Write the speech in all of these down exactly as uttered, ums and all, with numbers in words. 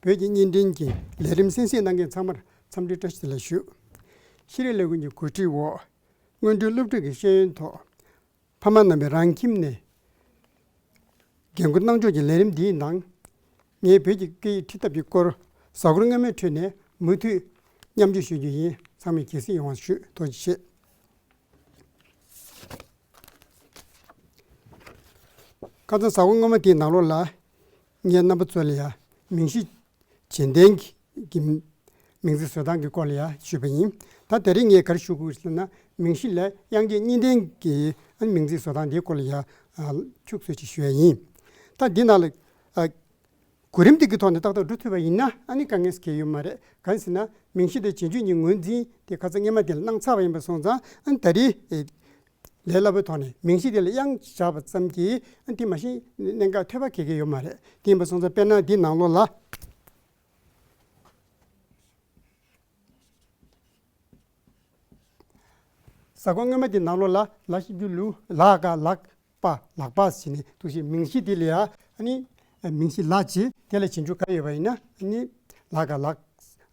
བོད་ཀྱི་བརྙན་འཕྲིན་གྱི་ལས་རིམ་གསན་གཟིགས་གནང་མཁན་ཚང་མར་འཚམས་འདྲི་བཀྲ་ཤིས་བདེ་ལེགས་ཞུ། ཤེས་རིག་ལས་ཁུངས་ཀྱི་གོ་སྒྲིག་འོག་སྔོན་འགྲོའི་སློབ་ཕྲུག་གི་ཤེས་ཡོན་ཐོག་ཕ་མ་རྣམ་པས་རང་ཁྱིམ་ནས་འགན་འཁུར་གནང་ཕྱོགས་ཀྱི་ལས་རིམ་འདིའི་ནང་། ངས་བོད་ཀྱི་སྐད་ཡིག་ཁྲིད་ཐབས་ཀྱི་སྐོར་གཟའ་འཁོར་སྔོན་མའི་ཁྲོད་ནས་མུ་མཐུད་མཉམ་སྤྱོད་ཞུ་རྒྱུ་ཡིན། ཚང་མས་དགྱེས་གཟིགས་ཡོང་བ་ཞུ། ཐུགས་རྗེ་ཆེ། ཁ་སང་གཟའ་འཁོར་སྔོན་མ་དེའི་ནང་ལོགས་ལ་ངས་རྣམ་པ་ཚོ་ལ་ཡ་མིང་གཞི་རྗེས་ལྡན་གྱི་མིང་ཚིག་བཟོ་སྟངས་ཀྱི་སྐོར་ལ་ཡ་ཞུས་པ་ཡིན། ད་དེ་རིང་ངས་ག་རེ་ཞུ་དགོས་ཟེར་ན། མིང་གཞི་ལས་དབྱངས་ཅན་གཉིས་ལྡན་གྱི་མིང་ཚིག་བཟོ་སྟངས་དེའི་སྐོར་ལ་ཡ་ཁྱུག་ཙམ་ཅིག་ཞུ་ཡ་ཡིན། ད་འདི་ནང་ལ་གོ་རིམ་དེ་གི་ཐོག་ནས་ཏག་ཏག་འགྲོ་ཐུབ་པ་ཡིན་ན་ཨ་ནི་དཀའ་ངལ་གང་ཡང་ཡོད་མ་རེད། གང་ཡིན་ཟེར་ན་མིང་གཞི་དེ་རྗེས་འཇུག་གཉིས་ངོས་འཛིན་དེ་ཁ་སང་སྔོན་མ་དེ་ལ་གནང་ཚར་བ་ཡིན་པ་སོང་ཙང་། ཨ་ནི་ད་རེས་ལས་སླ་པོའི་ཐོག་ནས་མིང་གཞི་དེ་ལ་དབྱངས་བཞག་པ་ཙམ་གྱིས་ཨ་ནི་དེ་མ་གཞི་གནད་འགག་ཐོན་པ་གང་ཡང་ཡོད་མ་རེད། དེ་ཡིན་པ་སོང་ཙང་དཔེར་ན་འདི་ནང་ལོགས་ལ། གཟའ་འཁོར་སྔོན་མ་དེ་ནང་ལོགས་ལ་ལ་ཞབས་ཀྱུ་ལུ། ལ་ག་ལག་པ་ལག་པ་ཟེར་ནས་འདུག་སེ་མིང་གཞི་དེ་ལ་ཡ་ཨ་ནི་མིང་གཞི་ལ་བྱས་དེ་ལ་རྗེས་འཇུག་ག་ཡོད་པ་ཡིན་ན་ཨ་ནི་ལ་ག་ལག་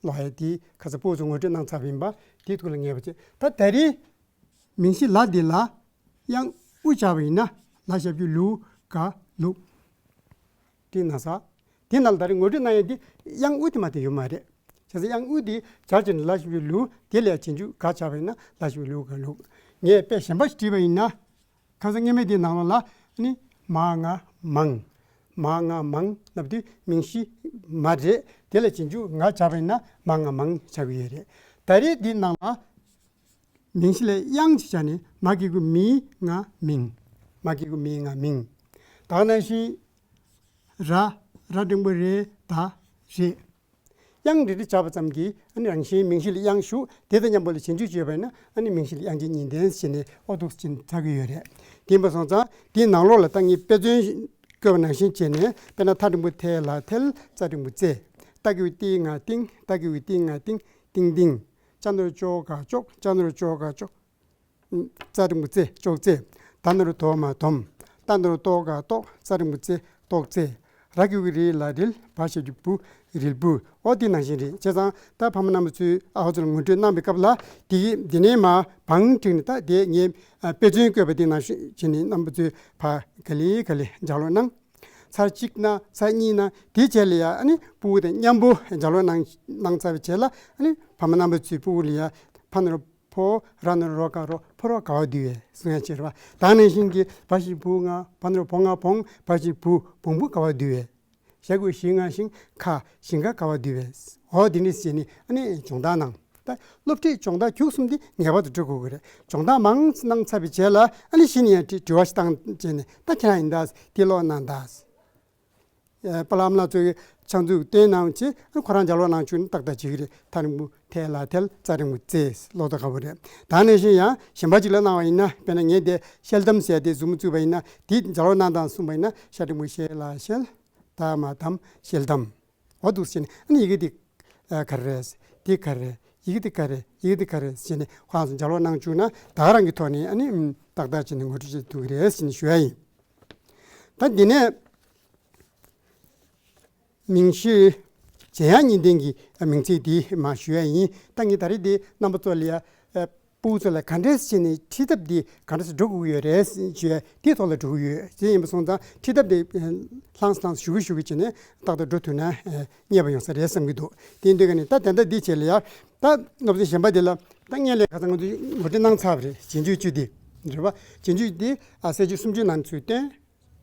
ལོག་ཡ་དེ་ཁ་སང་ཕྲུ་གུ་ཚོ་ངོ་སྤྲོད་གནང་ཚར་བ་ཡིན་པ་དེའི་ཐོག་ལ་ངེས་པ་བྱས། ད་ད་རེས་མིང་གཞི་ལ་དེ་ལ་དབྱངས་ཨུ་བྱས་པ་ཡིན་ན་ལ་ཞབས་ཀྱུ་ལུ་ག་ལུག་དེ་ན་ས། དེ་ནང་ལ་ད་རེས་ངོ་སྤྲོད་གནང་ཡ་དེ་དབྱངས་ཨུ་དེ་མ་གཏོགས་ཡོད་མ་རེད། བྱས་ཙང་དབྱངས་ཨུ་དེ་སྦྱར་བྱས་ནས་ལ་ཞབས་ཀྱུ་ལུ། དེ་ལ་ཡ་རྗེས་འཇུག་ག་བྱས་པ་ཡིན་ན་ལ་ཞབས་ཀྱུ་ལུ་ག་ལུག་ངས་དཔེ་གཞན་པ་ཞིག་བྲིས་པ་ཡིན་ན། ཁ་སང་སྔོན་མའི་དེའི་ནང་ལོགས་ལ་ནི་མ་ང་མང་། མ་ང་མང་ལབ་དུས་མིང་གཞི་མ་རེད། དེ་ལ་རྗེས་འཇུག་ང་བྱས་པ་ཡིན་ན་མ་ང་མང་ཆགས་ཀྱི་ཡོད་རེད། ད་རེས་འདིའི་ནང་ལ་མིང་གཞི་ལ་དབྱངས་ཅིག་བྱས་ནས་མ་གི་གུ་མི་ང་མིང་། མ་གི་གུ་མི་ང་མིང་། ད་ག་ནང་བཞིན་ར། ར་འགྲེང་བུ་རེ་ད་རེད། དབྱངས་རེ་རེ་བྱས་པ་ཙམ་གྱིས་ཨ་ནི་རང་བཞིན་མིང་གཞི་ལ་དབྱངས་ཞུགས། དེ་དང་མཉམ་པོ་ལ་རྗེས་འཇུག་བྱས་པ་ཡིན་ན་ཨ་ནི་མིང་གཞི་ལ་དབྱངས་ཅན་གཉིས་ལྡན་ཟེར་ནས་ཨོ་འདུག་སེ་ཆགས་ཀྱི་ཡོད་རེད། དེ་ཡིན་པ་སོང་ཙང་དེའི་ནང་ལོགས་ལ་ད་ངས་དཔེ་མཚོན་བཀོད་པ་ནང་བཞིན་བྱས་ནས། དཔེར་ན་ཐ་འགྲེང་བུ་ཐེ་ལ་ཐལ། ཙ་འགྲེང་བུ་ཙེ། ཏ་གི་གུ་ཏི་ང་ཏིང་། ཏ་གི་གུ་ཏི་ང་ཏིང་། ཏིང་ཏིང་། ཅ་ན་རོ་ཅོ་ག་ཅོག་ཅ་ན་རོ་ཅོ་ག་ཅོག་ཙ་འགྲེང་བུ་ཙེ། ཅོག་ཙེ། ད་ན་རོ་དོ་མ་དོམ། ཏ་ན་རོ་ཏོ་ག་ཏོག་ཙ་འགྲེང་བུ་ཙེ། ཏོག་ཙེ། ར་གི་གུ་རི་ལ་རིལ། བ་ཞབས་ཀྱུ་བུ། རིལ་བུ། འོ་དེ་ནང་བཞིན་རེད། བྱས་ཙང་ད་ཕ་མ་རྣམ་པ་ཚོས་ཨ་ཧོ་ཚོ་ལ་ངོ་སྤྲོད་གནང་བའི་སྐབས་ལ་དེ་དེ་ནས་མར་བང་བསྒྲིགས་ནས། ད་དེ་ངས་དཔེ་མཚོན་བཀོད་པ་དེ་ནང་བཞིན་བྱས་ནས་རྣམ་པ་ཚོས་ཕར་ག་ལེ་ག་ལེ་ལྗགས་ཀློག་གནང་། ཚར་གཅིག་ན་ཚར་གཉིས་ན་དེའི་རྗེས་ལ་ཡ་ཨ་ནི་ཕྲུ་གུ་དང་མཉམ་པོ་ལྗགས་ཀློག་གནང་གནང་ཚར་བའི་རྗེས་ལ་ཨ་ནི་ཕ་མ་རྣམ་པ་ཚོས་ཕྲུ་གུ་ལ་ཡ་ཕ་ན་རོ་ཕོ། ར་ན་རོ་རོ་ག་རོ། ཕོ་རོག་ག་བ་འདུག་གས་གསུང་ཡ་བྱེད་རེད་པ། ད་ནང་བཞིན་གྱི་བ་ཞབས་བུ་ང་། བ་ན་རོ་བོ་ང་བོང་། བ་ཞབས་བུ་བོང་བུ་ག་བ་འདུག་གས། ཞ་གི་གུ་ཞི་ང་ཞིང་། ཁ་ཞིང་ཁ་ག་བ་འདུག་གས། འོ་དེ་འདྲ་བྱས་ནས་ཨ་ནི་སྦྱོང་བརྡར་གནང་། ད་སློབ་ཁྲིད་སྦྱོང་བརྡར་ཁྱུག་གསུམ་དེ་ངེས་པར་དུ་འགྲོ་དགོས་ཀྱི་རེད། སྦྱོང་བརྡར་མང་ཙམ་གནང་ཚར་བའི་རྗེས་ལ་ཨ་ནི་གཞི་ནས་ཡང་དྲི་དྲི་བ་ཞིག་བཏང་བྱས་ནས། ད་ཁྱེད་རང་ཡིན་ད་དེ་ཀློག་གནང་ད། ཨ་པཱ་ལགས་ཨ་མ་ལགས་ཚོས་ཕྱག་མཛུབ་བསྟན་གནང་བྱས། ཨ་ཁོ་རང་ལྗགས་ཀློག་གནང་བཅུག་ན་ཏག་ཏག་བྱེད་ཀྱི་རེད། ཐ་འགྲེང་བུ་ཐེ་ལ་ཐལ། ཙ་འགྲེང་བུ་ཙེ། ཀློག་ཐུབ་ཁག་པོ་རེད། ད་ནང་བཞིན་ཡང་གཞན་པ་ཅིག་ལ་གནང་བ་ཡིན་ན། དཔེར་ན་ངས་དེ་ཤེལ་དམ་ཟེར་དེ་མཛུབ་མོ་བཙུགས་པ་ཡིན་ན། དེ་ལྗགས་ཀློག་གནང་དང་གསུངས་པ་ཡིན་ན། ཤ་འགྲེང་བུ་ཤེ་ལ་ཤེལ། ད་མ་དམ། ཤེལ་དམ། འོ་འདུག་སེ་བྱས་ནས་ཨ་ནི་ཡི་གེ་འདི་ག་རེ་རེད། འདི་ག་རེ་རེད། ཡི་གེ་འདི་ག་རེ་རེད། ཡི་གེ་འདི་ག་རེ་རེད་ཟེར་ནས་ཁོ་རང་ཚོ་ལྗགས་ཀློག་གནང་བཅུག་ན་ད་ག་རང་གི་ཐོག་ནས་ཨ་ནི་ཏག་ཏག་བྱས་ནས་ངོ་སྤྲོད་བྱེད་ཐུབ་ཀྱི་རེད་ཟེར་ནས་ཞུ་ཡ་ཡིན། ད་འདི་ནས་མིང་གཞི་རྗེས་དབྱངས་གཉིས་ལྡན་གྱི་མིང་ཚིག་འདི་མར་ཞུ་ཡ་ཡིན། ད་ངས་ད་རེས་འདི་རྣམ་པ་ཚོ་ལ་ཡ་ཨ་ཕྲུ་གུ་ཚོ་ལ་ག་འདྲས་བྱས་ནས་ཁྲིད་ཐབས་འདི་ག་འདྲས་འགྲོ་དགོས་ཀྱི་ཡོད་རེད་ཞུ་ཡ་དེའི་ཐོག་ལ་འགྲོ་གི་ཡོད། དེ་ཡིན་པ་སོང་ཙང་ཁྲིད་ཐབས་འདི་ཨ་ལྷང་ལྷང་ཞུ་གི་ཞུ་གི་བྱས་ནས་ཏག་ཏག་འགྲོ་ཐུབ་ན་ཨ་མཉེས་པོ་ཡོང་ས་རེད་བསམ་གྱི་འདུག་དེ་འདོད་ག་ནས་ད་ད་ལྟ་འདི་བྱས་ལ་ཡ། ད་སློབ་ཚན་གཞན་པ་འདི་ལ་ད་སྔོན་ལ་ཁ་སང་ང་ཚོས་ངོ་སྤྲོད་གནང་ཚར་བ་རེད། རྗེས་འཇུག་བཅུ་འདི་རེད་པ། རྗེས་འཇུག་འདི་ཨ་གསལ་བྱེད་སུམ་ཅུ་ནང་ཚུར་བཏོན།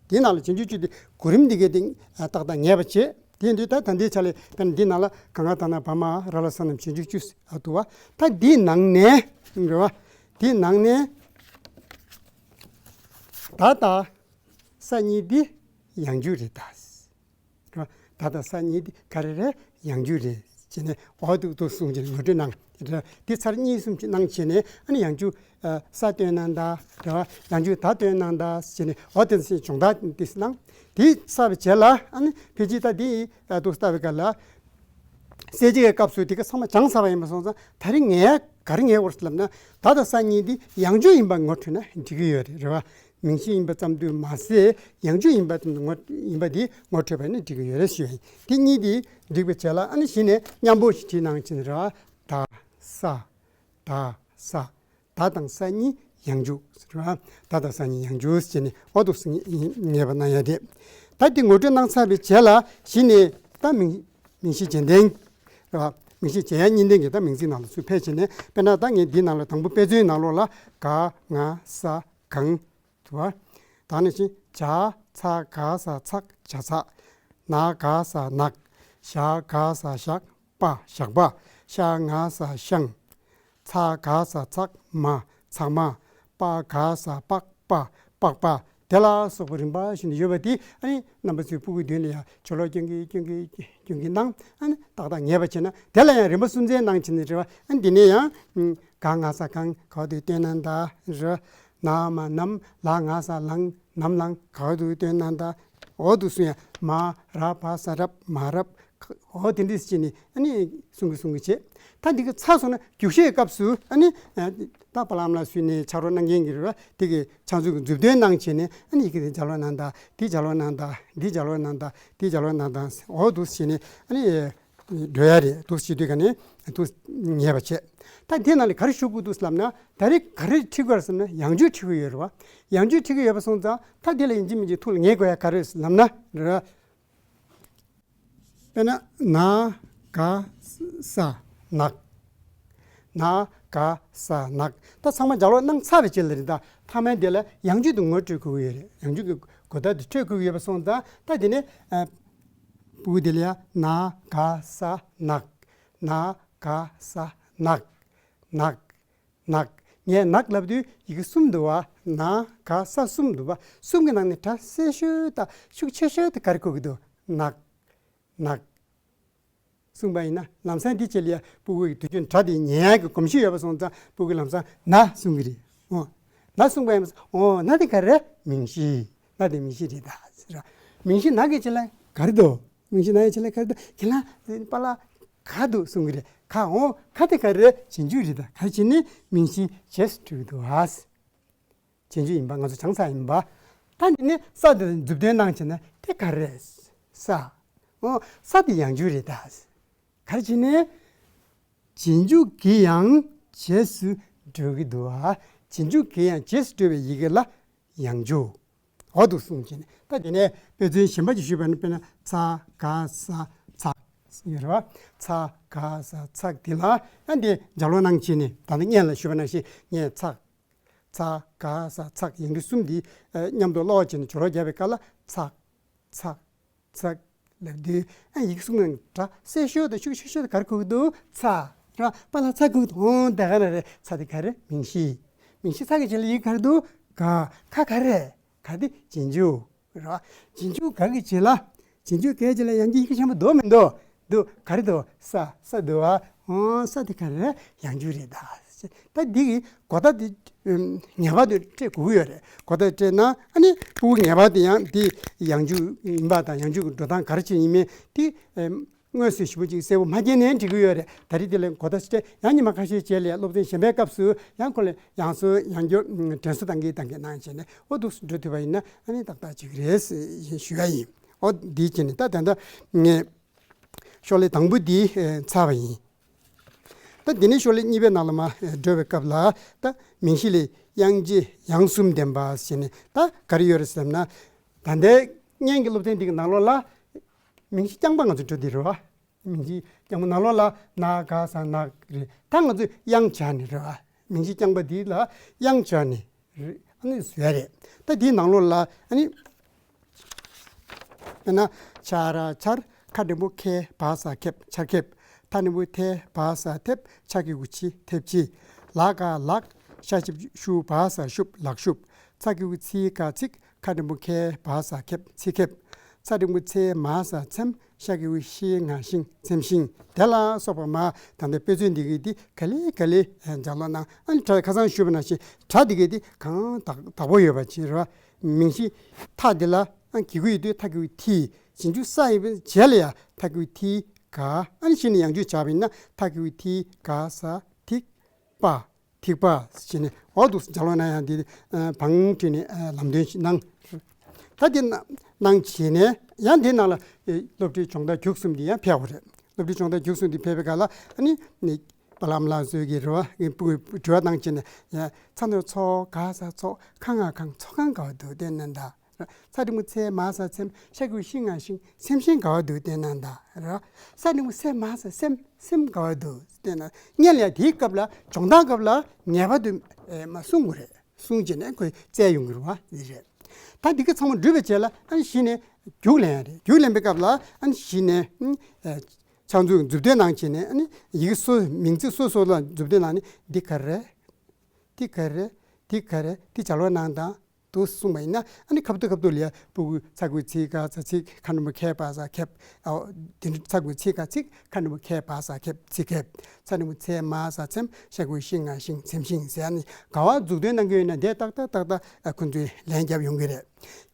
དེའི་ནང་ལ་རྗེས་འཇུག་བཅུ་དེ་གོ་རིམ་འདི་གའི་སྟེང་ཨ་ཏག་ཏག་ངེས་པ་བྱེད། དེ་ཡིན་དུས་ད་ད་ལྟའི་ཆ་ལ་དཔེར་ན་འདི་ནང་ལ་ག་ང་ད་ན་བ་མ་ར་ལ་ས་རྣམས་རྗེས་འཇུག་བཅུ་ཟེར་ཨ་འདུག་པ། ད་འདིའི་ནང་ནས་རེད་པ། དེའི་ནང་ནས་ད་ད་ས་གཉིས་འདི་ཡང་འཇུག་རེད་ད། རེད་པ། ད་ད་ས་གཉིས་འདི་ག་རེ་རེད། ཡང་འཇུག་རེད་ཟེར་ནས་འོ་འདུག་འདུག་གསུངས་བྱས་ནས་ངོ་སྤྲོད་གནང་། རེད་པ། འདི་ཚར་གཉིས་གསུམ་ཅིག་གནང་བྱས་ནས་ཨ་ནི་ཡང་འཇུག་ཨ་ས་བཏོན་གནང་ད། རེད་པ། ཡང་འཇུག་ད་བཏོན་གནང་ད་ཟེར་ནས་འོ་དེ་ཚོ་སྦྱོང་བརྡར་འདི་གནང་། དེ་ཚར་བའི་རྗེས་ལ་ཨ་ནི་ཕལ་ཆེར་ད་འདི་ཨ་འདུག་ལྟ་བའི་སྐབས་ལ་གསལ་བྱེད་ཀྱི་སྐབས་སུ་དེ་ག་ཚང་མ་སྦྱངས་ཚར་བ་ཡིན་པ་སོང་ཙང་། ད་རིང་ངས་ག་རེ་ངས་དགོས་ལབ་ན། ད་ད་ས་གཉིས་འདི་ཡང་འཇུག་ཡིན་པ་ངོ་འཕྲོད་ན་འགྲིག་གི་ཡོད་རེད། རེད་པ། མིང་གཞི་ཡིན་པ་ཙམ་དུ་མ་ཟད་ཡང་འཇུག་ཡིན་པ་ངོ་ཡིན་པ་དེ་ངོ་འཕྲོད་པ་ནི་འགྲིག་གི་ཡོད་རེད་ཞུ་ཡ་ཡིན། དེ་གཉིས་དེ་འགྲིག་པའི་རྗེས་ལ་ཨ་ནི་གཞི་ནས་མཉམ་པོ་ཞིག་བྲིས་གནང་བྱས་ནས་རེད་བ། ད་ས། ད་ས། ད་དང་ས་གཉིས་ཡང་འཇུག་རེད་བ། ད་དང་ས་གཉིས་ཡང་འཇུག་ཟེར་ནས་འོ་འདུག་སེ་ངེས་པ་གནང་ཡ་རེད། ད་དེ་ངོ་སྤྲོད་གནང་ཚར་བའི་རྗེས་ལ་གཞི་ནས་ད་མིང་མིང་གཞི་རྗེས་ལྡན་རེད་བ། མིང་གཞི་རྗེས་ཡ་གཉིས་ལྡན་གྱི་ད་མིང་ཚིག་ནང་ལ་ཚུར་ཕེབས་བྱས་ནས་དཔེར་ན་ད་ངས་འདིའི་ནང་ལ་དང་པོ་དཔེ་མཚོན་ནང་ལོགས་ལ་ག་ང་ས་གང་འདུག་བ། ད་ནི་ཅི་ཇ་ཚ་ག་ས་ཚག་ཇ་ཚག་ན་ག་ས་ནག་ཞ་ག་ས་ཞག་པ་ཞག་པ། ཤ་ང་ས་ཤང་། ཚ་ག་ས་ཚག་མ་ཚག་མ། པ་ག་ས་པགས་པ་པགས་པ། དེ་ལ་སོགས་པ་རིམ་པ་བཞིན་དུ་ཡོད་པ་དེ་ཨ་ནི་རྣམ་པ་ཚོའི་སྤུ་གུའི་མདུན་ལ་ཡང་ཇོ་ལོ་སྐྱོན་གི་སྐྱོན་གི་སྐྱོན་གི་གནང་ཨ་ནི་ཏག་ཏག་ངེས་པ་བྱས་ན་དེ་ལ་ཡང་རིམ་པ་གསུམ་ཚན་གནང་བྱས་ནས་རེད་བ། ཨ་ནི་འདི་ནས་ཡང་ག་ང་ས་གང་ག་བ་དེ་སྟོན་ན་ད་རེད། ན་མ་ནམ། ལ་ང་ས་ལང་། ནམ་ལང་། ག་བ་དེ་སྟོན་ན་ད། འོ་འདུག་སེ་ཡང་མ་ར་བ་ས་རབ་མ་རབ། འོ་དེ་འདྲས་བྱས་ནས་ཨ་ནི་གསུང་གི་གསུང་གི་བྱས། ད་འདི་ག་ཚ་སོང་ན་རྒྱུགས་ཤོས་སྐབས་སུ་ཨ་ནི་ད་པ་ལམ་ལ་སུས་ནས་ཕྱག་རོགས་གནང་མཁན་གྱི་རེད་བ། དེ་གི་ཕྱག་མཛོད་ཀྱི་མཛུབ་སྟོན་གནང་བྱས་ནས་ཨ་ནི་ཡི་གེ་དེ་ལྗགས་ཀློག་གནང་ད། དེ་ལྗགས་ཀློག་གནང་ད། དེ་ལྗགས་ཀློག་གནང་ད། དེ་ལྗགས་ཀློག་གནང་ད། འོ་འདུག་སེ་བྱས་ནས་ཨ་ནི་འགྲོ་ཡ་རེད། འདུག་སེ་བྱེད་དུས་ག་ནས་འདུག་ངེས་པ་བྱས། ད་དེ་ནང་ལ་ག་རེ་ཞུ་དགོས་འདུག་ལབ་ན་ད་རེས་ག་རེ་ཁྲིད་དགོས་རེད་ཟེར་ན་ཡང་འཇུག་ཁྲིད་དགོས་ཡོད་རེད་བ། ཡང་འཇུག་ཁྲིད་ཀྱི་ཡོད་པ་སོང་ཙང་ད་དེ་ལ་ཡིན་གཅིག་མིན་གཅིག་ཐུགས་ལ་ངེས་དགོས་ཡ་ག་རེ་ལབ་ན་རེད། དཔེར་ན་ན་ག་ས་ནག་ན་ག་ས་ནག་ད་ཚང་མ་ལྗགས་ཀློག་གནང་ཚར་བའི་རྗེས་ལ་རེད། ད་མཐའ་མའི་དེ་ལ་ཡང་འཇུག་ཏུ་ངོ་སྤྲོད་དགོས་ཀྱི་ཡོད་རེད། ཡང་འཇུག་གི་གོ་བརྡ་དེ་འཕྲོད་དགོས་ཀྱི་ཡོད་པ་སོང་ཙང་ད་དེ་ནས་ཨ། སྤུ་གུ་དེ་ལ་ཡང་ན་ག་ས་ནག་ན་ག་ས་ནག་ནག་ནག་ངས་ནག་ལབ་དུས་ཡི་གེ་གསུམ་འདུག་བ། ན་ག་ས་གསུམ་འདུག་བ། གསུམ་གྱི་ནང་ནས་སྒྲ་གསལ་ཤོས་དང་ཤུགས་ཆེ་ཤོས་དེ་ག་རེ་གོ་གི་འདུག་ནག་ནག་གསུངས་པ་ཡིན་ན་ལམ་སང་འདི་བྱེད་ལ་ཡ་སྤུ་གུ་ཡི་དུས་རྒྱུན་སྒྲ་དེ་ཉན་ཡག་གི་གོམས་གཤིས་ཡོད་པ་སོང་ཙང་སྤུ་གུ་ལམ་སང་ན་གསུང་གི་རེད། འོ་ན་གསུངས་པ་ཡིན་ན་འོ་ན་དེ་ག་རེ་རེད། མིང་གཞི། ན་དེ་མིང་གཞི་རེད་ད་ཟེར། མིང་གཞི་ན་གི་བྱེད་ལ་ག་རེ་འདུག་མིང་གཞི་ན་གི་བྱེད་ལ་ག་རེ་འདུག་ཁྱེད་རང་པཱ་ལགས་ག་འདུག་གསུང་གི་རེད། ག་འོ་ག་དེ་ག་རེ་རེད། རྗེས་འཇུག་རེད་ད། ག་རེ་བྱས་ནས་མིང་གཞི་རྗེས་སུ་འགྲོ་གི་འདུག་ཨ། རྗེས་འཇུག་ཡིན་པ་ང་ཚོ་བྱང་ས་ཡིན་པ། ད་འདི་ནི་ས་དེ་མཛུབ་སྟོན་གནང་བྱས་ན་དེ་ག་རེ་རེད། ས། འོ་ས་དེ་ཡང་འཇུག་རེད་ད། ག་རེ་བྱས་ནས་རྗེས་འཇུག་གི་ཡང་རྗེས་སུ་འགྲོ་གི་འདུག་ཨ། རྗེས་འཇུག་གི་ཡང་རྗེས་སུ་འགྲོ་བའི་ཡི་གེ་ལ་ཡང་འཇུག་འོ་འདུག་གསུངས་བྱས་ནས་ད་དེ་ནས་དཔེ་མཚོན་གཞན་པ་ཅིག་ཞུས་པ་ནི་དཔེར་ན་ཚ་ག་ས་ཚག་ཡོད་རེད་བ། ཚ་ག་ས་ཚག་དེ་ལ་ཡང་དེ་ལྗགས་ཀློག་གནང་བྱས་ནས་ད་ནི་སྔོན་ལ་ཞུས་པ་ནང་བཞིན་ངས་ཚག་ཚ་ག་ས་ཚག་ཡིག་འབྲུ་གསུམ་འདི་མཉམ་དུ་ཀློག་བྱས་ནས་ཇོ་རོ་རྒྱབ་པའི་སྐབས་ལ་ཚག་ཚག་ཚག་ལབ་དུས་ཡིག་གཟུགས་ནང་སྒྲ་གསལ་ཤོས་དང་ཤུགས་ཆེ་ཤོས་དེ་ག་རེ་གོ་གི་འདུག་ཚ། ར་པཱ་ལགས་ཚ་གོ་གི་འདུག་འོང་ད་ག་ན་རེད། ཚ་དེ་ག་རེ། མིང་གཞི། མིང་གཞི་ཚ་གི་རྗེས་ལ་ཡིག་ག་རེ་འདུག་ག་ཁ་ག་རེ། ག་དེ་རྗེས་འཇུག་ར། རྗེས་འཇུག་ག་གི་རྗེས་ལ། རྗེས་འཇུག་གའི་རྗེས་ལ་ཡང་ཅིག་ཡིག་ག་ཤམ་པོ་འདུག་མི་འདུག་འདུག་ག་རེ་འདུག་ས། ས་འདུག་བ། འོ་ས་དེ་ག་རེ། ཡང་འཇུག་རེད་ད། ད་འདི་གི་གོ་བརྡ་དེ་ངེས་པར་དུ་སྤྲད་དགོས་ཀྱི་ཡོད་རེད། གོ་བརྡ་སྤྲད་ན་ཨ་ནི་སྤུ་གུ་ངེས་པར་དུ་ཡང་འདི་ཡང་འཇུག་ཡིན་པ་དང་ཡང་འཇུག་གི་འགྲོ་སྟངས་ག་རེ་བྱས་ཡིན་མིན་དེ་དངོས་སུ་ཞིབ་པོ་ཅིག་གསལ་པོ་མ་མཁྱེན་ནའི་འགྲིག་གི་ཡོད་རེད། ད་རེས་དེ་ལ་གོ་བརྡ་སྤྲད་ཡང་ཉི་མ་ཁ་ཤས་རྗེས་ལ་སློབ་ཚན་གཞན་པའི་སྐབས་སུ་ཡང་ཁོ་ལ་ཡང་སོ་ཡང་བསྐྱར་དྲན་གསོ་བཏང་གི་བཏང་གི་གནང་བྱས་ནས་འོ་འདུག་འགྲོ་ཐུབ་པ་ཡིན་ན་ཨ་ནི་ཏག་ཏག་ཅིག་རེད་ཞུ་ཡ་ཡིན། འོ་འདི་བྱས་ནས་ད་ད་ལྟ་ངས་ཤོག་ལྷེ་དང་པོ་འདི་ཚར་བ་ཡིན། ད་འདི་ནས་ཤོག་ལྷེ་གཉིས་པའི་ནང་ལ་མ་འགྲོ་བའི་སྐབས་ལ་ད་མིང་གཞི་ལས་དབྱངས་བཅས་ཡང་གསུམ་ལྡན་པ་ཟེར་ནས་ད་ག་རེ་ཡོད་རེད་ཟེར་ན། ད་ལྟའི་སྔོན་གྱི་སློབ་ཚན་འདི་གི་ནང་ལོགས་ལ་མིང་གཞི་རྐྱང་པ་ང་ཚོ་འགྲོ་འདི་རེད་བ། མིང་གཞི་རྐྱང་པ་ནང་ལོགས་ལ་ན་ག་ས་ནག་རེད། ད་ང་ཚོས་དབྱངས་སྦྱར་ནས་རེད་བ། མིང་གཞི་རྐྱང་པ་འདི་ལ་དབྱངས་སྦྱར་ནས་རེད། ཨ་ནི་བཟོས་རེད། ད་འདིའི་ནང་ལོགས་ལ་ཨ་ནི། དཔེར་ན་ཆ་ར་ཆར། ཁ་འགྲེང་བུ་ཁེ་བ་ས་ཁེབ་ཆར་ཁེབ། ཐ་འགྲེང་བུ་ཐེ་བ་ས་ཐེབ། ཆ་གི་གུ་ཆི་ཐེབ་ཆི། ལ་ག་ལག་ཤ་ཞབས་ཀྱུ་ཤུ་བ་ས་ཤུབ་ལག་ཤུབ། ཚ་གི་གུ་ཚི་ག་ཚིག་ཁ་འགྲེང་བུ་ཁེ་བ་ས་ཁེབ་ཚི་ཁེབ། ཚ་འགྲེང་བུ་ཚེ་མ་ས་ཚེམ། ཤ་གི་གུ་ཤི་ང་ཤིང་ཚེམ་ཤིང་། དེ་ལ་སོགས་པ་མ་ད་ལྟ་དཔེ་མཚོན་འདི་གི་འདི་ག་ལེ་ག་ལེ་ལྗགས་ཀློག་གནང་། ཨ་ནི་སྒྲ་ཁ་སང་ཞུས་པ་ནང་བཞིན་སྒྲ་འདི་གི་འདི་གང་དག་དག་པོ་ཡོད་པ་ཅིག་རེད་བ། མིང་གཞི་ཐ་འདི་ལ་ཨ་གི་གུ་ཡོད་དུས་ཐ་གི་གུ་ཐི། རྗེས་འཇུག་ས་ཡིན་པའི་རྗེས་ལ་ཡ་ཐ་གི་གུ་ཐི་ག་ཨ་ནི་གཞི་ནས་ཡང་འཇུག་བྱས་པ་ཡིན་ན་ཐ་གི་གུ་ཐི་ག་ས་ཐིག་པ། ཐིགས་པ་བྱས་ནས་འོ་འདུག་སེ་ལྗགས་ཀློག་གནང་ཡག་འདི་ཨ་བང་བསྒྲིགས་ནས་ཨ་ལམ་སྟོན་ཞིག་གནང་། ད་དེ་གནང་བྱས་ནས་ཡང་དེའི་ནང་ལ་ཨེ་སློབ་ཁྲིད་སྦྱོང་བརྡར་རྒྱུགས་གསུམ་འདི་ཡང་ཕེབས་པ་རེད། སློབ་ཁྲིད་སྦྱོང་བརྡར་རྒྱུགས་གསུམ་འདི་ཕེབས་པའི་སྐབས་ལ་ཨ་ནི་ནི་པ་ལགས་ཨ་མ་ལགས་ཚོས་ཀྱི་རེ་བ་དྲི་བ་གནང་བྱས་ནས་ཡང་ཚ་ནོར་ཚོགས། ག་ས་ཚོགས། ཁ་ང་ཁང་། ཚོགས་ཁང་ག་བ་འདུག་བལྟས་ན་ད། ཚ་འགྲེང་བུ་ཚེ། མ་ས་མཚེམ། ཤ་གི་གུ་ཤི་ང་ཤིང་། སེམས་ཤིང་ག་བ་འདུག་བལྟས་ན་ད། ར། ས་འགྲེང་བུ་སེ། མ་ས་སེམས། སེམས་ག་བ་འདུག་བལྟས་ན། སྔོན་ལ་ཡང་དེའི་སྐབས་ལ་སྦྱོང་བརྡར་སྐབས་ལ་ངེས་པར་དུ་ཨེ་མ་གསུང་དགོས་རེད། གསུང་བྱས་ནས་ཁོས་བཙལ་ཡོང་གི་རེད་བ། འདི་རེད། ད་འདི་ག་ཚང་མ་འགྲུབ་པའི་རྗེས་ལ་ཨ་ནི་གཞི་ནས་རྒྱུགས་ལེན་ཡ་རེད། རྒྱུགས་ལེན་པའི་སྐབས་ལ་ཨ་ནི་གཞི་ནས་ཨ་ཕྱག་མཛུབ་མཛུབ་སྟོན་གནང་བྱས་ནས་ཨ་ནི་ཡི་གེ་སོ་མིང་ཚིག་སོ་སོ་ལ་མཛུབ་སྟོན་གནང་ནས། འདི་ག་རེ་རེད། འདི་ག་རེ་རེད། འདི་ག་རེ་རེད། འདི་ལྗགས་ཀློག་གནང་དང་། འདུག་གསུངས་པ་ཡིན་ན་ཨ་ནི་ཁ་ཐུག་ཁ་ཐུག་ལ་ཡ་ཕྲུ་གུ་ཚ་གི་གུ་ཚི་ག་ཚ་ཚིག་ཁ་འགྲེང་བུ་ཁེ་བ་ས་ཁེབ། ཨོ་དེ་འདྲ་ཚ་གི་གུ་ཚི་ག་ཚིག་ཁ་འགྲེང་བུ་ཁེ་བ་ས་ཁེབ་ཚི་ཁེབ། ཚ་འགྲེང་བུ་ཚེ། མ་ས་མཚེམ། ཤ་གི་གུ་ཤི་ང་ཤིང་། མཚེམ་ཤིང་ཟེར། ཨ་ནི་ག་བ་མཛུབ་སྟོན་གནང་གི་ཡོད་ན་དེ་ཏག་ཏག་ཏག་ཏག་ཨ་ཁོ་ཚོས་ལན་རྒྱབ་ཡོང་གི་རེད།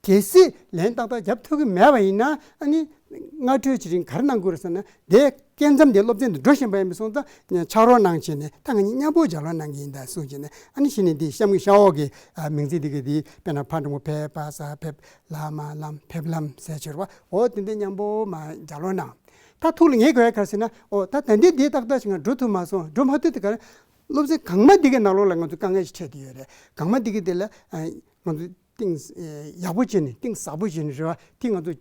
གལ་སྲིད་ལན་ཏག་ཏག་རྒྱབ་ཐུབ་ཀྱི་མེད་པ་ཡིན་ན་ཨ་ནི་སྔ་དྲོའི་བྱེད་རིང་ག་རེ་གནང་དགོས་རེད་ཟེར་ན། དེ་སྐབས་མཚམས་དེ་སློབ་ཚན་དུ་འགྲོ་བཞིན་པ་ཡིན་པ་སོང་ཙང་ཕྱག་རོགས་གནང་བྱས་ནས། ད་ང་གཉིས་མཉམ་པོ་ལྗགས་ཀློག་གནང་གི་ཡིན་ད་གསུངས་བྱས་ནས། ཨ་ནི་གཞི་ནས་འདི་གཤམ་གྱི་ཤ་འོག་གི་ཨ་མིང་ཚིག་འདི་ག་འདི་དཔེར་ན་ཕ་འགྲེང་བུ་ཕེ། བ་ས་ཕེབས། ལ་མ་ལམ། ཕེབས་ལམ་ཟེར་བྱས་རེད་བ། འོ་དེ་འདྲ་མཉམ་པོ་མར་ལྗགས་ཀློག་གནང་། ད་ཐུགས་ལ་ངེས་དགོས་ཡ་ག་རེ་ཟེར་ན། འོ་ད་ད་འདི་འདི་ཏག་ཏག་ཞིག་ང་འགྲོ་ཐུབ་མ་སོང་། འགྲོ་མ་ཐུབ་དེ་ག་རེ། སློབ་ཚན་གོང་མ་འདི་གའི་ནང་ལོགས་ལ་ང་ཚོ་དཀའ་ངལ་ཞིག་འཕྲད་བསྡད་ཡོད་རེད། གོང་མ་འདི་གའི་དེ་ལ་ཨ་ང་ཚོ་གཏིང་ཡག་པོ་བྱས་ནས་གཏིང་ཟབ་པོ་བྱས་ནས་རེད་བ། དེ་ང་ཚོ་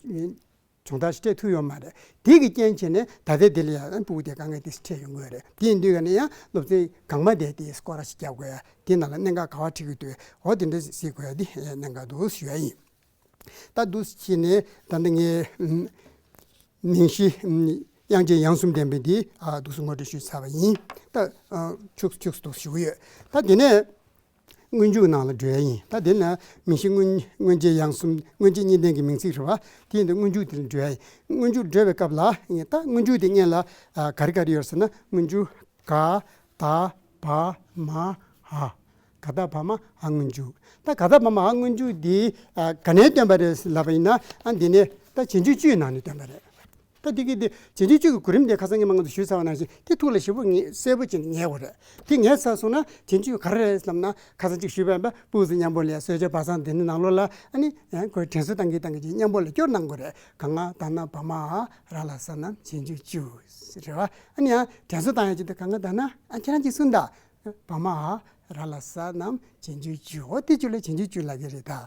སྦྱོང་བརྡར་ཞིག་སྤྲད་ཐུབ་ཡོད་མ་རེད། དེ་གི་རྐྱེན་བྱས་ནས་ད་ལྟའི་དེ་ལ་ཡང་ཕྲུ་གུ་དེ་དཀའ་ངལ་དེ་འཕྲད་ཡོང་གི་ཡོད་རེད། དེ་ཡིན་དུས་ཀ་ནས་ཡང་སློབ་ཚན་གོང་མ་དེ་དེ་སྐོར་ར་ཞིག་རྒྱག་དགོས་ཡ། དེ་ནང་ལ་གནད་འགག་ག་བ་འཕྲད་ཀྱི་འདུག་འོ་དེ་འདྲ་གཟིགས་དགོས་ཡ་དེ་གནད་འགག་འདུག་ཞུ་ཡ་ཡིན། ད་འདུག་སེ་བྱས་ནས་ད་ལྟ་ངས་མིང་གཞི་དབྱངས་ཅན་དབྱངས་གསུམ་ལྡན་པའི་འདི་འདུག་སེ་ངོ་སྤྲོད་ཞུས་ཚར་བ་ཡིན། ད་ཁྱུག་ཁྱུག་འདུག་སེ་ཞུ་གི་ཡོད། ད་དེ་ནས། སྔོན་འཇུག་ནང་ལ་འགྲོ་ཡ་ཡིན། ད་དེ་ན་མིང་གཞི་སྔོན་སྔོན་ཆད་ཡང་གསུམ། སྔོན་ཆད་གཉིས་ལྡན་གྱི་མིང་ཚིག་རེད་བ། དེ་ཡིན་དུས་སྔོན་འཇུག་དེ་ལ་འགྲོ་ཡ་ཡིན། སྔོན་འཇུག་འགྲོ་བའི་སྐབས་ལ་ཡིན། ད་སྔོན་འཇུག་དེ་སྔོན་ལ་ཨ་ག་རེ་ག་རེ་ཡོད་ཟེར་ན། སྔོན་འཇུག་ག་ད་བ་མ་འ། ག་ད་བ་མ་འ་སྔོན་འཇུག་ད་ག་ད་བ་མ་འ་སྔོན་འཇུག་དེ་ཨ་ག་ནས་བཏོན་པ་རེད་ལབ་པ་ཡིན་ན། ཨ་འདི་ནས་ད་རྗེས་འཇུག་བཅུའི་ནང་ནས་བཏོན་པ་རེད། ད་འདི་གི་འདི་རྗེས་འཇུག་བཅུ་གི་གོ་རིམ་དེ་ཁ་སང་ཉི་མ་ང་ཚོ་ཞུས་ཚར་བ་ནང་བཞིན་དེ་ཐུགས་ལ་ཞིབ་པོ་ངེས་གསལ་པོ་བྱས་ནས་ངེས་དགོས་རེད། དེ་ངེས་ཚར་སོང་ན་རྗེས་འཇུག་ག་རེ་རེད་ལབ་ན། ཁ་སང་གཅིག་ཞུས་པ་ཡིན་པ། ཕྲུ་གུ་ཚོ་མཉམ་པོ་ལ་ཡ་གསོལ་ཇ་བག་ཚང་འདི་ནི་ནང་ལོགས་ལ་ཨ་ནི་ཡང་ཁོས་དྲན་གསོ་བཏང་གི་བཏང་གི་ཅིག་མཉམ་པོ་ལ་སྐྱོར་གནང་དགོས་རེད། ག་ང་ད་ན་བ་མ་འ་ར་ལ་ས་ན་རྗེས་འཇུག་བཅུ་རེད་བ། ཨ་ནི་ཡང་དྲན་གསོ་བཏང་ཡ་ཅིག་ད་ག་ང་ད་ན་ཨ་ཁྱེད་རང་ཅིག་གསུངས་ད། བ་མ་འ་ར་ལ་ས་ན་རྗེས་འཇུག་བཅུ། འོ་དེ་བཅུ་ལ་རྗེས་འཇུག་བཅུ་ལབ་ཀྱི་རེད་ད།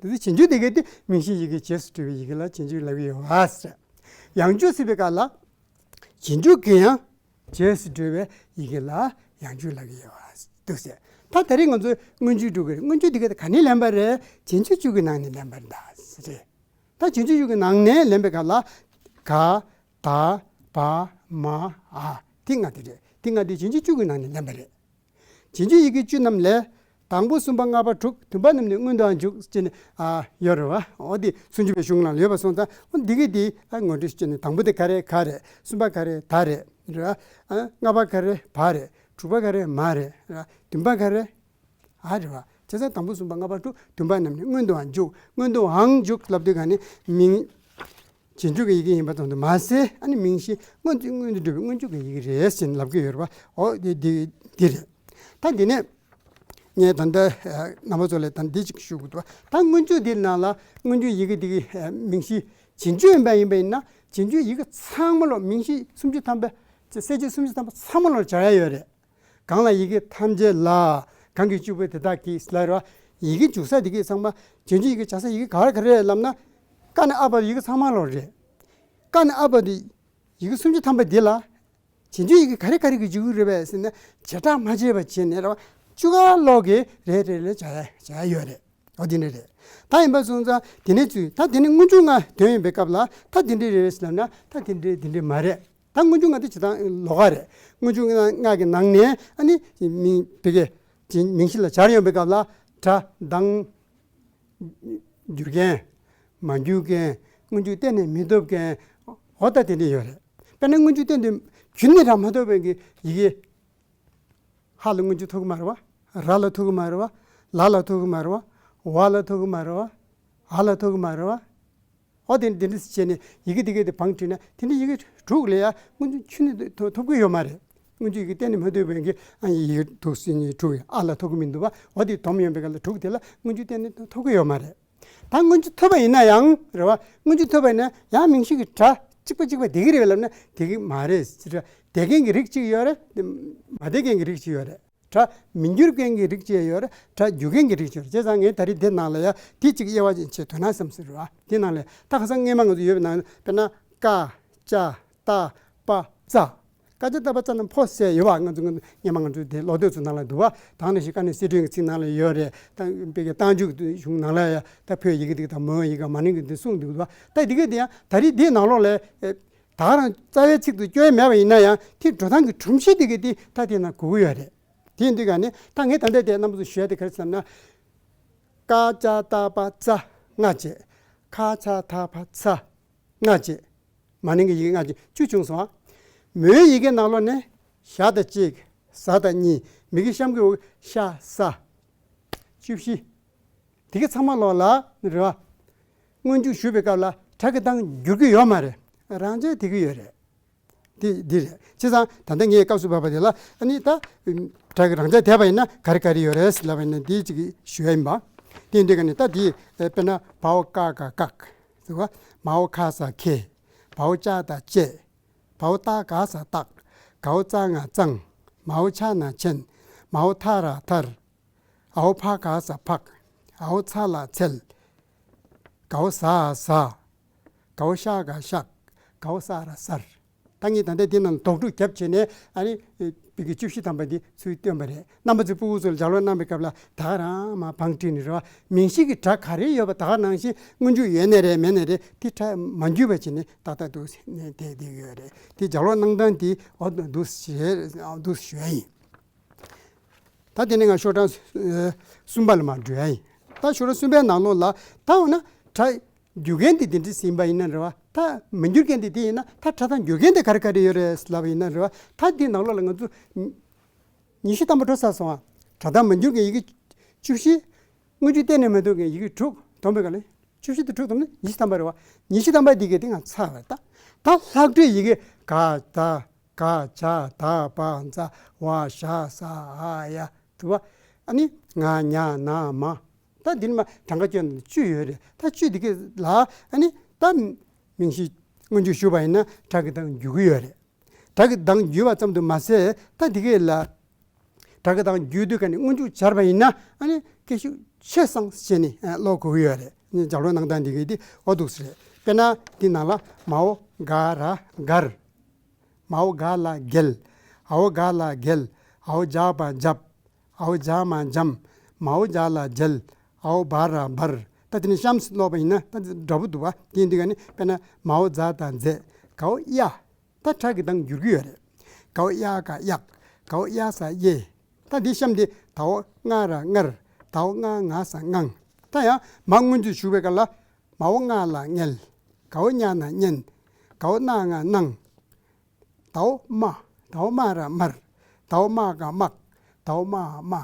དེ་ཚོ་རྗེས་འཇུག་དེ་གའི་དེ་མིང་གཞིའི་ཡི་གེ་རྗེས་སུ་འགྲོ་བའི་ཡི་གེ་ལ་རྗེས་འཇུག་ལབ་ཀྱི་ཡོད་པ་ཟེར། ཡང་འཇུག་ཟེར་བའི་སྐབས་ལ། རྗེས་འཇུག་གི་ཡང་རྗེས་སུ་འགྲོ་བའི་ཡི་གེ་ལ་ཡང་འཇུག་ལབ་ཀྱི་ཡོད་པ་འདུག་ཟེར། ད་དེ་རིང་ང་ཚོས་སྔོན་འཇུག་འགྲོ་གི་རེད། སྔོན་འཇུག་དེ་གའི་དེ་ག་ནས་ལེན་པ་རེད། རྗེས་འཇུག་བཅུ་གི་ནང་ནས་ལེན་པ་རེད་ད་ཟེར། ད་རྗེས་འཇུག་བཅུ་གི་ནང་ནས་ལེན་པའི་སྐབས་ལ། ག་ད་བ་མ་འ་དེ་ལྔ་དེ་རེད། དེ་ལྔ་དེ་རྗེས་འཇུག་བཅུ་གི་ནང་ནས་ལེན་པ་རེད། རྗེས་འཇུག་ཡི་གེ་བཅུ་རྣམས་ལས། དང་པོ་གསུམ་པ་ལྔ་པ་དྲུག་བདུན་པ་རྣམས་ནི་སྔོན་དུའང་འཇུག་ཅེས་ནི་ཨ་ཡོད་རེད་བ། འོ་དེ་སུམ་ཅུ་པའི་གཞུང་ནང་ལ་ཡོད་པ་སོང་ཙང་། འོ་འདི་གི་དེ་ཨ་ངོ་སྤྲོད་ཅེས་ནི་དང་པོ་དེ་ག་རེ་ག་རེད། གསུམ་པ་ག་རེ་ད་རེད་རེད་བ། ཨ་ལྔ་པ་ག་རེ་བ་རེད། དྲུག་པ་ག་རེ་མ་རེད་རེད་བ། བདུན་པ་ག་རེ་ཨ་རེད་བ། བྱས་ཙང་དང་པོ་གསུམ་པ་ལྔ་པ་དྲུག་བདུན་པ་རྣམས་ནི་སྔོན་དུའང་འཇུག་སྔོན་དུའང་འཇུག་ལབ་དུས་ག་ནི་མིང་རྗེས་འཇུག་གི་ཡི་གེ་ཡིན་པ་ཙམ་དུ་མ་ཟད། ཨ་ནི་མིང་གཞི་སྔོན་དུ་སྔོན་དུ་འགྲོ་བའི་སྔོན་འཇུག་གི་ཡི་གེ་རེད་ཟེར་ནས་ལབ་ཀྱི་ཡོད་རེད་བ། འོ་དེ་དེ་དེ་རེད། ད་འདི་ནས་ངས་ད་ལྟ་རྣམ་པ་ཚོ་ལ་ད་འདི་གཅིག་ཞུ་དགོས་འདུག་ད་སྔོན་འཇུག་འདི་ནང་ལ་སྔོན་འཇུག་ཡི་གེ་འདི་གི་མིང་གཞི་རྗེས་འཇུག་ཡིན་པ་ཡིན་པ་ཡིན་ན། རྗེས་འཇུག་ཡི་གེ་ཚང་མ་ལོ་མིང་གཞི་སུམ་ཅུ་ཐམ་པ། གསལ་བྱེད་སུམ་ཅུ་ཐམ་པ་ཚང་མ་ལོ་སྦྱར་ཡ་ཡོད་རེད། གང་ལ་ཡི་གེ་ཐམས་ཅད་ལ། གང་གིས་སྤྱི་བོས་དེ་དག་གིས་ལབ་རེད་བ། ཡི་གེ་འཇུག་ས་དེ་གའི་ཚང་མ། རྗེས་འཇུག་ཡི་གེ་སྦྱར་ས་ཡི་གེ་ག་རེ་ག་རེ་རེད་ལབ་ན། ཀ་ནས་ཨ་བར་ཡི་གེ་ཚང་མ་ལོ་རེད། ཀ་ནས་ཨ་བར་དུ་ཡི་གེ་སུམ་ཅུ་ཐམ་པ་འདི་ལ། རྗེས་འཇུག་ཡི་གེ་ག་རེ་ག་རེ་གིས་འཇུག་གི་རེད་པས་ཟེར་ན། བྱེ་བྲག་མ་ཕྱེ་བ་བྱས་ནས་རེད་བ། བཅུ་ཁ་ལོག་གིས་རེ་རེ་ལ་སྦྱར་ཡ་སྦྱར་ཡ་ཡོད་རེད། འོ་དེ་འདྲ་རེད། ད་ཡིན་པ་སོང་ཙང་དེ་ནས་ཚུལ་ད་དེ་ནས་སྔོན་འཇུག་ལྔ་དོན་ཡིན་པའི་སྐབས་ལ། ད་དེ་འདྲ་རེད་ཟེར་ལབ་ན། ད་དེ་འདྲ་དེ་འདྲ་མ་རེད། ད་སྔོན་འཇུག་ལྔ་དེ་ཇི་ལྟར་ལོགས་ཀ་རེད། སྔོན་འཇུག་ལྔ་ལྔ་གི་ནང་ནས་ཨ་ནི་མིང་བི་གེ་མིང་གཞི་ལ་སྦྱར་ཡོང་པའི་སྐབས་ལ། སྒྲ་གདངས་འགྱུར་མཁན། མ་འགྱུར་མཁན། སྔོན་འཇུག་གཏན་ནས་མི་ཐོབ་མཁན། འོ་ད་དེ་འདྲ་ཡོད་རེད། དཔེར་ན་སྔོན་འཇུག་གཏན་དུ་རྒྱུན་ནས་རང་མ་ཐོབ་པའི་གི་ཡི་གེ། ཧ་ལ་སྔོན་འཇུག་ཐོབ་ཀྱི་མ་རེད་བ། ར་ལ་ཐོབ་ཀྱི་མ་རེད་བ། ལ་ལ་ཐོབ་ཀྱི་མ་རེད་བ། ཝ་ལ་ཐོབ་ཀྱི་མ་རེད་བ། འ་ལ་ཐོབ་ཀྱི་མ་རེད་བ། འོ་དེ་འདི་འདྲ་བྱས་ནས་ཡི་གེ་དེ་གའི་དེ་བང་བསྒྲིགས་ན། དེ་འདྲ་ཡི་གེ་དྲུག་ལ་ཡ་སྔོན་འཇུག་ཁྱོན་ནས་ཐོབ་ཐོབ་ཀྱི་ཡོད་མ་རེད། སྔོན་འཇུག་ཡི་གེ་གཏན་ནས་མ་ཐོབ་པའི་གི་ཨ་ཡི་གེ་དྲུག་ཟེར་ནས་དྲུག་ཨ་ལ་ཐོབ་ཀྱི་མི་འདུག་བ། འོ་དེ་སྡོམ་ཡོད་པའི་སྐབས་ལ་དྲུག་དེ་ལ་སྔོན་འཇུག་གཏན་ནས་ཐོབ་ཀྱི་ཡོད་མ་རེད། ད་སྔོན་འཇུག་ཐོབ་པ་ཡིན་ན་ཡང་རེད་བ། སྔོན་འཇུག་ཐོབ་པ་ཡིན་ན་ཡང་མིང་གཞི་གི་སྒྲ་གཅིག་པ་གཅིག་པ་བསྡད་ཀྱི་རེད་བ་ལབ་ན་བསྡད་ཀྱི་མ་རེད་ཟེར། བསྡད་མཁན་གྱི་རིགས་གཅིག་ཡོད་རེད། མ་བསྡད་མཁན་གྱི་རིགས་གཅིག་ཡོད་རེད། སྒྲ་མི་འགྱུར་མཁན་གྱི་རིགས་གཅིག་ཡོད་རེད། སྒྲ་འགྱུར་མཁན་གྱི་རིགས་གཅིག་ཡོད་རེད། བྱས་ཙང་ངས་ད་རེས་འདི་ནང་ལ་ཡ་དེ་གཅིག་དབྱེ་བ་ཕྱེ་དོན་ན་བསམ་ཟེར་བ། དེ་ནང་ལ་ད་ཁ་སང་སྔས་མ་ང་ཚོ་ཡོད་པའི་ནང་དཔེར་ན་ཀ་ཅ་ཏ་པ་ཙ། ཀ་ཅ་ཏ་པ་ཙ་རྣམས་ཕོ་ཟེར་ཡོད་པ། ང་ཚོ་སྔས་མ་ང་ཚོ་དེ་ཀློག་དེབ་ཚོ་ནང་ལ་འདུག་བ། ད་ནང་བཞིན་དཀའ་གནད་གསེད་བཀྲོལ་གྱི་ཚིག་ནང་ལ་ཡོད་རེད། ད་དཔེ་ཀྱི་རྟགས་འཇུག་གཞུང་ནང་ལ་ཡ་ད་ཕོའི་ཡི་གེ་དེ་དང་མོའི་ཡི་གེ་མ་ནིང་གི་དེ་གསུངས་འདུག་བ། ད་དེ་ག་དེ་ཡང་ད་རེས་འདིའི་ནང་ལོགས་ལ་ད་ག་རང་རྩ་བའི་ཚིག་ཏུ་སྐྱོན་མེད་པ་ཡིན་ན་ཡང་དེ་འགྲོ་སྟངས་ཀྱི་སྒྲོམ་གཞི་དེ་ག་དེ་ད་དེ་ན་དགོས་ཀྱི་ཡོད་རེད། དེ་ཡིན་དུས་ག་ནས་ད་ངས་ད་ལྟ་དེ་རྣམ་པ་ཚོ་ཞུ་ཡ་དེ་ག་རེ་ཟེར་ན། ཀ་ཅ་ཏ་པ་ཙ་ལྔ་བྱས། ཁ་ཆ་ད་བ་ཚ་ལྔ་བྱས། མ་ནིང་གི་ཡི་གེ་ལྔ་བྱས་བཅུ་བྱུང་སོང་ཨ། མོའི་ཡི་གེ་ནང་ལོགས་ནས་ཞ་དང་གཅིག་ཟ་དང་གཉིས། མི་གི་གཤམ་གྱི་འོག་ཤ་ས་བཅུ་བཞི། དེ་ག་ཚང་མ་ལོགས་ལ་རེད་བ། སྔོན་འཇུག་ཞུ་བའི་སྐབས་ལ་སྒྲ་གི་གདངས་འགྱུར་གྱི་ཡོད་མ་རེད། རང་འཇགས་དེ་གི་ཡོད་རེད། དེ་འདི་རེད། བྱས་ཙང་ད་ལྟ་ངས་སྐབས་སུ་བབས་པ་དེ་ལ་ཨ་ནི་ད་སྒྲ་གི་རང་འཇགས་བསྡད་པ་ཡིན་ན་ག་རེ་ག་རེ་ཡོད་རེད་ལབ་པ་ཡིན་ན་འདི་གཅིག་ཞུ་ཡ་ཡིན་པ། དེ་འདི་ག་ནི་ད་འདི་དཔེར་ན་བའོ་ཀ་ག་བཀག་ཟེར་བ། མའོ་ཁ་ས་ཁེ། བའོ་ཅ་ད་བཅད། བའོ་ཏ་ག་ས་བཏགས། གའོ་ཙ་ང་གཙང་། མའོ་ཆ་ན་ཆེན། མའོ་ཐ་ར་ཐར། ཨའོ་ཕ་ག་ས་ཕག། ཨའོ་ཚ་ལ་ཚལ། གའོ་ཟ་ཟ། གའོ་ཤ་ག་ཤག། གའོ་ས་ར་སར། ད་ངས་ད་ལྟ་འདི་རྣམས་དོགས་སྒྲུབ་བརྒྱབ་བྱས་ནས་ཨ་ནི་པི་ཀི་བཅུ་བཞི་ཐམ་པ་འདི་ཚུར་བཏོན་པ་རེད། རྣམ་པ་ཚོས་ཕྲུ་གུ་ཚོ་ལ་ལྗགས་ཀློག་གནང་བའི་སྐབས་ལ་ད་ག་རང་མ་བང་བསྒྲིགས་ནས་རེད་བ། མིང་གཞི་གི་སྒྲ་ག་རེ་ཡོད་པ་ད་ག་ནང་བཞིན་སྔོན་འཇུག་ཡོད་ནའི་རེད་མེད་ནའི་རེད། དེ་སྒྲ་མ་འགྱུར་བ་བྱས་ནས་ཏག་ཏག་འདུག་ནས་བསྡད་བསྡད་ཡོད་རེད། དེ་ལྗགས་ཀློག་གནང་སྟངས་དེ་འོ་འདུག་ཞེས་འདུག་ཞུ་ཡ་ཡིན། ད་དེ་ནས་ང་ཤོག་གྲངས་ཨ་གསུམ་པ་ལ་མར་འགྲོ་ཡ་ཡིན། ད་ཤོག་གྲངས་གསུམ་པའི་ནང་ལོགས་ལ་ད་འོ་ན་སྒྲ་འགྱུར་མཁན་དེ་དེ་འདྲ་ཟིན་པ་ཡིན་ན་རེད་བ། ད་མི་འགྱུར་མཁན་དེ་དེ་ཡིན་ན་ད་སྒྲ་གདངས་འགྱུར་མཁན་དེ་ག་རེ་ག་རེ་ཡོད་རེད་ལབ་པ་ཡིན་ན་རེད་བ། ད་དེའི་ནང་ལོགས་ལ་ང་ཚོ་ཉི་ཤུ་ཐམ་པ་འགྲོ་ཚར་སོང་ཨ། སྒྲ་གདངས་མི་འགྱུར་མཁན་ཡི་གེ་བཅུ་བཞི། སྔོན་འཇུག་གཏན་ནས་མི་འདུག་མཁན་ཡི་གེ་དྲུག་བསྡོམས་པའི་སྒང་ལ་བཅུ་བཞི་དང་དྲུག་བསྡོམས་ན་ཉི་ཤུ་ཐམ་པ་རེད་བ། ཉི་ཤུ་ཐམ་པ་དེ་ག་དེ་ང་ཚར་བ་རེད། ད་ད་ལྷག་འཕྲོས་ཡི་གེ་ག་ད། ག་ཇ་ད་བ་ཛ་ཝ་ཞ་ཟ་འ་ཡ་དུ་བ། ཨ་ནི་ང་ཉ་ན་མ། ད་འདི་ནི་མ་གྲངས་ཀ་བཅོས་ན་བཅུ་ཡོད་རེད། ད་བཅུ་འདི་ག་ལ་ཨ་ནི་ད་མིང་གཞི་སྔོན་འཇུག་ཞུས་པ་ཡིན་ན་སྒྲ་གི་གདངས་འགྱུར་གི་ཡོད་རེད། སྒྲ་གི་གདངས་འགྱུར་བ་ཙམ་དུ་མ་ཟད་ད་འདི་ག་ལ་སྒྲ་གི་གདངས་འགྱུར་དུས་ག་ནས་སྔོན་འཇུག་སྦྱར་བ་ཡིན་ན་ཨ་ནི་སྐད་ཤུགས་ཆེ་སང་བྱས་ནས་ཀློག་དགོས་ཀྱི་ཡོད་རེད། ལྗགས་ཀློག་གནང་སྟངས་འདི་ག་འདི་འོ་འདུག་སེ་རེད། དཔེར་ན་འདི་ནང་ལ་མའོ་ག་ར་གར། མའོ་ག་ལ་གལ། ཨའོ་ག་ལ་གལ། ཨའོ་ཇ་བ་འཇབ། ཨའོ་ཇ་མ་འཇམ། མའོ་ཇ་ལ་འཇལ། ཨའོ་བ་ར་འབར། ད་དེ་ནི་གཤམ་ལོག་པ་ཡིན་ན་ད་འདྲ་པོ་འདུག་བ། དེ་ཡིན་དུས་ག་ནི་དཔེར་ན་མའོ་ཛ་ད་མཛད། གའོ་གཡའ། ད་སྒྲ་གི་གདངས་འགྱུར་གྱི་ཡོད་རེད། གའོ་གཡའ་ག་གཡག། གའོ་གཡའ་ས་གཡས། ད་འདི་གཤམ་དེ་དའོ་ང་ར་ངར། དའོ་ང་ང་ས་ངང་། ད་ཡང་མ་སྔོན་འཇུག་ཞུ་བའི་སྐབས་ལ་མའོ་ང་ལ་ངལ། གའོ་ཉ་ན་གཉན། གའོ་ན་ང་གནང་། དའོ་མ། དའོ་མ་ར་མར། དའོ་མ་ག་མག། དའོ་མ་མ།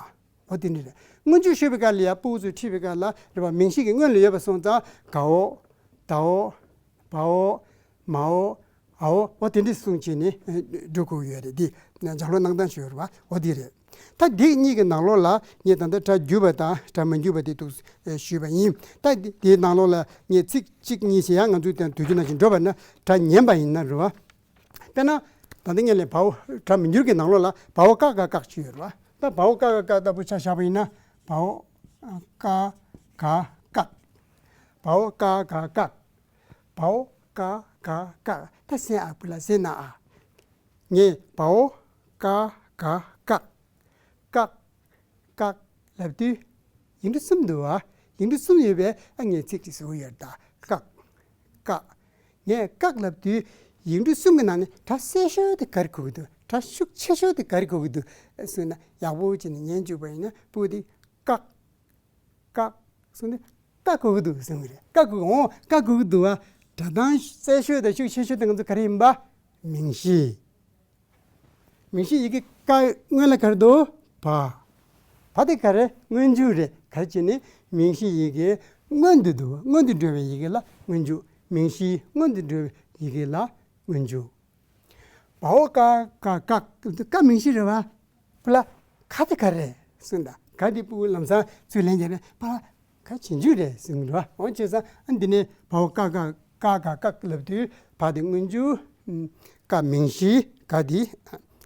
འོ་དེ་འདྲ་རེད། སྔོན་འཇུག་ཞུས་པའི་སྐབས་ལ་ཡ་ཕྲུ་གུ་ཚོས་ཁྲིད་པའི་སྐབས་ལ་རེད་བ། མིང་གཞི་གི་སྔོན་ལ་ཡོད་པ་སོང་ཙང་གའོ། དའོ། བའོ། མའོ། ཨའོ། འོ་དེ་འདྲ་གསུངས་བྱས་ནས་འགྲོ་དགོས་ཀྱི་ཡོད་རེད། འདི་ལྗགས་ཀློག་གནང་སྟངས་ཞུ་ཡོད་རེད་བ། འོ་དེ་རེད། ད་འདི་གཉིས་ཀྱི་ནང་ལོགས་ལ་ངས་ད་ལྟ་སྒྲ་འགྱུར་བ་དང་སྒྲ་མི་འགྱུར་བ་དེ་འདུག་ཞུས་པ་ཡིན། ད་འདི་དེའི་ནང་ལོགས་ལ་ངས་ཚིག་གཅིག་གཉིས་ཤིག་ཡང་ང་ཚོས་དེ་དུས་རྒྱུན་ནང་བཞིན་འགྲོ་བ་ན་སྒྲ་ཉན་པ་ཡིན་ན་རེད་བ། དཔེར་ན། ད་ལྟ་ངས་ལས་བའོ་སྒྲ་མི་འགྱུར་གྱི་ནང་ལོགས་ལ་བའོ་ཀ་ག་བཀག་ཅིག་ཡོད་རེད་བ། ད་བའོ་ཀ་ག་བཀག་ལྟ་བུ་ཆ་བཞག་པ་ཡིན་ན་བའོ་ཀ་ག་བཀག། བའོ་ཀ་ག་བཀག། བའོ་ཀ་ག་བཀག། ད་སེ་ཨ་བུ་ལ་སེ་ན་ཨ། ངས་བའོ་ཀ་ག་བཀག། བཀག། བཀག་ལབ་དུས། ཡིག་འབྲུ་གསུམ་འདུག་བ། ཡིག་འབྲུ་གསུམ་ཡོད་པས་ཨ་ངས་ཚིག་ཅིག་བཟོ་གི་ཡོད་ད། བཀག། བཀག། ངས་བཀག་ལབ་དུས། ཡིག་འབྲུ་གསུམ་གྱི་ནང་ནས་སྒྲ་གསལ་ཤོས་དེ་ག་རེ་གོ་གི་འདུག་སྒྲ་ཤུགས་ཆེ་ཤོས་དེ་ག་རེ་གོ་གི་འདུག་ཟེར་ན་ཡག་པོ་བྱས་ནས་ཉན་བཅུག་པ་ཡིན་ན་ཕྲུ་གུ་དེ་བཀག། བཀག་གསུངས་ཏེ་ཀ་གོ་གི་འདུག་གསུང་གི་རེད། ཀ་གོ་གི་འོང་། ཀ་གོ་གི་འདུག་བ། སྒྲ་གདངས་གསལ་ཤོས་དང་ཤུགས་ཆེ་ཤོས་དེ་ང་ཚོ་ག་རེ་ཡིན་པ། མིང་གཞི། མིང་གཞི་ཡི་གེ་ཀ་སྔོན་ལ་ག་རེ་འདུག་བ། བ་དེ་ག་རེ། སྔོན་འཇུག་རེད། ག་རེ་བྱས་ནས་མིང་གཞི་ཡི་གེ་སྔོན་དུ་འདུག་སྔོན་དུ་འགྲོ་བའི་ཡི་གེ་ལ་སྔོན་འཇུག་མིང་གཞི་སྔོན་དུ་འགྲོ་བའི་ཡི་གེ་ལ་སྔོན་འཇུག་བ་འོག་ཀ་ག་ག། ཀ་མིང་གཞི་རེད་བ། ཕུ་ལ་ག་དེ་ག་རེད་གསུངས་དང་། ག་དེ་ཕྲུ་གུ་ལམ་སང་ཚུར་ལེན་རྒྱུ་རེད། ཕ་ལ་ག་རྗེས་འཇུག་རེད་གསུངས་རེད་བ། འོ་བྱས་ཙང་ཨ་འདི་ནས་བ་འོག་ཀ་ག་ག་ག་ག་ལབ་དུས་བ་དེ་སྔོན་འཇུག། ཀ་མིང་གཞི། ག་དེ་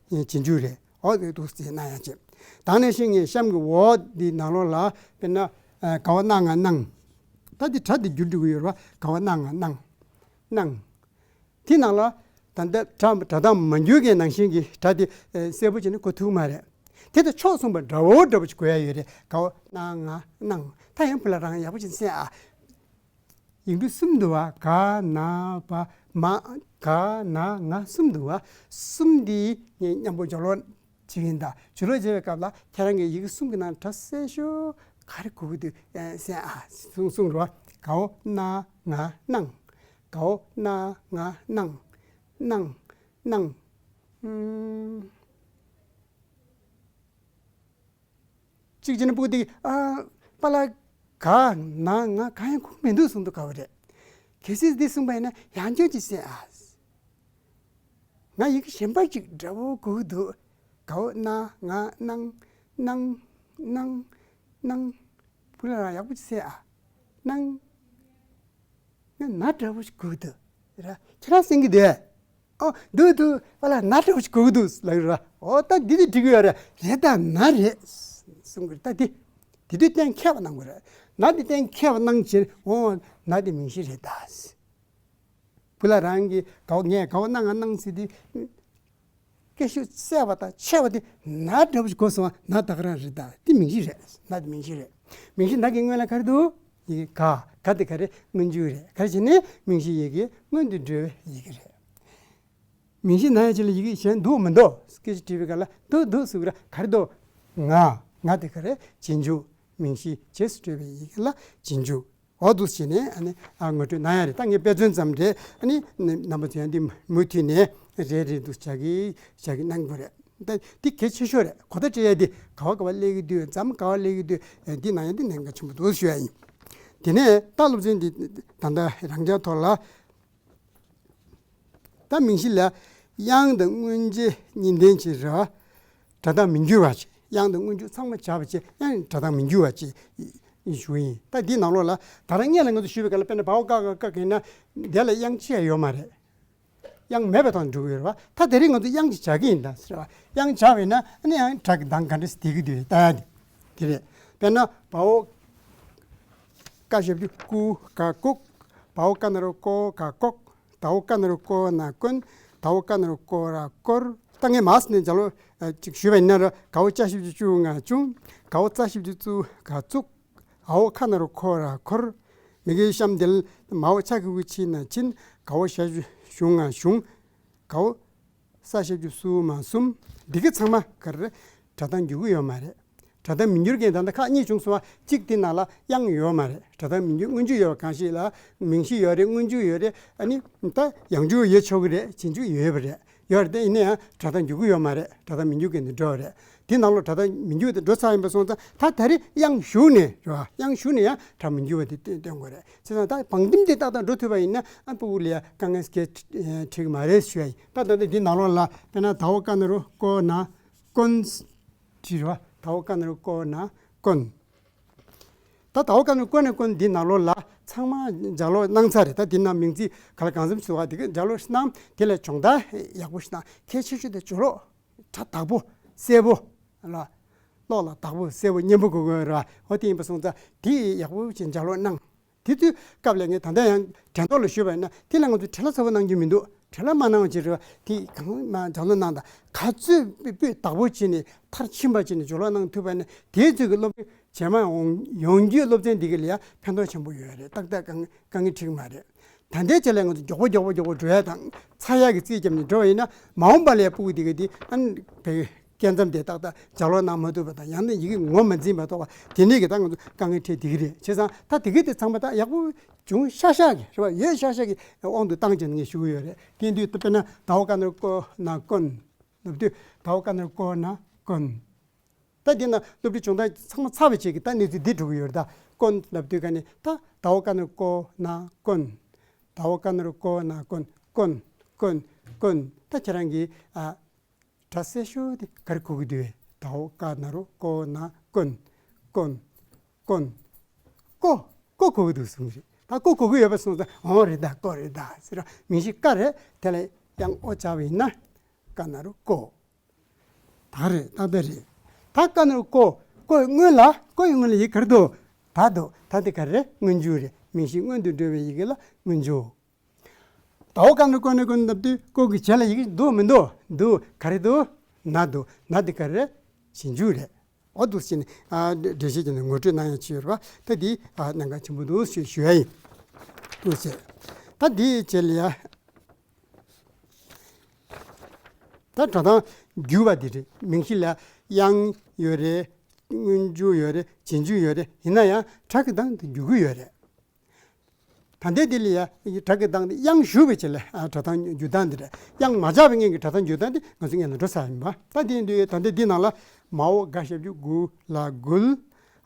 རྗེས་འཇུག་རེད། འོ་དེ་འདུག་ཟེར་ན་ཡང་བྱེད། ད་ནས་ཤིང་ངས་གཤམ་གྱི་འོག་འདི་ནང་ལོགས་ལ་དཔེར་ན་ག་འོག་ན་ང་གནང་། ད་འདི་སྒྲ་དེ་འགྱུར་འགྲོ་གི་ཡོད་རེད་བ། ག་འོག་ན་ང་གནང་། གནང་། དེ་ནང་ལ་ད་ལྟ་སྒྲ་སྒྲ་གདངས་མ་འགྱུར་གྱི་ནང་བཞིན་གྱི་སྒྲ་དེ་གསལ་པོ་བྱས་ནས་གོ་ཐུབ་མ་རེད། དེ་དང་ཕྱོགས་མཚུངས་པ་འདྲ་བོ་འདྲ་བོ་ཅིག་གོ་ཡ་ཡོད་རེད། ག་འོག་ན་ང་གནང་། ད་ཡང་བུ་ལ་རང་ཡག་པོ་ཅིག་གསན་ཨ། ཡིག་འབྲུ་གསུམ་འདུག་བ། ག་ན་བ་མ། ག་ན་ང་གསུམ་འདུག་བ། གསུམ་འདི་ངས་མཉམ་པོ་སྦྱོར་ཀློག་བྱེད་ཀྱི་ཡིན། ད་སྦྱོར་ཀློག་བྱེད་པའི་སྐབས་ལ་ཁྱེད་རང་གིས་ཡི་གེ་གསུམ་གྱི་ནང་སྒྲ་གསལ་ཤོས་ག་རེ་གོ་གི་འདུག་གསན་ཨ། གསུངས་གསུངས་རོགས། ག་འོག་ན་ང་གནང་། ག་འོག་ན་ང་གནང་། གནང་། གནང་། ཨུམ། གཅིག་བྱས་ན་ཕྲུ་གུ་དེ་ཨ་པཱ་ལགས་ག་ན་ང་ག་ཡང་གོ་གི་མི་འདུག་གསུངས་འདུག་ག་བ་རེད། གལ་སྲིད་འདི་གསུངས་པ་ཡིན་ན་ཡང་བསྐྱར་ཅིག་གསན་ཨ། ང་ཡི་གེ་གཞན་པ་ཅིག་འདྲ་བོ་གོ་གི་འདུག་ག་འོག་ན་ང་གནང་། གནང་། གནང་། གནང་། བུ་ལ་རང་ཡག་པོ་ཅིག་གསན་ཨ། གནང་། ང་ན་འདྲ་བོ་ཞིག་གོ་གི་འདུག་ར། ཁྱེད་རང་གསན་གི་འདུག་ཨོ་འདུག་འདུག་པཱ་ལགས་ན་འདྲ་བོ་ཞིག་གོ་གི་འདུག་ལབ་ར། ཨོ་ད་འདི་དེ་འགྲིག་གི་ཡོད་རེད། རེད་ད་ན་རེད་གསུང་གི་རེད། ད་འདི་འདི་དུས་གཏན་འཁེལ་བ་གནང་དགོས་རེད། ན་འདི་གཏན་འཁེལ་བ་གནང་ཕྱིར་ཨོ་ན་འདི་མིང་གཞི་རེད་ད། བུ་ལ་རང་གིས་ག་བ་ངས་ག་བ་གནང་ང་གནང་ཟེར་དུས། སྐད་ཤུགས་གསལ་བ་དང་ཆེ་བ་དེ་ན་འདྲ་བོ་ཞིག་གོ་སོང་བ། ན་ད་ག་རང་རེད་ད། དེ་མིང་གཞི་རེད། ན་དེ་མིང་གཞི་རེད། མིང་གཞི་ན་གི་སྔོན་ལ་ག་རེ་འདུག་ཡི་གེ་ག། ག་དེ་ག་རེ་སྔོན་འཇུག་རེད། ག་རེ་བྱས་ནས་མིང་གཞི་ཡི་གེ་སྔོན་དུ་འགྲོ་བའི་ཡི་གེ་རེད། མིང་གཞི་ན་ཡ་ཅིག་ལ་ཡི་གེ་གཞན་འདུག་མི་འདུག་སྐད་ཆ་དྲིས་པའི་སྐབས་ལ་འདུག་འདུག་ཟེར་གི་ར། ག་རེ་འདུག་ང་། ང་དེ་ག་རེ་རྗེས་འཇུག་མིང་གཞི་རྗེས་སུ་འགྲོ་བའི་ཡི་གེ་ལ་རྗེས་འཇུག་འོ་འདུག་བྱས་ནས་ཨ་ནི་ཨ་ངོ་སྤྲོད་གནང་ཡ་རེད། ད་ངས་དཔེ་མཚོན་ཙམ་རེད། ཨ་ནི་རྣམ་པ་ཚོ་ཡང་འདི་མུ་མཐུད་ནས་རེ་རེ་འདུག་བྱ་གི་བྱ་གི་གནང་དགོས་རེད། ད་འདི་གལ་ཆེ་ཤོས་རེད། གོ་བརྡ་སྤྲད་ཡ་འདི་ག་བ་ག་བ་སླེབས་ཀྱི་འདུག་མཚམས་ག་བ་སླེབས་ཀྱི་འདུག་འདི་གནང་ཡ་འདི་གནད་འགག་ཆེན་པོ་འདུག་ཞུ་ཡ་ཡིན། དེ་ནས་ད་སློབ་ཚན་འདི་ད་ལྟ་རང་འཇགས་ཐོག་ལ། ད་མིང་གཞི་ལ་དབྱངས་དང་སྔོན་རྗེས་གཉིས་ལྡན་གྱི་རེད་བ། སྒྲ་གདངས་མི་འགྱུར་བ་བྱས། དབྱངས་དང་སྔོན་འཇུག་ཚང་མ་བྱས་པ་བྱས་ཡང་སྒྲ་གདངས་མི་འགྱུར་བ་བྱས་ཞུ་ཡིན། ད་འདིའི་ནང་ལོགས་ལ་ད་རང་སྔོན་ལ་ང་ཚོ་ཞུས་པའི་སྐབས་ལ་དཔེར་ན་བ་འོག་ཀ་ག་ག་ག་ཡིན་ན་དེ་ལ་དབྱངས་ཅི་ཡང་ཡོད་མ་རེད། དབྱངས་མེད་པའི་ཐོག་ནས་འགྲོ་གི་ཡོད་རེད་བ། ད་དེ་རིང་ང་ཚོ་དབྱངས་ཅིག་བྱ་གི་ཡིན་ད་ཟེར་བ། དབྱངས་བྱ་བས་ན་ཨ་ནི་ཡང་སྒྲ་གི་གདངས་ག་འདྲ་ཞིག་བསྡད་ཀྱི་འདུག་ལྟ་ཡ་དེ་དེ་རེད། དཔེར་ན་བ་འོག་ཀ་ཞབས་ཀྱུ་ཀུ་ག་ཀུག་བ་འོག་ཀ་ན་རོ་ཀོ་ག་ཀོག་ད་འོག་ཀ་ན་རོ་ཀོ་ན་ཀོན། ད་འོག་ཀ་ན་རོ་ཀོ་ར་ཀོར། ད་ངས་མར་ནས་སྦྱར་ཀློག་ཅིག་ཞུས་པ་ཡིན་ན་ར། ག་འོག་ཅ་ཞབས་ཀྱུ་ཅུ་ང་ཅུང་། ག་འོག་ཙ་ཞབས་ཀྱུ་ཙུ་ག་ཙུག་འ་འོག་ཁ་ན་རོ་ཁོ་ར་ཁོར། མི་དགེ་གཤམ་འདི་ལ་མ་འོག་ཆ་གི་གུ་ཆི་ན་ཆིན། ག་འོག་ཞ་ཞབས་ཀྱུ་ཞུ་ང་ཞུང་། ག་འོག་ས་ཞབས་ཀྱུ་སུ་མ་སུམ། འདི་གི་ཚང་མ་ག་རེ་རེད། སྒྲ་གདངས་འགྱུར་གི་ཡོད་མ་རེད། སྒྲ་གདངས་མི་འགྱུར་མཁན་ད་ལྟ་ཁག་གཉིས་བྱུང་སོང་བ། གཅིག་དེ་ནང་ལ་དབྱངས་ཡོད་མ་རེད། སྒྲ་གདངས་མི་འགྱུར། སྔོན་འཇུག་ཡོད་པ་གང་ཞིག་ལ་མིང་གཞི་ཡོད་རེད། སྔོན་འཇུག་ཡོད་རེད། ཨ་ནི་ད་ཡང་འཇུག་ཡོད་ཆོག་གི་རེད། རྗེས་འཇུག་ཡོད་པ་རེད། ཡོད་རེད་དེ་ཡིན་ན་ཡང་སྒྲ་གདངས་འགྱུར་གི་ཡོད་མ་རེད། སྒྲ་གདངས་མི་འགྱུར་མཁན་དེ་འགྲོ་བ་རེད། དེ་ནང་ལོགས་སྒྲ་གདངས་མི་འགྱུར་དེ་འགྲོ་ཚར་ཡིན་པ་སོང་ཙང་ད་ད་རེས་དབྱངས་ཞུགས་ནས་རེད་བ། དབྱངས་ཞུགས་ནས་ཡང་སྒྲ་མི་འགྱུར་བ་དེ་སྟོན་དགོས་རེད། བྱས་ཙང་ད་བང་འགྲིམ་དེ་ཏག་ཏག་འགྲོ་ཐུབ་པ་ཡིན་ན་ཨ་ཕྲུ་གུ་ལ་ཡ་དཀའ་ངལ་སྐྱེ་འགྲིག་གི་མ་རེད་ཞུ་ཡ་ཡིན། ད་ད་ལྟ་འདི་ནང་ལོགས་ལ་དཔེར་ན་ད་འོག་ཀ་ན་རོ་ཀོ་ན་ཀོན། བྲིས་རོ། ད་འོག་ཀ་ན་རོ་ཀོ་ན་ཀོན། ད་ད་འོག་ཀ་ན་རོ་ཀོ་ན་ཀོན་འདི་ནང་ལོགས་ལ་ཚང་མ་སྦྱར་ཀློག་གནང་ཚར་རེད། ད་འདི་ནང་མིང་ཚིག་ག་ལ་གང་འཚམ་ཞིག་འདུག་ག་དེ་ག་སྦྱར་ཀློག་གནང་། དེ་ལ་སྦྱོང་བརྡར་ཡག་པོ་ཞིག་གནང་། གལ་ཆེ་ཤོས་དེ་སྦྱོར་ཀློག་སྒྲ་དག་པོ་གསལ་པོ་ལ། ཀློག་ལ་དག་པོ་གསལ་པོ་སྙན་པོ་དགོས་དགོས་རེད་བ། འོ་དེ་ཡིན་པ་སོང་ཙང་དེ་ཡག་པོ་ཞིག་སྦྱར་ཀློག་གནང་། དེ་དུས་སྐབས་ལ་ངས་ད་ལྟ་ཡང་དྲན་ཐོག་ལ་ཞུས་པ་ཡིན་ན་དེ་ལ་ང་ཚོས་བྲེལ་བ་ཚ་པོ་གནང་རྒྱུ་མི་འདུག་བྲེལ་བ་མ་གནང་བ་བྱས་རེད་བ། དེ་གང་མ་སྦྱར་ཀློག་གནང་དང་། ག་ཚོད་སྤུས་དག་པོ་བྱས་ནས་མཐར་ཕྱིན་པ་བྱས་ནས་སྦྱོར་ཀློག་གནང་ཐུབ་པ་ཡིན་ན་དེའི་ཚོད་ཀྱི་སློབ་རྒྱུན་རྗེས་མ་ཡོང་ཡོང་རྒྱུའི་སློབ་ཚན་འདི་ག་ལ་ཡ་ཕན་ཐོགས་ཆེན་པོ་ཡོད་རེད། ཏག་ཏག་དཀའ་ངལ་དཀའ་ངལ་འཕྲད་ཀྱི་མ་རེད། ད་ལྟའི་ཆ་ལ་ང་ཚོ་མགྱོགས་པོ་མགྱོགས་པོ་མགྱོགས་པོ་འགྲོ་ཡ་དང་ཚ་ཡ་གི་རྩིས་བརྒྱབ་ནས་འགྲོ་བ་ཡིན་ན་མ་འོངས་པ་ལ་ཡ་ཕྲུ་གུ་དེ་ག་དེ་ཨ་ནི་བས་སྐྱེ་མཚམས་དེ་ཏག་ཏག་སྦྱར་ཀློག་གནང་མ་ཐུབ་པ་དང་། ཡང་ན་ཡི་གེ་ངོ་མ་འཛིན་པ་ཐོག་པ་དེ་འདྲས་ཀྱི་ད་ང་ཚོ་དཀའ་ངལ་འཕྲད་བསྡད་ཀྱི་རེད། བྱས་ཙང་ད་དེ་ག་དེ་ཚང་མ་ད་ཡག་པོ་བྱུང་ཤག་ཤག་གི་རེད་བ། ཡོད་ཤག་ཤག་གི་དབང་དུ་བཏང་བྱས་ནས་ངས་ཞུ་གི་ཡོད་རེད། དེ་དུས་དཔེར་ན་ད་འོག་ཀ་ན་རོ་ཀོ་ན་ཀོན་ལབ་དུས་ད་འོག་ཀ་ན་རོ་ཀོ་ན་ཀོན། ད་འདི་ན་སློབ་ཁྲིད་སྦྱོང་བརྡར་ཚང་མ་ཚར་བའི་རྗེས་ཀྱི་ད་གནས་ཚུལ་འདི་འགྲོ་གི་ཡོད་རེད། ད་ཀོན་ལབ་དུས་ག་ནས་ད་ད་འོག་ཀ་ན་རོ་ཀོ་ན་ཀོན། ད་འོག་ཀ་ན་རོ་ཀོ་ན་ཀོན། ཀོན། ཀོན། ཀོན། ད་ཁྱེད་རང་གིས་ཨ། སྒྲ་གསལ་ཤོས་དེ་ག་རེ་གོ་གི་འདུག་བས། དའོ་ཀ་ན་རོ་ཀོ་ན་ཀོན། ཀོན། ཀོན། ཀོ། ཀོ་གོ་གི་འདུག་གསུངས་རེད། ད་ཀོ་གོ་གི་ཡོད་པ་སོང་ཙང་འོ་རེད་ད། ཀོ་རེད་ད་ཟེར་ར། མིང་གཞི་ཀ་རེད། དེ་ལ་དབྱངས་ཨོ་སྦྱར་བ་ཡིན་ན་ཀ་ན་རོ་ཀོ། ད་རེད། ད་ད་རེད། ད་ཀ་ན་རོ་ཀོ། ཀོ་ཡི་སྔོན་ལ། ཀོ་ཡི་སྔོན་ལ་ཡི་གེ་ག་རེ་འདུག་ད་འདུག་ད་འདི་ག་རེ་རེད། སྔོན་འཇུག་རེད། མིང་གཞི་སྔོན་དུ་འགྲོ་བའི་ཡི་གེ་ལ་སྔོན་འཇུག་དའོ་ཀ་ན་རོ་ཀོ་ན་ཀོན་ལབ་དུས་ཀོ་གི་རྗེས་ལ་ཡི་གེ་འདུག་མི་འདུག་འདུག་ག་རེ་འདུག་ན་འདུག་ན་འདི་ག་རེ་རེད། རྗེས་འཇུག་རེད། འོ་འདུག་སེ་བྱས་ནས་ཨ་འགྲེལ་བཤད་བྱས་ནས་ངོ་སྤྲོད་གནང་ཡ་ཅིག་ཡོད་རེད་པ། ད་འདི་ཨ་གནད་འགག་ཆེན་པོ་འདུག་ཞེས་ཞུ་ཡ་ཡིན། འདུག་སེ། ད་འདིའི་རྗེས་ལ་ཡ། ད་སྒྲ་གདངས་བསྒྱུར་བ་འདི་རེད། མིང་གཞི་ལ་དབྱངས་ཡོད་རེད། སྔོན་འཇུག་ཡོད་རེད། རྗེས་འཇུག་ཡོད་རེད། ཡིན་ན་ཡང་སྒྲ་གི་གདངས་དེ་བསྒྱུར་གྱི་ཡོད་རེད། ད་ལྟའི་འདི་ལ་ཡ་སྒྲ་གི་གདངས་དེ་དབྱངས་ཞུགས་པའི་ཆེད་ལ་ཨ་སྒྲ་གདངས་བསྒྱུར་སྟངས་འདི་རེད། དབྱངས་མ་སྦྱར་བའི་སྔོན་གྱི་སྒྲ་གདངས་བསྒྱུར་སྟངས་དེ་ང་ཚོ་སྔོན་ལ་འགྲོ་ཚར་ཡིན་པ། ད་འདི་འདི་ད་ལྟའི་འདི་ནང་ལ་མའོ་ག་ཞབས་ཀྱུ་གུ་ལ་གུལ།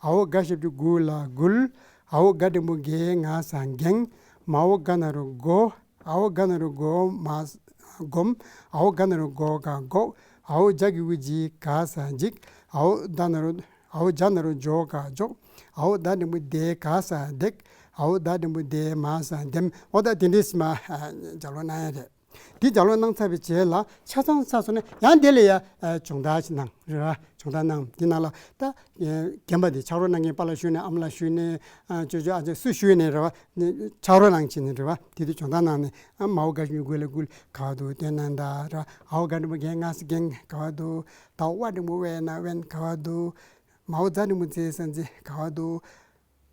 འའོ་ག་ཞབས་ཀྱུ་གུ་ལ་གུལ། འའོ་ག་འགྲེང་བུ་གེ་ང་ས་འགེང་། མའོ་ག་ན་རོ་གོ། འའོ་ག་ན་རོ་གོ་མ་སྒོམ། འའོ་ག་ན་རོ་གོ་ག་གོག། འའོ་ཇ་གི་གུ་ཇི་ག་ས་འཇིག། འའོ་ད་ན་རོ། འའོ་ཇ་ན་རོ་ཇོ་ག་འཇོག། འའོ་ད་འགྲེང་བུ་དེ་ག་ས་འདེག། འའོ་ད་འགྲེང་བུ་དེ་མ་ས་འདེམ། འོ་ད་དེ་འདྲས་མ་ཨ་སྦྱར་ཀློག་གནང་ཡ་རེད། འདི་སྦྱར་ཀློག་གནང་ཚར་བའི་རྗེས་ལ་ཆ་ཚང་ཚར་སོང་ན་ཡང་དེ་ལ་ཡ་ཨ་སྦྱོང་བརྡར་ཞིག་གནང་རེད་པ། སྦྱོང་བརྡར་གནང་། འདི་ནང་ལ་ད་རྒན་པ་དེ་ཕྱག་རོགས་གནང་མཁན་པཱ་ལགས་ཞུས་ནས་ཨ་མ་ལགས་ཞུས་ནས་ཨ་ཅོ་ཅོ་ཨ་ཅག་སུ་ཞུས་ནས་རེད་པ། ཕྱག་རོགས་གནང་བྱས་ནས་རེད་པ། དེ་དུས་སྦྱོང་བརྡར་གནང་ནས་ཨ་མའོ་ག་ཞབས་ཀྱུ་གུ་ལ་གུལ་ག་བ་འདུག་སྟོན་གནང་དང་རེད་པ། འའོ་ག་འགྲེང་བུ་གེ་ང་ས་འགེང་ག་བ་འདུག་ད་འའོ་ཝ་འགྲེང་བུ་ཝེ་ན་ཝེན་ག་བ་འདུག་མའོ་ཛ་འགྲེང་བུ་ཛེ་ས་ཛེ་ག་བ་འདུག་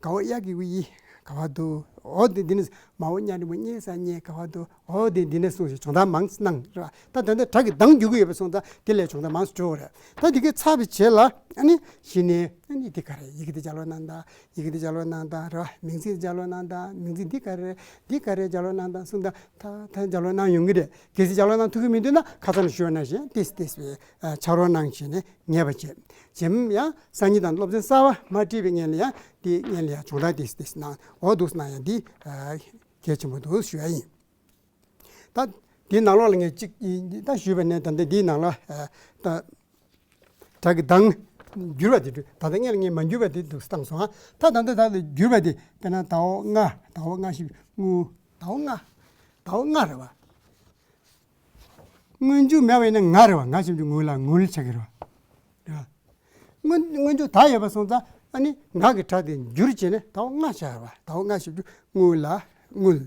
གའོ་ཡ་གི་གུ་ཡི་ག་བ་འདུག་འོ་དེ་འདི་ནས་མའོ་ཉ་འགྲེང་བུ་ཉེ་ས་ཉེ་ག་བ་འདུག་འོ་དེ་འདི་ནས་གསུངས་ཤིག་སྦྱོང་བརྡར་མང་ཙམ་གནང་རེད་པ། ད་ད་ལྟ་སྒྲ་གི་གདངས་བསྒྱུར་གྱི་ཡོད་པ་སོང་ཙང་དེ་ལས་སྦྱོང་བརྡར་མང་ཙམ་འགྲོ་གི་རེད། ད་འདི་གའི་ཚར་བའི་རྗེས་ལ་ཨ་ནི་གཞི་ནས་ཨ་ནི་འདི་ག་རེ་ཡི་གེ་འདི་སྦྱར་ཀློག་གནང་དང་། ཡི་གེ་འདི་སྦྱར་ཀློག་གནང་དང་རེད་པ། མིང་ཚིག་སྦྱར་ཀློག་གནང་དང་། མིང་ཚིག་འདི་ག་རེ་འདི་ག་རེ་སྦྱར་ཀློག་གནང་དང་གསུངས་དང་། ད་ད་སྦྱར་ཀློག་གནང་ཡོང་གི་རེད། གལ་སྲིད་སྦྱར་ཀློག་གནང་ཐུབ་ཀྱི་མི་འདུག་ན་ཁ་སང་ནས་ཞུས་པ་ནང་བཞིན་ཏིས་ཏིས་པའི་ཕྱག་རོགས་གནང་བྱས་ནས་ངེས་པ་བྱེད། རྗེས་མ་ཡང་སང་ཉིན་དང་སློབ་ཚན་གསར་པ་མ་ཁྲིད་པའི་སྔོན་ལ་ཡང་དེའི་སྔོན་ལ་ཡང་སྦྱོང་བརྡར་ཏིས་ཏིས་གནང་། འོ་འདུག་གནང་ཡང་འདི་གལ་ཆེན་པོ་འདུག་ཞུ་ཡ་ཡིན། ད་འདིའི་ནང་ལོགས་ལ་ངས་གཅིག་ད་ཞུས་པ་ནས་ད་ལྟ་འདིའི་ནང་ལ་ད་སྒྲ་གི་གདངས་བསྒྱུར་བ་དེ་ད་ལྟ་སྔོན་ལ་ངས་མ་བསྒྱུར་བ་དེ་འདུག་བཏང་སོང་ཨ། ད་ད་ལྟ་ད་ལྟ་བསྒྱུར་བ་དེ་དཔེར་ན་དའོ་ང་། དའོ་ང་ཞབས་ཀྱུ་ངུ། དའོ་ང་། དའོ་ང་རེད་པ། སྔོན་འཇུག་མེད་པ་ཡིན་ན་ང་རེད་པ། ང་ཞབས་ཀྱུ་ངུ་ལ་ངུལ་ཆགས་ཀྱི་རེད་པ། རེད་པ། སྔོན་སྔོན་འཇུག་ད་ཡོད་པ་སོང་ཙང་ཨ་ནི་ང་གི་སྒྲ་དེ་བསྒྱུར་བྱས་ནས་དའོ་ང་ཆགས་རེད་པ། དའོ་ང་ཞབས་ཀྱུ་ངུ་ལ་ངུལ།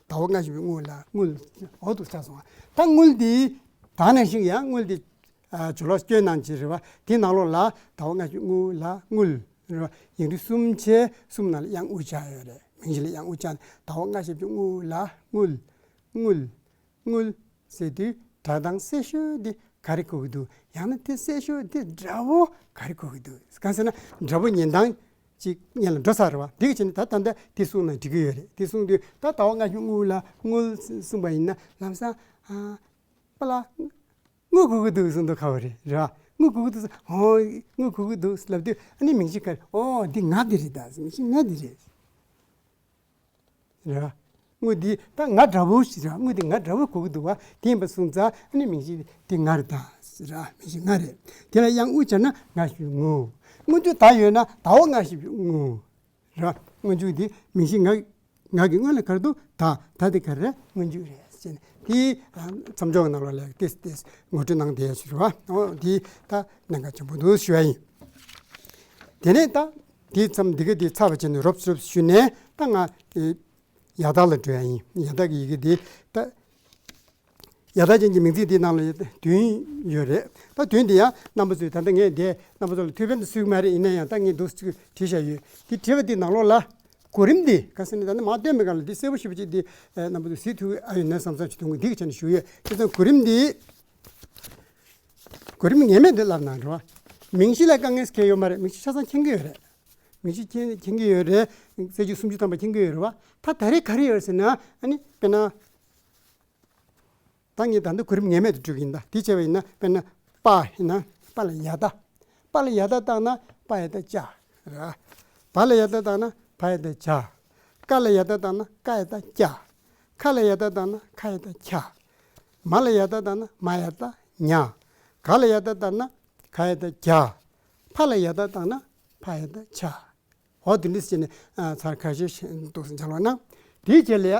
དའོ་ང་ཞབས་ཀྱུ་ངུ་ལ་ངུལ། འོ་འདུག་ཆགས་སོང་བ། ད་ངུལ་འདི་ད་ནང་བཞིན་ཡང་ངུལ་འདི་ཨ་ཇོ་ལོ་སྐྱོན་ནང་བཞིན་རེད་པ། དེའི་ནང་ལོགས་ལ་དའོ་ང་ཞབས་ཀྱུ་ངུ་ལ་ངུལ། རེད་པ། ཡིག་འབྲུ་གསུམ་བྱས་གསུམ་ནང་ལ་དབྱངས་དབུ་སྦྱར་ཡོད་རེད། མིང་གཞི་ལ་དབྱངས་དབུ་སྦྱར་ནས་དའོ་ང་ཞབས་ཀྱུ་ངུ་ལ་ངུལ། ངུལ། ངུལ་ཟེར་དུས་སྒྲ་གདངས་གསལ་ཤོས་འདི་ག་རེ་གོ་གི་འདུག་ཡང་ན་དེ་གསལ་ཤོས་འདི་འདྲ་པོ་ག་རེ་གོ་གི་འདུག་གང་ཟེར་ན་འདྲ་པོ་ཉན་སྟངས་ཅིག་སྔོན་ལ་འགྲོ་ཚར་རེད་པ། འདི་གི་ཕྱིར་ན་ད་ད་ལྟ་དེ་གསུངས་ན་འགྲིག་གི་ཡོད་རེད། དེ་གསུངས་དུས་ད་དའོ་ང་ཞབས་ཀྱུ་ངུ་ལ་ངུལ་གསུངས་པ་ཡིན་ན་ལམ་སང་ཨ་པཱ་ལགས་ངུ་གོ་གི་འདུག་གསུངས་འདུག་ག་བ་རེད། རེད་པ། ངུ་གོ་གི་འདུག་ཟེར། ཨོ་ངུ་གོ་གི་འདུག་ལབ་དུས་ཨ་ནི་མིང་གཞི་ག་རེ། ཨོ་འདི་ང་འདི་རེད་ད། མིང་གཞི་ང་འདི་རེད། རེད་པ། ངུ་འདི་ད་ང་འདྲ་པོ་ཞིག་རེད་པ། ངུ་འདི་ང་འདྲ་པོ་གོ་གི་འདུག་པ། དེ་ཡིན་པ་སོང་ཙང་ཨ་ནི་མིང་གཞི་འདི་ང་རེད་ད་ཟེར་ར། མིང་གཞི་ང་རེད། དེ་ལ་དབྱངས་དབུ་སྦྱར་ན་ང་ཞབས་ཀྱུ་ངུ། སྔོན་འཇུག་ད་ཡོད་ན་དའོ་ང་ཞབས་ཀྱུ་ངུ། རེད་པ། སྔོན་འཇུག་འདི་མིང་གཞི་ང་ང་གི་སྔོན་ལ་ག་རེ་འདུག་ད། ད་དེ་ག་རེ་རེད། སྔོན་འཇུག་རེད་ཟེར་ནས་དེའི་མཚམས་སྦྱོར་ནང་ལོགས་ལ་ཏིས་ཏིས་ངོ་སྤྲོད་གནང་བསྡད་ཡོད་ཞུ་རེད་པ། འོ་དེ་ད་གནད་འགག་ཆེན་པོ་འདུག་ཞུ་ཡ་ཡིན། དེ་ནས་ད་དེའི་མཚམས་འདི་ག་དེ་ཚར་བ་བྱས་ནས་རོབ་རོབ་ཞུས་ནས་ད་ང་ཡ་བཏགས་ལ་འགྲོ་ཡ་ཡིན། ཡ་བཏགས་ཀྱི་ཡི་གེ་དེ་ད་ཡ་བཏགས་ཅན་གྱི་མིང་ཚིག་དེའི་ནང་ལ་བདུན་ཡོད་རེད། ད་བདུན་དེ་ཡང་རྣམ་པ་ཚོས་ད་ལྟ་ངས་འདི་རྣམ་པ་ཚོ་ལ་ཐུགས་ཕན་དུ་གསོས་ཀྱི་མ་རེད། ཡིན་ན་ཡང་ད་ངས་འདུག་སེ་བྲིས་བཞག་ཡོད། དེ་བྲིས་པ་དེའི་ནང་ལོགས་ལ་གོ་རིམ་དེ་ག་ཟེར་ན་ད་ནི་མ་སྟོན་པའི་སྒང་ལ་འདི་གསལ་པོ་ཞེ་པོ་ཅིག་འདི་རྣམ་པ་ཚོས་གཟིགས་ཐུབ་ཀྱི་ཨ་ཡོད་ན་བསམ་བསམ་ཞིག་འདུག་འདི་གི་ཆ་ནས་ཞུ་ཡོད། བྱས་ཙང་གོ་རིམ་འདི་གོ་རིམ་ངེས་མེད་འདི་ལབ་ན་འགྲོ་བ། མིང་གཞི་ལ་དཀའ་ངལ་གང་ཡང་ཡོད་མ་རེད། མིང་གཞི་ཆ་ཚང་མཁྱེན་གྱི་ཡོད་རེད། མིང་གཞི་མཁྱེན་མཁྱེན་གྱི་ཡོད་རེད། གསལ་བྱེད་སུམ་ཅུ་ཐམ་པ་མཁྱེན་གྱི་ཡོད་རེད་བ། ད་ད་རེས་ག་རེ་ཡོད་ཟེར་ན་ཨ་ནི་དཔེར་ན། ད་ངས་ད་ལྟ་གོ་རིམ་ངེས་མེད་དུ་བསྒྲུགས་ཀྱི་ཡིན། ད་དེ་བྱས་པ་ཡིན་ན་དཔེར་ན་པ་ཡིན་ན་པ་ལ་ཡ་བཏགས། པ་ལ་ཡ་བཏགས་བཏང་ན་པ་ཡ་བཏགས་པ། བ་ལ་ཡ་བཏགས་བཏང་ན་བ་ཡ་བཏགས་བ། ཀ་ལ་ཡ་བཏགས་བཏང་ན་ཀ་ཡ་བཏགས་ཀ། ཁ་ལ་ཡ་བཏགས་བཏང་ན་ཁ་ཡ་བཏགས་ཁ། མ་ལ་ཡ་བཏགས་བཏང་ན་མ་ཡ་བཏགས་མྱ། ག་ལ་ཡ་བཏགས་བཏང་ན་ག་ཡ་བཏགས་གྱ། ཕ་ལ་ཡ་བཏགས་བཏང་ན་ཕ་ཡ་བཏགས་ཕྱ། འོ་དེ་འདྲ་བྱས་ནས་ཨ་ཚར་ཁ་ཤས་འདུག་སེ་སྦྱར་བ་ན། དེའི་རྗེས་ལ་ཡ།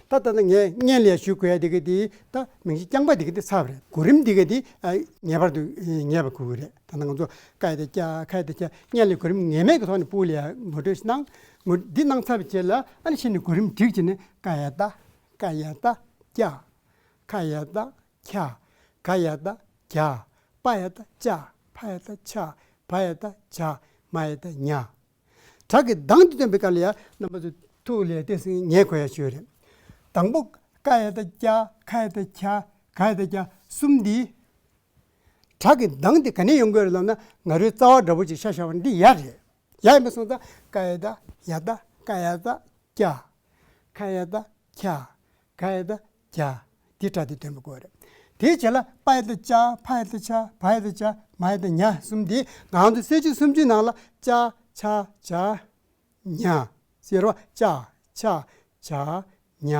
ད་ལྟ་ན་ངས་སྔོན་ལ་ཡ་ཞུ་དགོས་ཡ་དེ་ག་དེ་ད་མིང་གཞི་རྐྱང་པ་དེ་ག་དེ་ཚར་བ་རེད། གོ་རིམ་དེ་ག་དེ་ཨ་ངེས་པར་དུ་ཨ་ངེས་པ་དགོས་ཀྱི་རེད། ད་ནང་ང་ཚོ་ཀ་ཡ་བཏགས་ཀྱ། ཁ་ཡ་བཏགས་ཁྱ། སྔོན་ལ་གོ་རིམ་ངེས་མེད་ཀྱི་ཐོག་ནས་ཕྲུ་གུ་ལ་ཡ་ངོ་སྤྲོད་ཞིག་གནང་། ངོ་འདི་གནང་ཚར་བའི་རྗེས་ལ་ཨ་ནི་གཞི་ནས་གོ་རིམ་སྒྲིག་བྱས་ནས་ཀ་ཡ་བཏགས། ཀ་ཡ་བཏགས་ཀྱ། ཁ་ཡ་བཏགས་ཁྱ། ག་ཡ་བཏགས་གྱ། པ་ཡ་བཏགས་པྱ། ཕ་ཡ་བཏགས་ཕྱ། བ་ཡ་བཏགས་བྱ། མ་ཡ་བཏགས་མྱ། སྒྲ་གི་གདངས་དེ་སྟོན་པའི་སྐབས་ལ་ཡ་རྣམ་པ་ཚོས་ཐུགས་ལ་ཡ་ཏོག་ཙམ་ངེས་དགོས་ཡ་ཞིག་ཡོད་རེད། དང་པོ་ཀ་ཡ་བཏགས་ཀྱ། ཁ་ཡ་བཏགས་ཁྱ། ག་ཡ་བཏགས་གྱ་གསུམ་འདི། སྒྲ་གི་གདངས་དེ་ག་ནས་ཡོང་དགོས་རེད་ལབ་ན་ང་རོའི་རྩ་བ་འདྲ་པོ་ཅིག་ཤར་ཤར་བ་འདི་ཡ་རེད། ཡ་ཡིན་པ་སོང་ཙང་ཀ་ཡ་བཏགས་ཡ་བཏགས། ཀ་ཡ་བཏགས་ཀྱ། ཁ་ཡ་བཏགས་ཁྱ། ག་ཡ་བཏགས་གྱ། འདི་སྒྲ་དེ་སྟོན་པ་དགོས་རེད། དེའི་རྗེས་ལ་པ་ཡ་བཏགས་པྱ། ཕ་ཡ་བཏགས་ཕྱ། བ་ཡ་བཏགས་བྱ། མ་ཡ་བཏགས་མྱ་གསུམ་འདི་ང་ཚོ་གསལ་བྱེད་སུམ་ཅུའི་ནང་ལ་ཅ་ཆ་ཇ་ཉ་ཟེར་བ། ཅ་ཆ་ཇ་ཉ།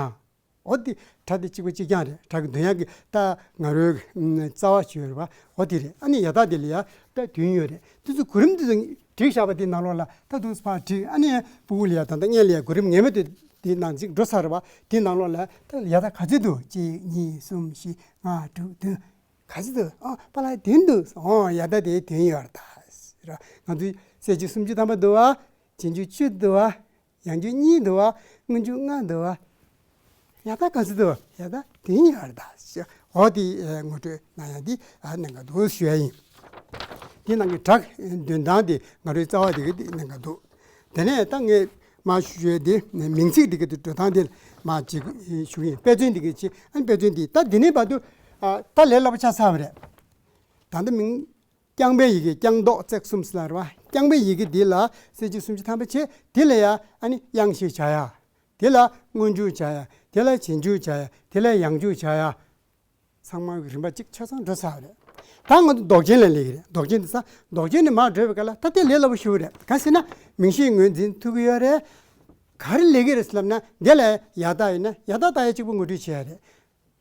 འོ་དེ་སྒྲ་དེ་གཅིག་པ་གཅིག་རྐྱང་རེད། སྒྲ་གི་འདོན་ཡག་གི་ད་ང་རོའི་ཨམ་རྩ་བ་ཞིག་ཡོད་རེད་པ། འོ་དེ་རེད། ཨ་ནི་ཡ་བཏགས་དེ་ལ་ཡ་ད་དོན་ཡོད་རེད། དེ་ཚོ་གོ་རིམ་དེ་ཚོ་བསྒྲིགས་བཞག་པ་དེ་ནང་ལོགས་ལ་ད་དུང་ཕར་བསྒྲིགས། ཨ་ནི་ཕྲུ་གུ་ལ་ཡ་ད་ལྟ་སྔོན་ལ་ཡ་གོ་རིམ་ངེས་མེད་དུ་དེ་ནང་གཅིག་འགྲོ་ཚར་རེད་པ། དེ་ནང་ལོགས་ལ་ད་ཡ་བཏགས་ག་ཚོད་འདུག་གཅིག་གཉིས་གསུམ་བཞི་ལྔ་དྲུག་བདུན། ག་ཚོད་འདུག་ཨ་པ་ལགས་བདུན་འདུག་ཨོ་ཡ་བཏགས་དེ་བདུན་ཡོད་རེད་ད། ང་ཚོའི་གསལ་བྱེད་སུམ་ཅུ་ཐམ་པ་འདུག་པ། རྗེས་འཇུག་བཅུ་འདུག་པ། ཡང་འཇུག་གཉིས་འདུག་པ། སྔོན་འཇུག་ལྔ་འདུག་པ། ཡ་བཏགས་ག་ཚོད་འདུག་ཡ་བཏགས་དེ་ཡིན་ཡ་རེད་ད། འོ་དེ་ངོ་སྤྲོད་གནང་ཡ་འདི་གནད་འགག་འདུག་ཞུ་ཡ་ཡིན། དེ་ནང་གི་སྒྲ་འདོན་སྟངས་དེ་ང་རོའི་རྩ་བ་དེ་གི་དེ་གནད་འགག་འདུག་དེ་ནས་ད་ངས་མ་ཞུ་ཡ་དེ་མིང་ཚིག་དེ་གི་དེ་འགྲོ་སྟངས་དེ་མ་ཅིག་ཞུ་གི་ཡིན། དཔེ་མཚོན་དེ་གི་ཅི་ཨ་ནི་དཔེ་མཚོན་དེ་ད་འདི་ནས་བར་དུ་ད་ལས་སླ་པོ་ཆགས་ཚར་བ་རེད། ད་ལྟ་མིང་རྐྱང་པའི་ཡི་གེ་རྐྱང་ལྡོག་བརྩེགས་གསུམ་ཟེར་ལ་རེད་པ། རྐྱང་པའི་ཡི་གེ་འདི་ལ་གསལ་བྱེད་སུམ་ཅུ་ཐམ་པ་བྱས། འདི་ལ་ཡ་ཨ་ནི་དབྱངས་ཤེས་བྱ་ཡ། དེ་ལ་སྔོན་འཇུག་བྱ་ཡ། དེ་ལ་རྗེས་འཇུག་བྱ་ཡ། དེ་ལ་ཡང་འཇུག་བྱ་ཡ། ཚང་མ་གི་རིམ་པ་གཅིག་ཆ་ཚང་འགྲོ་ཚར་བ་རེད། ད་ང་ཚོ་ལྡོག་ཅན་ལ་སླེབས་ཀྱི་རེད། ལྡོག་ཅན་དེ་ས་ལྡོག་ཅན་ནས་མར་བགྲོད་པའི་སྐབས་ལ་ད་དེ་ལས་སླ་པོ་ཞེ་པོ་རེད། ག་ཟེར་ན་མིང་གཞིའི་ངོས་འཛིན་ཐུབ་ཀྱི་ཡོད་རེད། ག་རེ་ལས་ཀྱི་རེད་ཟེར་ལབ་ན་འདི་ལ་ཡ་བཏགས་ཡིན་ན་ཡ་བཏགས་བཏགས་ཡ་གཅིག་པུ་ངོ་སྤྲོད་བྱེད་ཡ་རེད།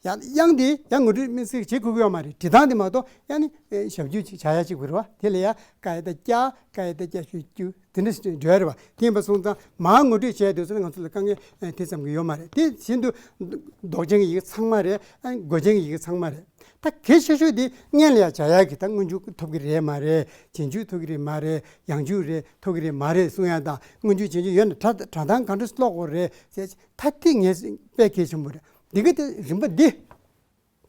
ཡང་དབྱངས་དེ་ཡང་ངོ་སྤྲོད་དམིགས་བསལ་བྱེད་དགོས་ཀྱི་ཡོད་མ་རེད། འབྲི་སྟངས་དེ་མ་གཏོགས་ཡང་ནི་ཞབས་ཀྱུ་ཅིག་བྱ་ཡ་གཅིག་པུ་རེད་པ། དེ་ལ་ཡ་ཀ་ཡ་བཏགས་ཀྱ། ག་ཡ་བཏགས་ཀྱ་ཞབས་ཀྱུ་དེ་འདྲ་ཞིག་འགྲོ་ཡ་རེད་པ། དེ་ཡིན་པ་སོང་ཙང་མར་ངོ་སྤྲོད་བྱས་དུས་ཙམ་ང་ཚོ་ལ་དཀའ་ངལ་དེ་ཙམ་གྱི་ཡོད་མ་རེད། དེ་བཞིན་དུ་ལྡོག་ཅན་གྱི་ཡི་གེ་ཚང་མ་རེད། ཨ་མགོ་ཅན་གྱི་ཡི་གེ་ཚང་མ་རེད། ད་གལ་ཆེ་ཤོས་དེ་སྔོན་ལ་ཡ་བྱ་ཡ་གི་ད་སྔོན་འཇུག་ཐོབ་ཀྱི་རེད་མ་རེད། རྗེས་འཇུག་ཐོབ་ཀྱི་རེད་མ་རེད། ཡང་འཇུག་རེད་ཐོབ་ཀྱི་རེད་མ་རེད་གསུང་ཡ་དང་། སྔོན་འཇུག་རྗེས་འཇུག་ཡོད་ན་སྒྲ་སྒྲ་གདངས་ག་འདྲ་ཀློག་དགོས་རེད་ཟེར། ད་དེ་ངས་དཔེ་གལ་ཆེན་པོ་རེད། འདི་ག་དེ་རིམ་པ་འདི་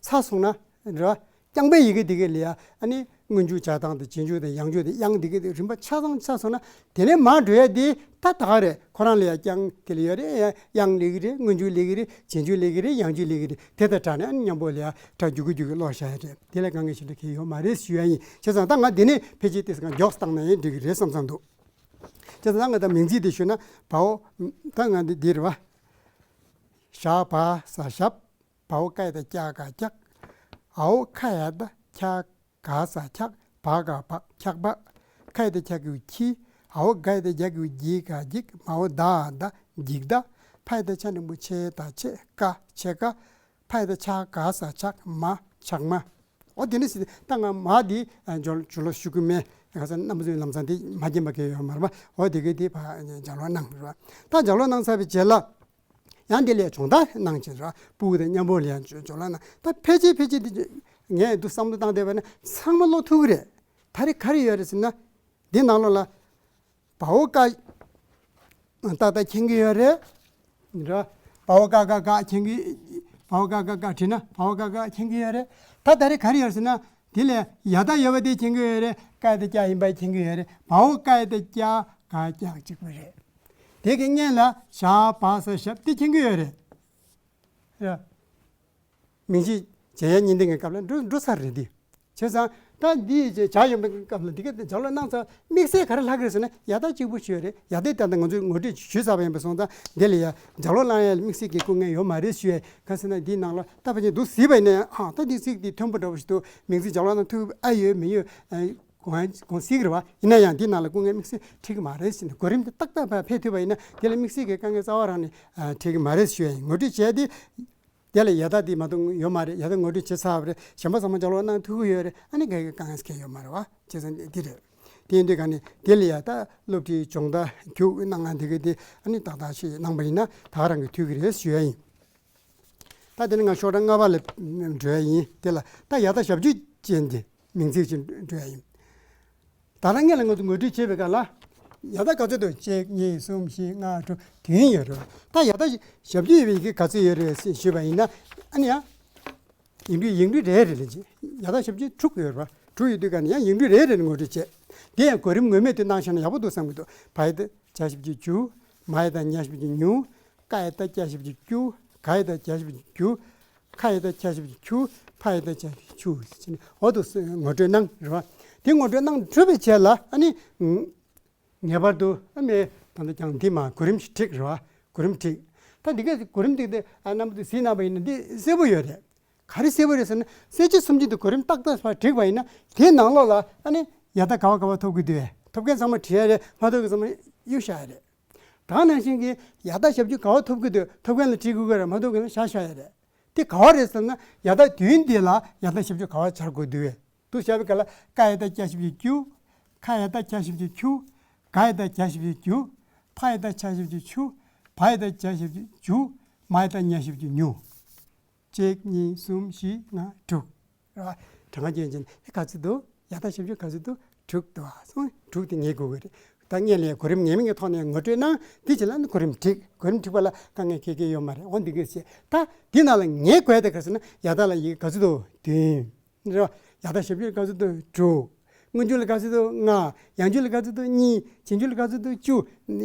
ཚར་སོང་ན་རེད་པ། རྐྱང་པའི་ཡི་གེ་འདི་ག་ལ་ཡ་ཨ་ནི་སྔོན་འཇུག་བྱ་སྟངས་དང་རྗེས་འཇུག་དང་ཡང་འཇུག་དང་དབྱངས་འདི་ག་དེ་རིམ་པ་ཆ་ཚང་ཚར་སོང་ན་དེ་ནས་མར་འགྲོ་ཡ་འདི་ད་ད་ག་རེད། ཁོ་རང་ལ་ཡ་རྐྱང་དེ་ལ་ཡོད་རེད། ཡ་དབྱངས་ལས་ཀྱི་རེད། སྔོན་འཇུག་ལས་ཀྱི་རེད། རྗེས་འཇུག་ལས་ཀྱི་རེད། ཡང་འཇུག་ལས་ཀྱི་རེད། དེ་དང་སྦྲགས་ནས་ཨ་ནི་མཉམ་པོ་ལ་ཡ་སྒྲ་རྒྱུད་སྐུད་རྒྱུད་ཀྱི་ཀློག་བྱ་ཡ་རེད། དེ་ལ་དཀའ་ངལ་ཞིག་འདྲ་གང་ཡང་ཡོད་མ་རེད་ཞུ་ཡ་ཡིན། བྱས་ཙང་ད་ང་འདི་ནས་ཕལ་ཆེར་ཏོག་ཙམ་མགྱོགས་བཏང་ན་ཡང་འགྲིག་གི་རེད་བསམ་བསམ་འདུག་བྱས་ཙང་ད་ང་ད་མིང་ཚིག་དེ་ཞུས་ན་བའོ། ད་ང་འདི་འདི་རེད་པ། ཞ་བ་ས་ཞབས། བའོ་ཀ་ཡ་བཏགས་ཀྱ་ག་ཀྱག། འའོ་ཁ་ཡ་བཏགས་ཁྱ་ག་ས་འཁྱག། བ་ག་བག་འཁྱག་པ། ཁ་ཡ་བཏགས་ཁྱ་གི་གུ་འཁྱི། འའོ་ག་ཡ་བཏགས་གྱ་གི་གུ་འགྱི་ག་འགྱིག། མའོ་ད་འ་བདག་འགྱིག་ད། ཕ་ཡ་བཏགས་ཕྱ་འགྲེང་བུ་ཕྱེ་ད་ཕྱེད་ཀ་ཕྱེད་ཀ། ཕ་ཡ་བཏགས་ཕྱ་ག་ས་ཕྱག། མ་ཕྱག་མ། འོ་དེ་འདྲ་ཞིག་ད་ང་མ་འདི་ཨ་སྦྱོར་སྦྱོར་ཀློག་ཞུ་གི་མེད། ག་ས་རྣམ་པ་ཚོས་ལམ་སང་དེ་མ་མཁྱེན་པ་གང་ཡང་ཡོད་མ་རེད་པ། འོ་དེ་གི་དེ་ཕར་སྦྱར་ཀློག་གནང་རེད་པ། ད་སྦྱར་ཀློག་གནང་ཚར་བའི་རྗེས་ལ་ཡང་དེ་ལས་སྦྱོང་བརྡར་གནང་བྱས་རེད་པ། ཕྲུ་གུ་དང་མཉམ་པོ་ལ་ཡང་སྦྱོར་ཀློག་གནང་། ད་ཕལ་ཆེར་ཕལ་ཆེར་དེ་ངས་འདུག་བསམ་བློ་བཏང་བསྡད་པ་ན་ཚང་མ་ཀློག་ཐུབ་ཀྱི་རེད། ད་རེས་ག་རེ་ཡོད་རེད་ཟེར་ན། འདི་ནང་ལོགས་ལ་བའོ་ཀ་ཏག་ཏག་མཁྱེན་གྱི་ཡོད་རེད། ར། བའོ་ཀ་ག་ག་མཁྱེན་གྱི། བའོ་ཀ་ག་ག་བྲིས་ན་བའོ་ཀ་ག་མཁྱེན་གྱི་ཡོད་རེད། ད་ད་རེས་ག་རེ་ཡོད་ཟེར་ན། དེ་ལས་ཡ་བཏགས་ཡོད་པ་དེ་མཁྱེན་གྱི་ཡོད་རེད། ཀ་ཡ་བཏགས་ཀྱ་ཡིན་པ་མཁྱེན་གྱི་ཡོད་རེད། བའོ་ཀ་ཡ་བཏགས་ཀྱ་ག་ཀྱག་གཅིག་པ་རེད། དེ་གི་སྔོན་ལ་ཞ་བ་ས་ཞབས་དེ་མཁྱེན་གྱི་ཡོད་རེད། ར། མིང་གཞི་བྱེད་ཡ་གཉིས་ལྡན་གྱི་སྐབས་ལ་འགྲོ་འགྲོ་ས་རེད་འདི། བྱས་ཙང་ད་འདི་བྱ་ཡོང་པའི་སྐབས་ལ་འདི་ག་སྦྱར་ཀློག་གནང་ཚར། དམིགས་བསལ་ག་རེ་ལྷག་གི་རེད་ཟེར་ན་ཡ་བཏགས་གཅིག་པུ་ཞིག་ཡོད་རེད། ཡ་བཏགས་ད་ལྟ་ང་ཚོས་ངོ་སྤྲོད་ཞུས་ཚར་བ་ཡིན་པ་སོང་ཙང་འདི་ལ་ཡ་སྦྱར་ཀློག་གནང་ཡ་ལ་དམིགས་བསལ་གྱི་སྐུ་ངལ་ཡོད་མ་རེད་ཞུ་ཡ། ག་ཟེར་ན་འདིའི་ནང་ལ་ད་ཕལ་ཆེར་འདུག་གཟིགས་པ་ཡིན་ན་ཡང་ཨ་ད་འདི་ཚིག་འདི་མཐོན་པོ་འདྲ་བོ་ཞིག་འདུག་མིང་ཚིག་སྦྱར་ཀློག་གནང་ཐུབ་ཨ་ཡོད་མི་ཡོད་དགོངས་དགོངས་སྲིད་ཀྱི་རེད་པ། ཡིན་ན་ཡང་འདི་ནང་ལ་སྐུ་ངལ་དམིགས་བསལ་འཕྲད་ཀྱི་མ་རེད་ཟེར་ནས་གོ་རིམ་དེ་ཏག་ཏག་ཕར་ཕེབས་ཐུབ་པ་ཡིན་ན་དེ་ལ་དམིགས་བསལ་གྱི་དཀའ་ངལ་རྩ་བ་རང་ནས་འཕྲད་ཀྱི་མ་རེད་ཞུ་ཡ་ཡིན། ངོ་སྤྲོད་བྱས་ཏེ། དེ་ལ་ཡ་ད་དེ་མ་གཏོགས་ཡོད་མ་རེད། ཡ་ད་ངོ་སྤྲོད་བྱས་ཚར་བ་རེད། གཞན་པ་ཚང་མ་ལྗགས་ཀློག་གནང་ཐུབ་ཀྱི་ཡོད་རེད། ཨ་ནི་ག་གི་དཀའ་ངལ་གང་ཡང་ཡོད་མ་རེད་བ། བྱས་ཙང་འདི་རེད། དེ་ཡིན་དུས་ག་ནས་དེ་ལ་ཡ་ད་སློབ་ཁྲིད་སྦྱོང་བརྡར་རྒྱུགས་གནང་ང་འདི་གི་དེ་ཨ་ནི་ཏག་ཏག་ཞིག་གནང་པ་ཡིན་ན་ད་ག་རང་གི་ཐུགས་ཀྱི་རེད་ཞུ་ཡ་ཡིན། ད་དེ་ནས་ང་ཤོག་གྲངས་ལྔ་པ་ལ་འགྲོ་ཡ་ཡིན། དེ་ལ་ད་ཡ་ད་ཞབས་ཀྱུ་ཅན་གྱི་མིང་ཚིག་ཅིག་འགྲོ་ཡ་ཡིན། ད་རང་ངེད་ལ་ང་ཚོ་ངོ་སྤྲོད་བྱེད་པའི་སྐབས་ལ་ཡ་ད་ག་ཚོད་འདུག་གཅིག་གཉིས་གསུམ་བཞི་ལྔ་དྲུག་བདུན་ཡོད་རེད། ད་ཡ་ད་ཞབས་ཀྱུ་ཡོད་པའི་ཡི་གེ་ག་ཚོད་ཡོད་རེད་ཟེར་ཞུས་པ་ཡིན་ན། ཨ་ནི་ཡ། ཡིག་འབྲུ་ཡིག་འབྲུ་རེ་རེ་ལ་ཅིག་ཡ་ད་ཞབས་ཀྱུ་དྲུག་ཡོད་རེད་པ། དྲུག་ཡོད་དུས་ག་ནས་ཡང་ཡིག་འབྲུ་རེ་རེ་ལ་ངོ་སྤྲོད་བྱེད། དེ་ཡང་གོ་རིམ་ངོ་མས་དེ་གནང་ཤེས་ན་ཡག་པོ་འདུག་བསམ་གྱི་འདུག་བ་ཡ་ད་ཇ་ཞབས་ཀྱུ་ཇུ། མ་ཡ་ད་ཉ་ཞབས་ཀྱུ་ཉུ། ཀ་ཡ་ད་ཀྱ་ཞབས་ཀྱུ་ཀྱུ། ག་ཡ་ད་གྱ་ཞབས་ཀྱུ་གྱུ། ཁ་ཡ་ད་ཁྱ་ཞབས་ཀྱུ་ཁྱུ། ཕ་ཡ་ད་ཅ་ཞབས་ཀྱུ་ཕྱུ་ཟེར་ནས་འོ་དུ་ངོ་སྤྲོད་གནང་རེད་བ། དེ་ངོ་སྤྲོད་གནང་གྲུབ་པའི་རྗེས་ལ་ཨ་ནི། ངེས་པར་དུ་ཨ་མའི་ད་ལྟ་ཀྱང་འདི་མ་གོ་རིམ་ཞིག་བསྒྲིགས་རེད་བ། གོ་རིམ་བསྒྲིགས། ད་འདི་གས་གོ་རིམ་བསྒྲིགས་ཏེ་ཨ་རྣམ་པ་ཚོས་གཟིགས་གནང་བ་ཡིན་ན་འདི་གསལ་པོ་ཡོད་རེད། ག་རེ་གསལ་པོ་རེད་ཟེར་ན་གསལ་བྱེད་སུམ་ཅུ་དེ་གོ་རིམ་ཏག་ཏག་བསྒྲིགས་པ་ཡིན་ན་དེའི་ནང་ལོགས་ལ་ཨ་ནི་ཡ་ད་ག་བ་ག་བ་ཐོབ་ཀྱི་འདུག་བས། ཐོབ་མཁན་ཚང་མ་བྲིས་ཡ་རེད། མ་ཐོབ་མཁན་ཚང་མ་གཡུག་བཞག་ཡ་རེད། ད་ནང་བཞིན་གྱི་ཡ་ད་ཞབས་ཀྱུ་ག་བ་ཐོབ་ཀྱི་འདུག་ཐོབ་མཁན་ལ་བྲིས་དགོས་ཀྱི་རེད། མ་ཐོབ་མཁན་ལ་བཞག་བཞག་ཡ་རེད། དེ་ག་བ་རེད་ཟེར་ན་ཡ་ད་བདུན་འདི་ལ་ཡ་ད་ཞབས་ཀྱུ་ག་བ་སྦྱར་དགོས་འདུག་བས། འདུག་བྱས་པའི་སྐབས་ལ་ཀ་ཡ་ད་ཀྱ་ཞབས་ཀྱུ་ཀྱུ། ཁ་ཡ་ད་ཁྱ་ཞབས་ཀྱུ་ཁྱུ། ག་ཡ་ད་གྱ་ཞབས་ཀྱུ་གྱུ། ཕ་ཡ་ད་ཆ་ཞབས་ཀྱུ་ཆུ། བ་ཡ་ད་ཇ་ཞབས་ཀྱུ་ཇུ། མ་ཡ་ད་ཉ་ཞབས་ཀྱུ་ཉུ། གཅིག་གཉིས་གསུམ་བཞི་ལྔ་དྲུག་རེད་བ། གྲངས་ཀ་རྒྱན་ཅན་དེ་ག་ཚོད་འདུག་ཡ་ད་ཞབས་ཀྱུ་ག་ཚོད་འདུག་དྲུག་འདུག་བ། སོང་དྲུག་དེ་ངེས་དགོས་ཀྱི་རེད། ད་ངས་ལས་གོ་རིམ་ངེས་མེད་ཀྱི་ཐོག་ནས་ངོ་སྤྲོད་གནང་། དེ་རྗེས་ལ་ནི་གོ་རིམ་བསྒྲིགས། གོ་རིམ་བསྒྲིགས་པ་ལ་དཀའ་ངལ་གང་ཡང་ཡོད་མ་རེད། འོ་འདི་གས་བྱས། ད་འདི་ནང་ལ་ངས་དགོས་ཡ་དེ་ག་རེ་ཟེར་ན་ཡ་ད་ལ་ཡི་གེ་ག་ཚོད་འདུག་བདུན། རེད་བ། ཡ་ད་ཞབས་ཀྱུ་ག་ཚོད་འདུག་དྲུག་སྔོན་འཇུག་ལ་ག་ཚོད་འདུག་ལྔ། ཡང་འཇུག་ལ་ག་ཚོད་འདུག་གཉིས། རྗེས་འཇུག་ལ་ག་ཚོད་འདུག་བཅུ།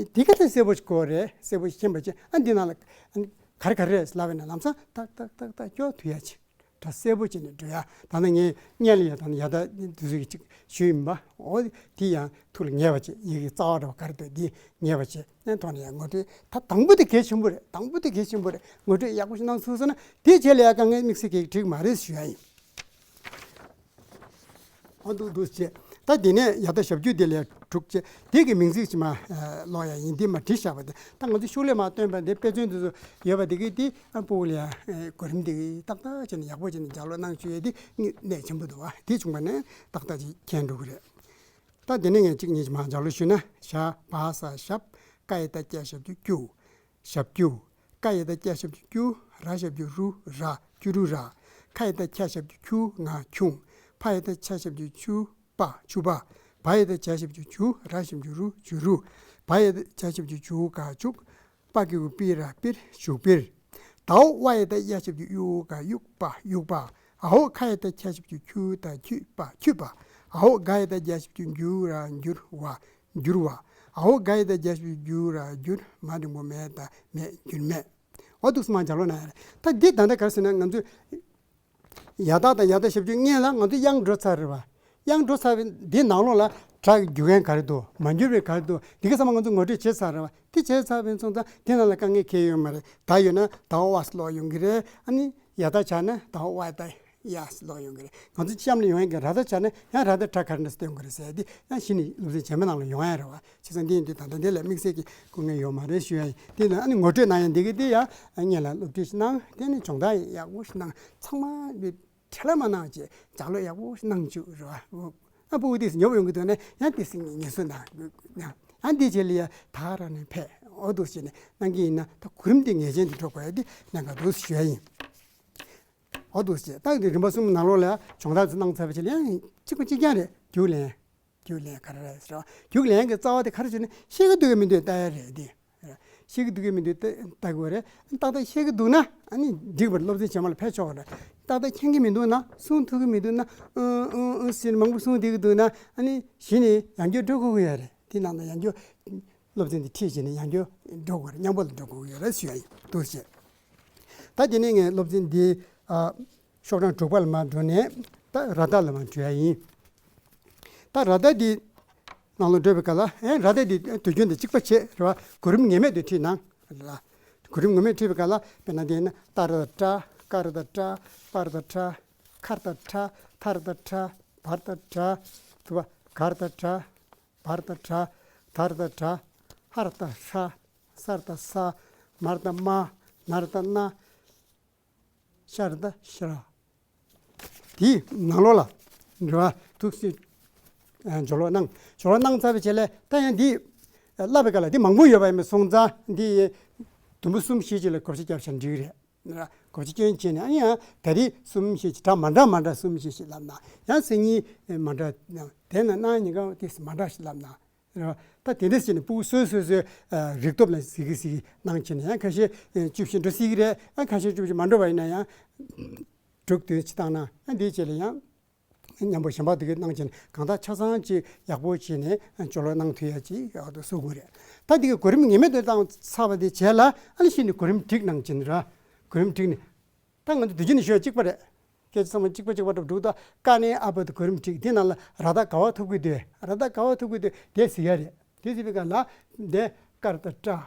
འདི་ག་ཚོད་གསལ་པོ་ཞིག་གོ་རེད། གསལ་པོ་ཞིག་མཁྱེན་པ་བྱས། ཨ་འདི་ནང་ལ་ཨ་ནི་ག་རེ་ག་རེ་རེད་ལབ་པ་ཡིན་ན་ལམ་སང་ཏག་ཏག་ཏག་ཏག་སྐྱོར་ཐུབ་ཡ་ཅིག་གྲ་གསལ་པོ་བྱས་ནས་འགྲོ་ཡ། ད་ནི་ངས་སྔོན་ལ་ཡ་ད་ནི་ཡ་ད་འདི་ཚོ་གི་ཅིག་ཞུས་ཡིན་པ། འོ་དེ་ཡང་ཐུགས་ལ་ངེས་པ་བྱས། ཡི་གེ་རྩ་བ་འདྲ་བ་ག་རེ་འདུག་འདི་ངེས་པ་བྱས། ཨ་ཐོག་ནས་ཡང་ངོ་སྤྲོད་ད་དང་པོ་དེ་གལ་ཆེན་པོ་རེད། དང་པོ་དེ་གལ་ཆེན་པོ་རེད། ངོ་སྤྲོད་ཡག་པོ་ཞིག་གནང་ཚུལ་སོང་ན་དེའི་རྗེས་ལ་ཡ་དཀའ་ངལ་དམིགས་བསལ་གྱི་འགྲིག་མ་རེད་ཞུ་ཡ་ཡིན། འོ་འདུག་འདུག་བྱས། ད་དེ་ནས་ཡ་ད་ཞབས་ཀྱུ་དེ་ལས་དྲུག་བྱས། དེ་གི་མིང་ཚིག་ཅིག་མ་ཀློག་ཡ་ཡིན། དེ་མ་བྲིས་བཞག་པ་དེ། ད་ང་ཚོ་ཤོག་ལྷེ་མ་བཏོན་པ་འདི་དཔེ་མཚོན་དེ་ཚོ་ཡོད་པ་དེ་གི་དེ་ཨ་སྤུ་གུ་ལ་ཡ་གོ་རིམ་དེ་གི་ཏག་ཏག་བྱས་ནས་ཡག་པོ་བྱས་ནས་ལྗགས་ཀློག་གནང་བཅུག་ཡ་དེ་གནད་ཆེན་པོ་འདུག་བ། དེ་བྱུང་བ་ནས་ཏག་ཏག་ཅིག་མཁྱེན་འགྲོ་གི་རེད། ད་དེ་ནས་ངས་གཅིག་གཉིས་ཅིག་མ་ལྗགས་ཀློག་ཞུས་ན། ཞ་བ་ས་ཞབས། ཀ་ཡ་ད་ཀྱ་ཞབས་ཀྱུ་ཀྱུ། ཞབས་ཀྱུ། ཀ་ཡ་ད་ཀྱ་ཞབས་ཀྱུ་ཀྱུ། ར་ཞབས་ཀྱུ་རུ་ར། ཀྱུ་རུ་ར། ཁ་ཡ་ད་ཁྱ་ཞབས་ཀྱུ་ཁྱུ་ང་ཁྱུང་། ཕ་ཡ་ད་ཆ་ཞབས་ཀྱུ་ཆུ་པ་ཆུ་པ། བ་ཡ་ད་བྱ་ཞབས་ཀྱུ་བྱུ། ར་ཞབས་ཀྱུ་རུ་བྱུ་རུ། བ་ཡ་ད་བྱ་ཞབས་ཀྱུ་བྱུ་ག་བྱུག་པ་གི་གུ་པི་ར་པིར་བྱུག་པིར། ད་འོག་ཝ་ཡ་ད་ཡ་ཞབས་ཀྱུ་གཡུ་ག་གཡུག་པ་གཡུག་པ། འ་འོག་ཁ་ཡ་ད་ཁྱ་ཞབས་ཀྱུ་ཁྱུ་ད་ཁྱུད་པ་ཁྱུད་པ། འ་འོག་ག་ཡ་ད་རྒྱ་ཞབས་ཀྱུ་གྱུ་ར་གྱུར་བ་གྱུར་བ། འ་འོག་ག་ཡ་ད་རྒྱ་ཞབས་ཀྱུ་གྱུ་ར་གྱུར། མ་འགྲེང་བུ་མེ་ད་མེད་གྱུར་མེད། འོ་འདུག་སེ་མ་ལྗགས་ཀློག་གནང་ཡ་རེད། ད་འདི་ད་ལྟ་ག་རེ་ཟེར་ན་ང་ཚོས་ཡ་ད་དང་ཡ་ད་ཞབས་ཀྱུ་སྔོན་ལ་ང་ཚོས་དབྱངས་འགྲོ་ཚར་རེད་བ། དབྱངས་འགྲོ་ཚར་བའི་འདི་ནང་ལོགས་ལ་སྒྲ་འགྱུར་མཁན་ག་རེ་འདུག་མ་འགྱུར་བའི་ག་རེ་འདུག་འདི་ག་ཚང་མ་ང་ཚོས་ངོ་སྤྲོད་བྱས་ཚར་རེད་བ། དེ་བྱས་ཚར་བའི་མཚུངས་ཙང་དེ་ནང་ལ་དཀའ་ངལ་གང་ཡང་ཡོད་མ་རེད། ད་ཡོད་ན་ད་འོག་ཝ་ས་ཀློག་ཡོང་གི་རེད། ཨ་ནི་ཡ་ད་བྱས་ན་ད་འོག་ཝ་ད་ཡ་ས་ཀློག་ཡོང་གི་རེད། ང་ཚོ་གཤམ་ལ་ཡོང་ཡ་གི་ར་ད་བྱས་ན་ཡང་ར་ད་སྒྲ་ག་རེ་འདྲ་སྟོན་དགོས་རེད་ཟེར་ཡ་དེ་ཡང་གཞི་ནས་སློབ་ཚན་རྗེས་མའི་ནང་ལ་ཡོང་ཡ་རེད་བ། བྱས་ཙང་འདི་ཡིན་དུས་ད་ལྟ་འདི་ལ་དམིགས་བསལ་གྱི་སྐུ་ངལ་ཡོད་མ་རེད་ཞུ་ཡ་ཡིན། དེ་ལ་ཨ་ནི་ངོ་སྤྲོད་གནང་ཡ་འདི་གི་དེ་ཡང་སྔོན་ལ་སློབ་ཁྲིད་ཞིག་གནང་། དེ་ནས་སྦྱོང་བརྡར་ཡག་པོ་ཞིག་གནང་། ཚང་མ་བྲེལ་བ་མ་གནང་བྱས་ལྗགས་ཀློག་ཡག་པོ་ཞིག་གནང་བཅུག་རེད་བ། ཨ་སྤུ་གུ་ཏོག་ཙམ་ཉོབ་ཡོང་གི་འདུག་ན་ཡང་ཏོག་ཙམ་ངལ་གསོ་གནང་། ཡང་ཨ་འདི་བྱས་ལ་ཡ་ད་རང་ནས་ཕེབས། འོ་འདུག་བྱས་ནས་གནང་གི་ཡིན་ན་ད་གོ་རིམ་འདི་ངེས་ཅན་དུ་འགྲོ་དགོས་ཡ་འདི་གནད་འགག་འདུག་ཞུ་ཡ་ཡིན། འོ་འདུག་ཟེར། ད་འདི་རིམ་པ་གསུམ་ནང་ལོགས་ལ་སྦྱོང་བརྡར་ཚོ་གནང་ཚར་བ་ཅིག་ལ་ཡང་གཅིག་པ་གཅིག་རྐྱང་རེད། རྒྱུགས་ལེན། རྒྱུགས་ལེན་ག་རེ་རེད་ཟེར་བ། རྒྱུགས་ལེན་གྱི་རྩ་བ་དེ་ག་རེ་ཟེར་ན་ཤེས་ཀྱི་འདུག་གི་མི་འདུག་ལྟ་ཡ་རེད་དེ། ཤེས་ཀྱི་འདུག་གི་མི་འདུག་ལྟ་ལྟ་དགོས་རེད། ཏག་ཏག་ཤེས་ཀྱི་འདུག་ན་ཨ་ནི་འགྲིག་པ་རེད། སློབ་ཚན་རྗེས་མ་ལ་ཕེབས་ཆོག་གི་རེད། ཏག་ཏག་མཁྱེན་གྱི་མི་འདུག་ན་གསུང་ཐུབ་ཀྱི་མི་འདུག་ན་ཨུ་ཨུ་ཨུ་ཟེར་མང་པོ་གསུང་བསྡད་ཀྱི་འདུག་ན་ཨ་ནི་གཞི་ནས་ཡང་བསྐྱར་འགྲོ་དགོས་ཀྱི་ཡོད་རེད། དེ་ནང་ལ་ཡང་བསྐྱར་སློབ་ཚན་དེ་ཁྲིད་བྱས་ནས་ཡང་བསྐྱར་འགྲོ་དགོས་རེད། མཉམ་པོ་ལ་འགྲོ་དགོས་ཀྱི་ཡོད་རེད་ཞུ་ཡ་ཡིན། འདུག་ཟེར། ད་དེ་ནས་ངས་སློབ་ཚན་འདི་ཨ་ཤོག་གྲངས་དྲུག་པ་ལ་མར་འགྲོ་ནས་ད་ར་ད་ལ་མར་འགྲོ་ཡ་ཡིན། ད་ར་ད་འདི་ནང་ལ་འགྲོ་བའི་སྐབས་ལ་ཨེ་ར་ད་འདི་དུས་རྒྱུན་དང་གཅིག་པ་བྱས་རེད་བ། གོ་རིམ་ངེས་མེད་དུ་ཁྲིད་གནང་། གོ་རིམ་ངེས་མེད་ཁྲིད་པའི་སྐབས་ལ་དཔེར་ན་དེ་ན་ཏ་ར་ད་ཏྲ། ཀ་ར་ད་ཀྲ། པ་ར་ད་ཀྲ། ཁ་ར་ད་ཁྲ། ཐ་ར་ད་ཐྲ། བ་ར་ད་བྲ། ཐུ་བ་ག་ར་ད་གྲ། བ་ར་ད་བྲ། ད་ར་ད་དྲ། ཧ་ར་ད་ཧྲ། ས་ར་ད་ས། མ་ར་ད་མ། ན་ར་ད་ན། ཤར་ད་ཤར། དེའི་ནང་ལོགས་ལ་འགྲོ་བ་ཐུགས་སུ་སྦྱོར་ཀློག་གནང་། སྦྱོར་ཀློག་གནང་ཚར་བའི་རྗེས་ལ་ད་ཡང་འདི་བསླབ་པའི་སྐབས་ལ་འདི་མང་པོ་ཡོད་པ་ཡིན་པ་སོང་ཙང་འདི་དུམ་བུ་གསུམ་བཞི་ཅིག་ལ་བགོ་བཤའ་བརྒྱབ་བཞག་འགྲིག་རེད། བགོ་བཤའ་སྐྱོན་བྱས་ནས་ཨ་ནི་ཡང་ད་རེས་གསུམ་བཞི་ཅིག་སྒྲ་མ་འདྲ་མ་འདྲ་གསུམ་བཞི་ཅིག་བསླབ་ན་ཡང་སང་ཉིན་མ་འདྲ་དེ་ན་གནངས་ཉིན་ཀ་དེ་མ་འདྲ་ཞིག་བསླབ་ན། རེད་བ། ད་དེ་འདྲ་བྱས་ནས་ཕྲུ་གུ་སོ་སོ་སོའི་རིག་སྟོབས་ལ་གཟིགས་གི་གཟིགས་གི་གནང་བྱས་ནས་ཡང་ཁ་ཤས་བཅུ་བཞི་འགྲོ་སྲིད་ཀྱི་རེད། ཡང་ཁ་ཤས་བཅུ་བཞི་མ་འགྲོ་བ་ཡིན་ན་ཡང་དྲུག་བདུན་ཅིག་བཏང་ན་ཡང་འདིའི་རྗེས་ལ་ཡང་མཉམ་པོ་གཞན་པ་དེ་གའི་གནང་བྱས་ནས་གང་ལྟར་ཆ་ཚང་ཅིག་ཡག་པོ་བྱས་ནས་སྦྱོར་ཀློག་གནང་ཐུབ་ཡ་ཅིག་ཡག་ཏུ་བཟོ་དགོས་རེད། ད་འདི་གའི་གོ་རིམ་ངེས་མེད་དུ་བཏང་ཚར་བ་དེ་རྗེས་ལ་ཨ་ནི་གཞི་ནས་གོ་རིམ་སྒྲིག་གནང་བྱས་ནས་ར། གོ་རིམ་སྒྲིག་ནས། ད་ང་ཚོ་དུས་རྒྱུན་ནས་ཤོད་གཅིག་པ་རེད། སྐད་ཆ་ཚང་མ་གཅིག་པ་གཅིག་པ་འགྲོ་འགྲོ་ད་ཀ་ནས་ཨ་བར་དུ་གོ་རིམ་སྒྲིག་དེ་ནང་ལ་ར་ད་ག་བ་ཐུག་གི་འདུག་ར་ད་ག་བ་ཐུག་གི་འདུག་དེ་གཟིགས་ཡ་རེད། དེ་གཟིགས་པའི་སྐབས་ལ་དེ་ཀར་ད་ཀྲ།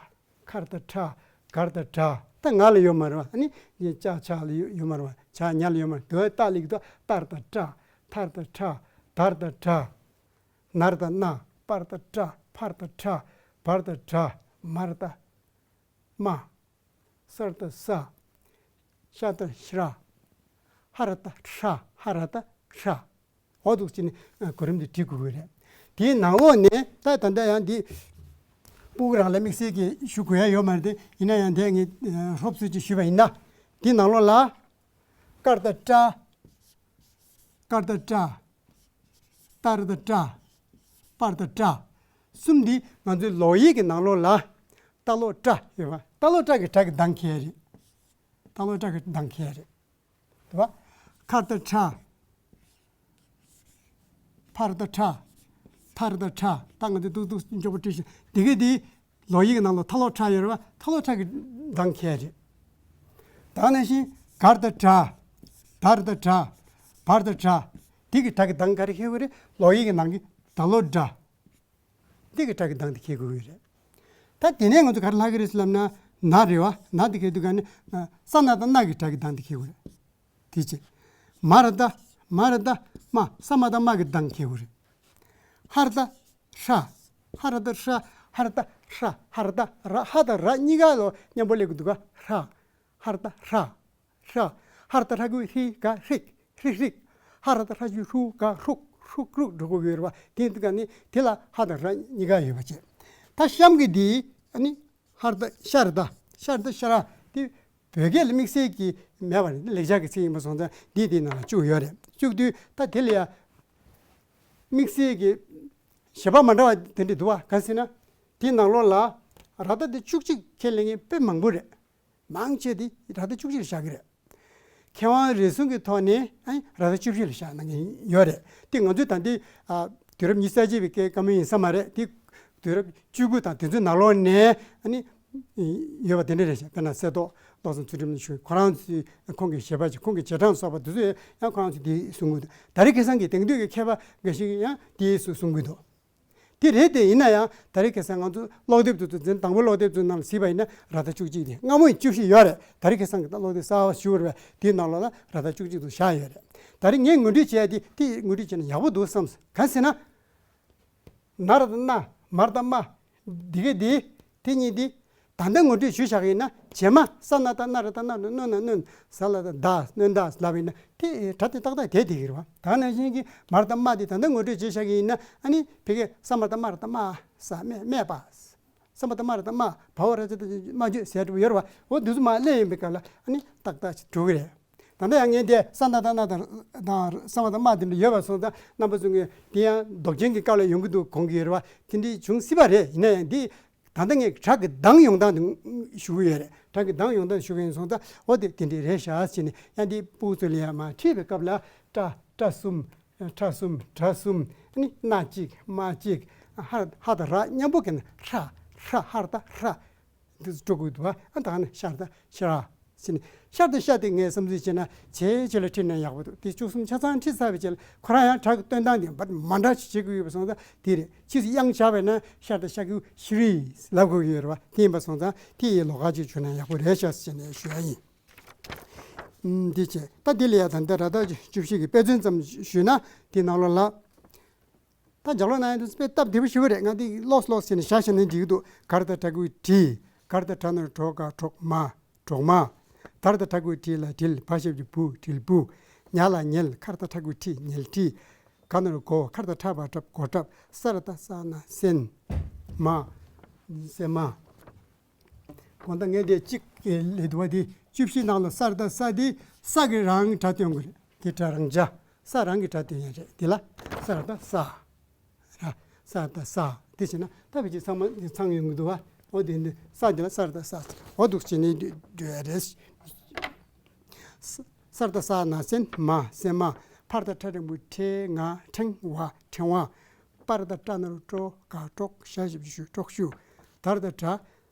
ཁར་ད་ཁྲ། གར་ད་གྲ། ད་ང་ལ་ཡོད་མ་རེད་བ། ཨ་ནི་ཅ་ཆ་ལ་ཡོད་ཡོད་མ་རེད་བ། ཇ་ཉ་ལ་ཡོད་མ་རེད། དེ་ད་ལིག་ད་ཏར་ད་ཏྲ། ཐར་ད་ཐྲ། དར་ད་དྲ། ནར་ད་ན། པར་ད་པྲ། ཕར་ད་ཕྲ། བར་ད་བྲ། མར་ད་མ། སར་ད་ས། ཤར་ད་ཤྲ། ཧར་ད་ཧྲ། ཧར་ད་ཧྲ། འོ་འདུག་ཅིག་ནི་གོ་རིམ་དེ་བྲིས་དགོས་ཀྱི་རེད། དེའི་ནང་ལོགས་ནས་ད་ད་ལྟ་ཡང་འདི་ཕྲུ་གུ་རང་ལ་དམིགས་བསལ་གྱི་ཞུ་དགོས་ཡ་ཡོད་མ་རེད་དེ། ཡིན་ན་ཡང་འདི་ངས་སློབ་གསོ་ཅིག་ཞུས་པ་ཡིན་ན། འདི་ནང་ལོགས་ལ་ཀར་ད་ཀྲ། ཀར་ད་ཀྲ། ཏར་ད་ཏྲ། པར་ད་པྲ། གསུམ་འདི་ང་ཚོའི་ཀློག་ཡིག་གི་ནང་ལོགས་ལ་ཏ་ལོག་ཏྲ་ཡོད་པ། ཏ་ལོག་ཏྲ་གི་སྒྲ་གི་གདངས་ཁེལ་རེད། ཏ་ལོག་ཏྲ་གི་གདངས་ཁེལ་རེད། དེ་བ། ཁར་ད་ཁྲ། ཕར་ད་ཕྲ། ཐར་ད་ཕྲ། ད་ང་ཚོས་ཏུག་ཏུག་མགྱོགས་པོ་བྲིས་ཤིང་དེ་གས་དེ་ཀློག་ཡིག་གི་ནང་ལ་ཐ་ལོག་ཁྲ་ཡོད་རེད་བ། ཐ་ལོག་ཁྲ་གི་གདངས་ཁེལ་རེད། ད་ནང་བཞིན་གར་ད་གྲ། དར་ད་དྲ། བར་ད་བྲ། དེ་གི་སྒྲ་གི་གདངས་ག་རེ་ཁེལ་དགོས་རེད། ཀློག་ཡིག་གི་ནང་གི་ད་ལོག་སྒྲ། འདི་གི་སྒྲ་གི་གདངས་དེ་ཁེལ་དགོས་ཀྱི་རེད། ད་དེ་ནས་ང་ཚོ་ག་རེ་ལྷག་གི་རེད་ཟེར་ལབ་ན། ན་རེད་བ། ན་དེ་ཁེལ་དུས་ག་ནི། ས་ན་བཏགས་སྣ་གི་སྒྲ་གི་གདངས་དེ་ཁེལ་དགོས་རེད། དེ་བྱས། མ་ར་བཏགས། མ་ར་བཏགས་སྨ། ས་མ་བཏགས་སྨ་གི་གདངས་ཁེལ་དགོས་རེད། ཧ་ར་བཏགས་ཧྲ། ཧ་ར་བཏགས་ཧྲ། ཧ་ར་བཏགས་ཧྲ། ཧ་ར་བཏགས་ར། ཧ་དང་ར་གཉིས་ཀ་ལོ་མཉམ་པོ་སླེབས་ཀྱི་འདུག་ག་ཧྲ། ཧ་ར་བཏགས་ཧྲ། ཧྲ། ཧ་ར་བཏགས་ཧྲ་གི་གུ་ཧྲི་ག་ཧྲིག་ཧྲིག་ཧྲིག་ཧ་ར་བཏགས་ཧྲ་གི་གུ་ཧྲུ་ག་ཧྲུག་ཧྲུག་ཧྲུག་འགྲོ་གི་ཡོད་རེད་བ། དེ་འདི་ག་ནི་དེ་ལ་ཧ་དང་ར་གཉིས་ཀ་ཡོད་པ་བྱས། ད་གཤམ་གྱི་འདི་ཨ་ནི་ཧ་ར་བཏགས་ཤ་ར་བཏགས་ཤ་ར་བཏགས་ཤ་ར་དེ་བོད་སྐད་ལ་དམིགས་བསལ་གྱི་མེད་པ་རེད། ལེགས་སྦྱར་གྱི་ཚིག་ཡིན་པ་སོང་ཙང་འདི་དེའི་ནང་ལ་བཅུག་ཡོད་རེད། བཅུག་དུས་ད་དེ་ལ་ཡ་དམིགས་བསལ་གྱི་བཞེད་པ་མ་འདྲ་བ་དེ་འདྲ་འདུག་བ། ག་ཟེར་ན་དེའི་ནང་ལོགས་ལ་ར་བཏགས་དེ་བཅུ་གཅིག་ཁས་ལེན་མཁན་དཔེ་མང་པོ་རེད། མང་ཆེ་དེ་ར་བཏགས་བཅུ་གཅིག་ལ་བཞག་གི་རེད། མཁས་དབང་རེ་ཟུང་གི་ཐོག་ནས་ཨ་ནི་ར་བཏགས་བཅུ་བཞི་ལ་བཞག་གནང་མཁན་ཡོད་རེད། དེ་ང་ཚོས་ད་ལྟའི་ཨ་དུས་རབས་ཉི་ཤུ་རྩ་གཅིག་པའི་སྐབས་བཀའ་མོལ་ཡིན་ས་མ་རེད། དེ་དུས་རབས་བཅུ་དགུ་དང་དེ་ཚོའི་ནང་ལོགས་ནས་ཨ་ནི་ཡོད་པ་དེ་འདྲ་རེད་ཤག་དཔེར་ན་གསེར་ཏོག་བློ་བཟང་ཚུལ་ཁྲིམས་ལགས་ཞུ་ཁོ་རང་ཚོའི་ཁོང་གི་བཞེད་པ་ཅིག་ཁོང་གི་རྗེས་འབྲང་སོགས་པ་དེ་ཚོས་ཡང་ཁོ་རང་ཚོས་དེ་གསུང་གི་འདུག་ད་རེས་ཁ་སང་གི་དེང་དུས་ཀྱི་མཁས་པ་འགའ་ཞིག་གིས་ཡང་དེ་གསུང་གསུང་གི་འདུག་དེ་རེད་དེ། ཡིན་ན་ཡང་ད་རེས་ཁ་སང་ང་ཚོ་ཀློག་དེབ་དེ་ཚོ་འཛིན། དང་པོ་ཀློག་དེབ་ཚོའི་ནང་ལ་གཟིགས་པ་ཡིན་ན་ར་བཏགས་བཅུ་གཅིག་དེ། སྔ་མོ་ཡི་བཅུ་བཞི་ཡོད་རེད། ད་རེས་ཁ་སང་གི་ད་ཀློག་དེབ་གསར་པ་ཞུ་བ་རེད་པ། དེའི་ནང་ལོགས་ལ་ར་བཏགས་བཅུ་གཅིག་དུ་བཞག་ཡོད་རེད། ད་རེས་ངས་ངོ་སྤྲོད་བྱས་ཏེ་དེ་ངོ་སྤྲོད་བྱས་ན་ཡག་པོ་འདུག་བསམ། གང་ཟེར་ན། ན་ར་བཏགས་ན། མ་ར་བཏགས་མ། འདི་ག་འདི། དེ་གཉིས་འདི། ད་ལྟ་ངོ་སྤྲོད་ཞུས་བཞག་གི་ཡིན་ན་རྗེས་མ་ས་ན་བཏགས་སྣ། ར་བཏགས་ར། སྣ་ན་སྣོན། ས་ལ་བཏགས་སྡ། སྣོན་སྡ་ལབ་ཡིན་ན་དེ་སྒྲ་དེ་ཏག་ཏག་དེ་བསྡད་ཀྱི་རེད་བ། ད་ནང་བཞིན་གྱི་མ་ར་བཏགས་མ་དེ་ད་ལྟ་ངོ་སྤྲོད་བྱས་བཞག་གི་ཡིན་ན་ཨ་ནི་ཕ་གིར་ས་མ་བཏགས་སྨ། ར་བཏགས་སྨྲ། ས་སྨྲས། སྨྲས་པ། ས་མ་བཏགས་སྨ། ར་བཏགས་སྨྲ། བ་འོག་ར་ཙ་བཏགས་སྨྲ་བརྗོད་ཟེར་ཡ་ཡོད་རེད་བ། འོ་འདི་ཚོ་མར་སླེབས་ཡོང་པའི་སྐབས་ལ་ཨ་ནི་ཏག་ཏག་ཅིག་འགྲོ་གི་རེད། ད་ལྟ་ཡང་ངས་འདི་ས་ན་བཏགས་སྣ་དང་དང་ས་མ་བཏགས་སྨ་དེ་འདྲ་ཡོད་པ་སོང་ཙང་རྣམ་པ་ཚོ་ངས་དེ་ཡང་འདོགས་ཅན་གྱི་སྐབས་ལ་ཡོང་གི་འདུག་དགོངས་ཀྱི་ཡོད་རེད་བ། དེ་འདྲ་བྱུང་སྲིད་པ་རེད། ཡིན་ན་ཡང་འདི་ད་ལྟ་ངས་སྒྲ་གི་གདངས་ཡོང་སྟངས་དེ་ཞུ་གི་ཡོད་རེད། སྒྲ་གི་གདངས་ཡོང་སྟངས་ཞུ་གི་ཡིན་སོང་ཙང་འོ་དེ་དེ་འདྲ་རེད་ཤག་ཟེར་ནས་ཡང་འདི་ཕྲུ་གུ་ཚོ་ལ་ཡང་མར་ཁྲིད་པའི་སྐབས་ལ་ཏྲ། ཏྲ་གསུམ། ཁྲ་གསུམ། ཏྲ་གསུམ། ཨ་ནི་སྣ་གཅིག་སྨ་གཅིག་ཧ། ཧ་དང་ར་མཉམ་པོ་གྱི་ནི་ཧྲ། ཧྲ། ཧ་ར་བཏགས་ཧྲ། འདི་ཚོ་འགྲོ་དགོས་འདུག་བ། ཨ་ད་ནི་ཤ་ར་བཏགས་ཤྲ་ཟེར་ནས། ཤ་དང་ཤ་དེ་ངས་བསམ་ཚུལ་བྱས་ན་ཇེ་ཆེ་ལ་ཁྲིད་ན་ཡག་པོ་འདུག་དེ་བཅུ་གསུམ་ཆ་ཚང་ཁྲིད་ཚར་བའི་རྗེས་ལ་ཁོ་རང་ཡང་སྒྲ་གི་སྟོན་སྟངས་དེ་མ་མ་འདྲ་ཞིག་བྱེད་དགོས་ཡོད་པ་སོང་ཙང་དེ་རེད། ཕྱིས་སུ་དབྱངས་བཞག་པས་ན་ཤ་དང་ཤ་གི་ཤི་རི་ལབ་དགོས་ཀྱི་ཡོད་རེད་བ། དེ་ཡིན་པ་སོང་ཙང་དེ་ཡི་ལོགས་ཀ་ཅིག་བྱུང་ན་ཡག་པོ་རེད་ཤག་ཟེར་ནས་ཞུ་ཡ་ཡིན། ཨུམ། དེ་བྱས་ད་དེ་ལ་ཡ་ད་ལྟ་ར་བཏགས་བཅུ་བཞི་གི་དཔེ་མཚོན་ཙམ་ཞུས་ན་དེ་ནང་ལོགས་ལ། ད་ལྗགས་ཀློག་གནང་ཡ་དེ་ཚོ་དཔེ་སྟབས་བདེ་པོ་ཞེ་པོ་རེད། ང་དེ་ཀློག་ཀློག་ཟེར་ནས་བཞག་བཞག་ན་འགྲིག་གི་འདུག་ག་ར་བཏགས་གྲ་གི་གུ་གྲི། ག་ར་བཏགས་གྲ་ན་རོ་གྲོ་ག་གྲོག་མ། གྲོག་མ། དར་དང་ཁྲ་གུ་དྲི་ལ་དྲིལ། བ་ཞབས་ཀྱུ་བུ། དྲིལ་བུ། ཉ་ལ་ཉལ། ཁ་ར་བཏགས་ཁྲ་གུ་ཁྲི། ཉལ་ཁྲི། ག་ན་རོ་གོ། ག་ར་བཏགས་གྲ་བ་གྲབ། གོ་གྲབ། ས་ར་བཏགས་སྲ་ན་སྲན། མ། སྲན་མ། དགོང་དག་ངས་དེ་གཅིག་གི་ལས་དུ་བ་དེ་བཅུ་བཞི་ནང་ལ་ས་ར་བཏགས་སྲ་དེ་ས་གི་རང་གི་སྒྲ་སྟོན་དགོས་རེད། དེ་སྒྲ་རང་སྒྲ། ས་རང་གི་སྒྲ་སྟོན་ཡ་རེད། དེ་ལ་ས་ར་བཏགས་སྲ། ར། ས་ར་བཏགས་སྲ། དེ་བྱས་ན་ད་བེད་ཀྱི་ཚང་མ་ཚང་ཡོང་གི་འདུག་བ། འོ་དེ་འདི་ས་དེ་ལ་ས་ར་བཏགས་སྲ། འོ་འདུག་བྱས་ནས་འགྲོ་ཡ་རེད། ས་ས་ར་བཏགས་སྲ་ན་སྲན། མ། སྲན་མ། ཕ་ར་བཏགས་ཕྲ་འགྲེང་བུ་ཕྲེ། ང་། ཕྲེང་བ། ཕྲེང་བ། པ་ར་བཏགས་པྲ་ན་རོ་པྲོ། ག་པྲོག་ཞ་ཞབས་ཀྱུ་ཞུ། པྲོག་ཞུ། ད་ར་བཏགས་དྲ།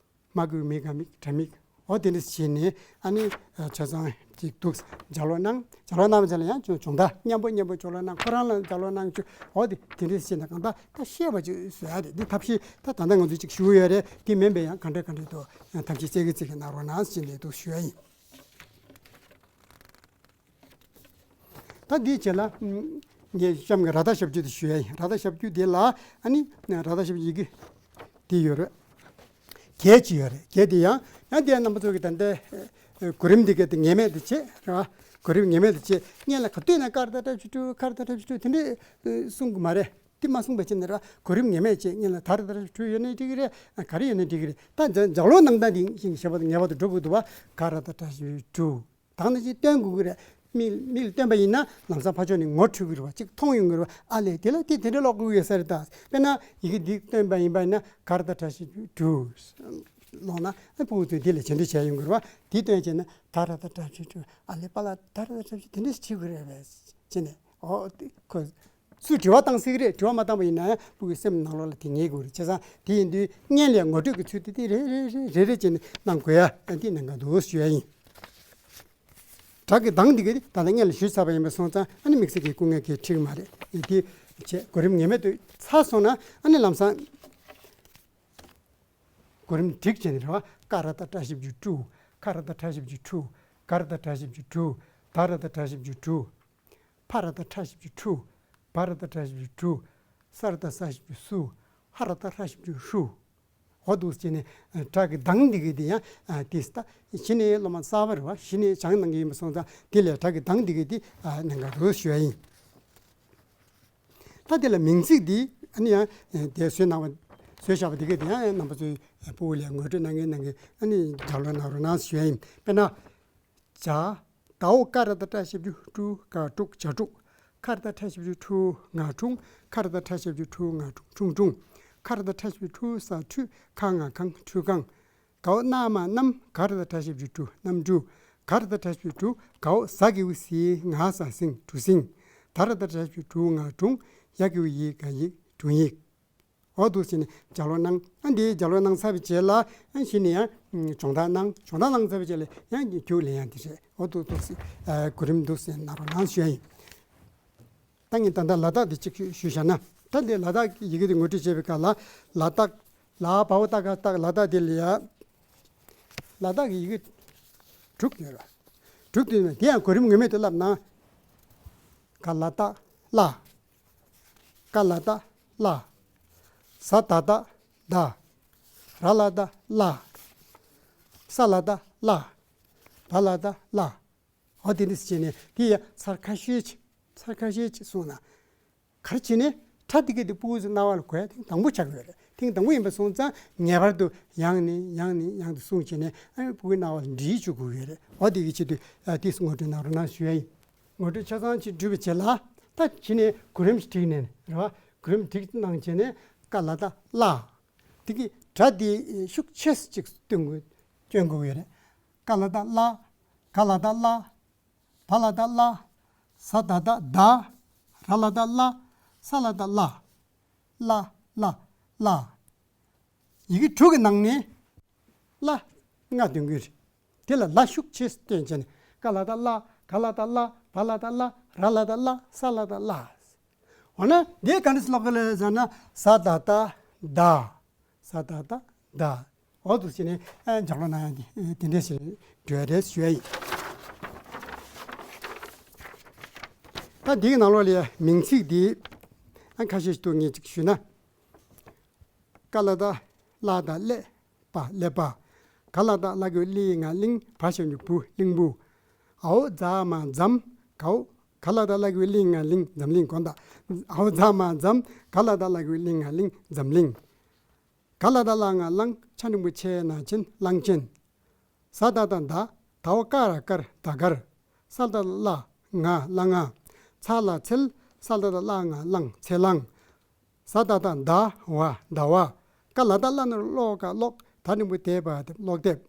མ་གི་མི་ག་མིག་དྲ་མིག་འོ་དེ་འདྲ་བྱས་ནས་ཨ་ནི་ཆ་ཚང་ཅིག་འདུག་སྦྱར་ལོག་གནང་། སྦྱར་ལོག་གནང་བ་བྱས་ལ་ཡང་ཅུང་སྦྱོང་བརྡར་མཉམ་པོ་མཉམ་པོ་སྦྱོར་ལོག་གནང་། ཁོ་རང་ལ་སྦྱར་ལོག་གནང་ཆུ། འོ་དེ་དེ་འདྲ་བྱས་ནས་གང་ལྟར་ད་ཤེས་པ་ཅིག་བཟོ་ཡ་རེད། འདི་ཐབས་ཤེས་ད་ད་ལྟ་ང་ཚོས་ཅིག་ཞུ་ཡོད་རེད། དེ་མིན་པའི་ཡང་ག་འདྲ་ག་འདྲ་འདུག་ཐབས་ཤེས་གསལ་གི་གསལ་གི་གནང་རོགས་གནང་ཟེར་ནས་འདུག་ཞུ་ཡ་ཡིན། ད་འདིའི་རྗེས་ལ་ངས་གཤམ་གྱི་ར་བཏགས་ཞབས་ཀྱུ་དེ་ཞུ་ཡ་ཡིན། ར་བཏགས་ཞབས་ཀྱུ་དེ་ལ་ཨ་ནི་ར་བཏགས་ཞབས་ཀྱུ་ཡི་གེ་དེ་ཡོད་རེད། བརྒྱད་ཅིག་ཡོད་རེད། བརྒྱད་དེ་ཡང་ཡང་དེ་རྣམ་པ་ཚོ་གི་ད་ལྟའི་གོ་རིམ་འདི་ག་དེ་ངེས་མེད་དུ་བྱེད་རེད་བ། གོ་རིམ་ངེས་མེད་དུ་བྱེད། སྔོན་ལ་ག་དུས་ན་ཀ་ར་བཏགས་ཏྲ་ཞབས་ཀྱུ་ཀྲུ། ཁ་ར་བཏགས་ཏྲ་ཞབས་ཀྱུ་ཀྲུ་དེ་འདྲས་གསུང་གི་མ་རེད། དེ་མ་གསུངས་པ་བྱས་ནས་རེད་བ། གོ་རིམ་ངེས་མེད་བྱེད། སྔོན་ལ་ད་ར་བཏགས་ཏྲ་ཞབས་ཀྱུ་ཀྲུ་ཡོད་ནའི་འགྲིག་གི་རེད། ག་རེ་ཡོད་ནའི་འགྲིག་གི་རེད། ད་སྦྱར་ལོག་གནང་སྟངས་དེ་ཞིག་ཞེས་པ་ངེས་པར་དུ་འགྲོ་དགོས་འདུག་བ། ཀ་ར་བཏགས་ཏྲ་ཞབས་ཀྱུ་ཀྲུ། དང་ནི་ཅིག་སྟོན་དགོས་ཀྱི་རེད། མིག་མིག་ལ་སྟོན་པ་ཡིན་ན་ལམ་སང་ཕར་ཕྱོགས་ནས་ངོ་འཕྲོད་ཀྱི་རེད་བ། ཅིག་མཐོང་ཡོང་གི་རེད་བ། ཨ་ལས་དེ་ལ་དེ་དེ་འདྲ་ཀློག་དགོས་ཡོད་ས་རེད་ད། དཔེར་ན་ཡི་གེ་འདི་སྟོན་པ་ཡིན་པ་ཡིན་ན་ག་ར་བཏགས་ཀྲ་ཞབས་ཀྱུ་ཀྲུ་ཀློག་ན་ཨ་ཕྲུ་གུ་ཚོས་དེ་ལ་བྱེད་འདོད་བྱས་ཡོང་གི་རེད་བ། དེ་སྟོན་བྱས་ན་ད་ར་བཏགས་ཏྲ་ཞབས་ཀྱུ་ཀྲུ། ཨ་ལས་པཱ་ལགས་ད་ར་བཏགས་ཏྲ་ཞབས་ཀྱུ་དེ་འདྲ་ཞིག་བྱེད་དགོས་རེད་པས་བྱས་ནས་ཨོ་དེ་ཁོ་ཚུར་དྲི་བ་བཏང་སྲིད་ཀྱི་རེད། དྲི་བ་མ་བཏང་པ་ཡིན་ན་ཡང་ཕྲུ་གུའི་སེམས་ནང་ལོགས་ལ་དེ་ངེས་དགོས་རེད། བྱས་ཙང་དེ་ཡིན་དུས་སྔོན་ལ་ངོ་སྤྲོད་ཀྱི་ཚུལ་དུ་དེ་རེ་རེ་རེ་རེ་རེ་བྱས་ནས་གནང་དགོས་ཡ་ཨ་འདི་གནད་འགག་འདུག་ཞུ་ཡ་ཡིན། སྒྲ་གི་གདངས་འདི་ག་དེ་ད་ལྟ་སྔོན་ལ་ཞུས་ཚར་བ་ཡིན་པ་སོང་ཙང་ཨ་ནི་དམིགས་བསལ་གྱི་སྐུ་ངལ་གྱི་ཁྲིག་མ་རེད། དེ་བྱས་གོ་རིམ་ངེས་མེད་དུ་ཚར་སོང་ན་ཨ་ནི་ལམ་སང་གོ་རིམ་སྒྲིག་བྱས་ནས་རེད་བ། ཀ་ར་བཏགས་ཀྲ་ཞབས་ཀྱུ་ཀྲུ། ཁ་ར་བཏགས་ཁྲ་ཞབས་ཀྱུ་ཁྲུ། ག་ར་བཏགས་གྲ་ཞབས་ཀྱུ་གྲུ། ད་ར་བཏགས་དྲ་ཞབས་ཀྱུ་དྲུ། ཕ་ར་བཏགས་ཕྲ་ཞབས་ཀྱུ་ཕྲུ། བ་ར་བཏགས་བྲ་ཞབས་ཀྱུ་བྲུ། ས་ར་བཏགས་ས་ཞབས་ཀྱུ་སུ། ཧ་ར་བཏགས་ཧྲ་ཞབས་ཀྱུ་ཧྲུ། འོ་འདུག་སེ་བྱས་ནས་སྒྲ་གི་གདངས་འདི་གི་དེ་ཡང་དེ་ལྟ་བྱས་ནས་སློབ་མ་གསར་པ་རེད་བ། གཞི་ནས་སྦྱངས་གནང་གི་ཡིན་པ་སོང་ཙང་དེ་ལས་སྒྲ་གི་གདངས་འདི་གི་དེ་གནད་འགག་རེད་ཞུ་ཡ་ཡིན། ད་དེ་ལ་མིང་ཚིག་འདི་ཨ་ནི་ཡང་དེ་བཟོས་གནང་བ་བཟོས་བཞག་པ་འདི་གི་དེ་ཡང་རྣམ་པ་ཚོས་ཕྲུ་གུ་ལ་ངོ་སྤྲོད་གནང་མཁན་ནང་གི་ཨ་ནི་རྒྱབ་ལོགས་གནང་རོགས་གནང་ཞུ་ཡ་ཡིན། དཔེར་ན། ཇ། དའོ་ཀ་ར་བཏགས་ཀྲ་ཞབས་ཀྱུ་ཀྲུ། ག་ཀྲུག་ཇ་ཀྲུག་ཁ་ར་བཏགས་ཁྲ་ཞབས་ཀྱུ་ཁྲུ། ང་ཁྲུང་། ཁ་ར་བཏགས་ཁྲ་ཞབས་ཀྱུ་ཁྲུ། ང་ཁྲུང་། ཁྲུང་ཁྲུང་། ཁ་ར་བཏགས་ཁྲ་ཞབས་ཀྱུ་ཁྲུ། ས་ཁྲུས། ཁ་ང་ཁང་། ཁྲུས་ཁང་། གའོ་ན་མ་གནམ། ག་ར་བཏགས་གྲ་ཞབས་ཀྱུ་གྲུ། གནམ་གྲུ། ག་ར་བཏགས་གྲ་ཞབས་ཀྱུ་གྲུ། གའོ་ཟ་གི་གུ་ཟི། ང་ཟ་ཟིང་། གྲུ་ཟིང་། ད་ར་བཏགས་དྲ་ཞབས་ཀྱུ་དྲུ། ང་དྲུང་། ཡ་གི་གུ་ཡི། ག་ཡིག། དྲུང་ཡིག་འོ་འདུག་སེ་བྱས་ནས་སྦྱར་ལོག་གནང་། ཨ་འདི་སྦྱར་ལོག་གནང་ཚར་བའི་རྗེས་ལ་ཨ་གཞི་ནས་ཡང་སྦྱོང་བརྡར་གནང་། སྦྱོང་བརྡར་གནང་ཚར་བའི་རྗེས་ལ་ཡང་རྒྱུགས་ལེན་ཡང་འདི་རེད། འོ་འདུག་འདུག་སེ་གོ་རིམ་འདུག་སེ་གནང་རོགས་གནང་ཞུ་ཡ་ཡིན། ད་ངས་ད་ལྟ་ལ་དྭགས་འདི་གཅིག་ཞུས་བཞག་ན། ད་འདི་ལ་དྭགས་ཀྱི་ཡི་གེ་འདི་ངོ་སྤྲོད་བྱེད་པའི་སྐབས་ལ་ལ་དྭགས། ལ་བའོ་ཏ་ག་དྭགས། ལ་དྭགས་འདི་ལ་ཡ། ལ་དྭགས་ཀྱི་ཡི་གེ་དྲུག་ཡོད་རེད། དྲུག་དེ་ནས་དེ་ཡང་གོ་རིམ་ངེས་མེད་དུ་བསླབས་ན། ག་ལ་བཏགས་གླ། ཀ་ལ་བཏགས་གླ། ཟ་ད་བཏགས་གཟའ། ར་ལ་བཏགས་རླའ། ས་ལ་བཏགས་སླ། བ་ལ་བཏགས་བླ། འོ་དེ་འདྲ་བྱས་ནས་དེ་ཡང་ཚར་ཁ་ཤས་ཅིག་ཚར་ཁ་ཤས་ཅིག་གསུངས་ན། ག་རེ་བྱས་ནས་ཕྲ་དེ་ག་དེ་ཕྲུ་གུ་ཚོའི་རྣ་བ་ལ་གོ་ཡ་ཐེངས་དང་པོ་ཆགས་ཀྱི་ཡོད་རེད། ཐེངས་དང་པོ་ཡིན་པ་སོང་ཙང་ངེས་པར་དུ་ཡང་ནས་ཡང་ནས་ཡང་དུ་གསུངས་བྱས་ནས་ཨ་ནི་ཕྲུ་གུའི་རྣ་བ་ལ་འདྲིས་བཅུག་དགོས་ཀྱི་ཡོད་རེད། འོ་དེ་གི་ཆེད་དུ་ཨ་དེ་ངོ་སྤྲོད་གནང་རོགས་གནང་ཞུ་ཡ་ཡིན། ངོ་སྤྲོད་ཆ་ཚང་ཅིག་གྲུབ་པའི་རྗེས་ལ་ད་གཞི་ནས་གོ་རིམ་ཞིག་བསྒྲིགས་ནས་རེད་བ། གོ་རིམ་བསྒྲིགས་གནང་བྱས་ནས་ཀ་ལ་བཏགས་གླ། དེ་གི་སྒྲ་དེ་ཤུགས་ཆེ་ཙམ་ཅིག་སྟོན་དགོས་སྟོན་དགོས་ཀྱི་ཡོད་རེད། ཀ་ལ་བཏགས་ཀླ། ག་ལ་བཏགས་གླ། བ་ལ་བཏགས་བླ། ཟ་ད་བཏགས་གཟའ། ར་ལ་བཏགས་རླ། ས་ལ་བཏགས་སླ། གླ་གླ་གླ། ཡི་གེ་དྲུག་གི་ནང་ནས་གླ་ལྔ་འདོན་གྱི་རེད། དེ་ལ་ལ་ཤུགས་ཆེ་སྟོན་བྱས་ནས་ཀ་ལ་བཏགས་གླ། ག་ལ་བཏགས་གླ། བ་ལ་བཏགས་བླ། ར་ལ་བཏགས་རླ། ས་ལ་བཏགས་སླ། འོ་ན་འདི་ག་འདྲ་ཀློག་གི་རེད་ཟེར་ན་ཟ་ད་བཏགས་ཟླ། ཟ་ད་བཏགས་ཟླ། འོ་འདུག་སེ་བྱས་ནས་ཨ་སྦྱར་ལོག་གནང་ཡ་འདི་དེ་འདྲ་ཞིག་འགྲོ་ཡ་རེད་ཞུ་ཡ་ཡིན། ད་འདིའི་ནང་ལོགས་ལ་མིང་ཚིག་འདི་ཨ་ཁ་ཤས་ཤིག་འདུག་ངས་ཅིག་ཞུས་ན། ཀ་ལ་བཏགས་གླ་དང་ཀླད་པ་ཀླད་པ། ག་ལ་བཏགས་གླ་གི་གུ་གླི་ཡི་ང་གླིང་། བ་ཞབས་ཀྱུ་བུ། གླིང་བུ། འ་འོག་ཛ་མ་འཛམ། ག་འོག་ག་ལ་བཏགས་གླ་གི་གུ་གླི་ཡི་ང་གླིང་། འཛམ་གླིང་དགོངས་དག་འ་འོག་ཛ་མ་འཛམ། ག་ལ་བཏགས་གླ་གི་གུ་གླི་ཡི་ང་གླིང་། འཛམ་གླིང་། ག་ལ་བཏགས་གླ་ང་གླང་། ཆ་འགྲེང་བུ་ཆེ་ན་ཆེན། གླང་ཆེན། ཟ་ད་བཏགས་མདའ། ད་འོག་ཀ་ར་དཀར། མདའ་དཀར། ས་ལ་བཏགས་སླ། ང་། གླ་ང་། ཚ་ལ་ཚལ། ས་ལ་བཏགས་སླ་ང་གླང་། ཚེ་གླང་། ཟ་ད་བཏགས་ཟླ་བ། ཟླ་བ། ཀ་ལ་བཏགས་ཀླ་ན་རོ་ཀློ་ག་གློག་ད་འགྲེང་བུ་དེ་བ་དེ་གློག་དེབ།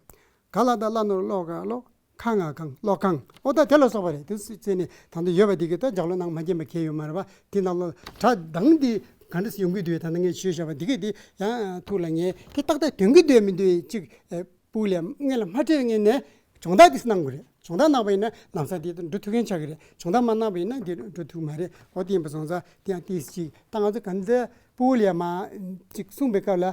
ག་ལ་བཏགས་ཀླ་ན་རོ་ཀློ་ག་གློག་ཁ་ང་ཁང་། གློག་ཁང་། ཨོ་ད་དེ་ལ་སོགས་པ་རེད། དེ་སུ་བཙལ་ནས་ད་ལྟ་ཡོད་པ་འདི་གི་ད་ལྗགས་ཀློག་ནང་མ་མཁྱེན་པ་གལ་ཡོད་མ་རེད་པ། དེ་ནང་ལ་སྒྲ་གདངས་འདི་ག་འདྲ་སེ་ཡོང་གི་འདུག་ད་ལྟ་ངས་ཞུས་བཞག་པ་འདི་གི་འདི་ཡང་ཐུགས་ལ་ངས་དེ་ཏག་ཏག་འདོན་གི་འདུག་མི་འདུག་ཅིག་ཨེ། སྤུ་ལས་སྔོན་ལ་མ་སྤྲད་སྔོན་ནས་སྦྱོང་བརྡར་དེ་གནང་དགོས་རེད། སྦྱོང་བརྡར་གནང་བ་ཡིན་ན་ལམ་སང་དེ་འགྲོ་ཐུབ་མཁན་ཆགས་ཀྱི་རེད། སྦྱོང་བརྡར་མ་གནང་བ་ཡིན་ན་འདི་འགྲོ་ཐུབ་མ་རེད། འོ་དེ་ཡིན་པ་སོང་ཙང་དེ་ཡང་ཏིས་ཅིག་ད་ང་ཚོ་ག་ཚོད་སྤུ་ལས་མ་ཅིག་གསུངས་པའི་སྐབས་ལ་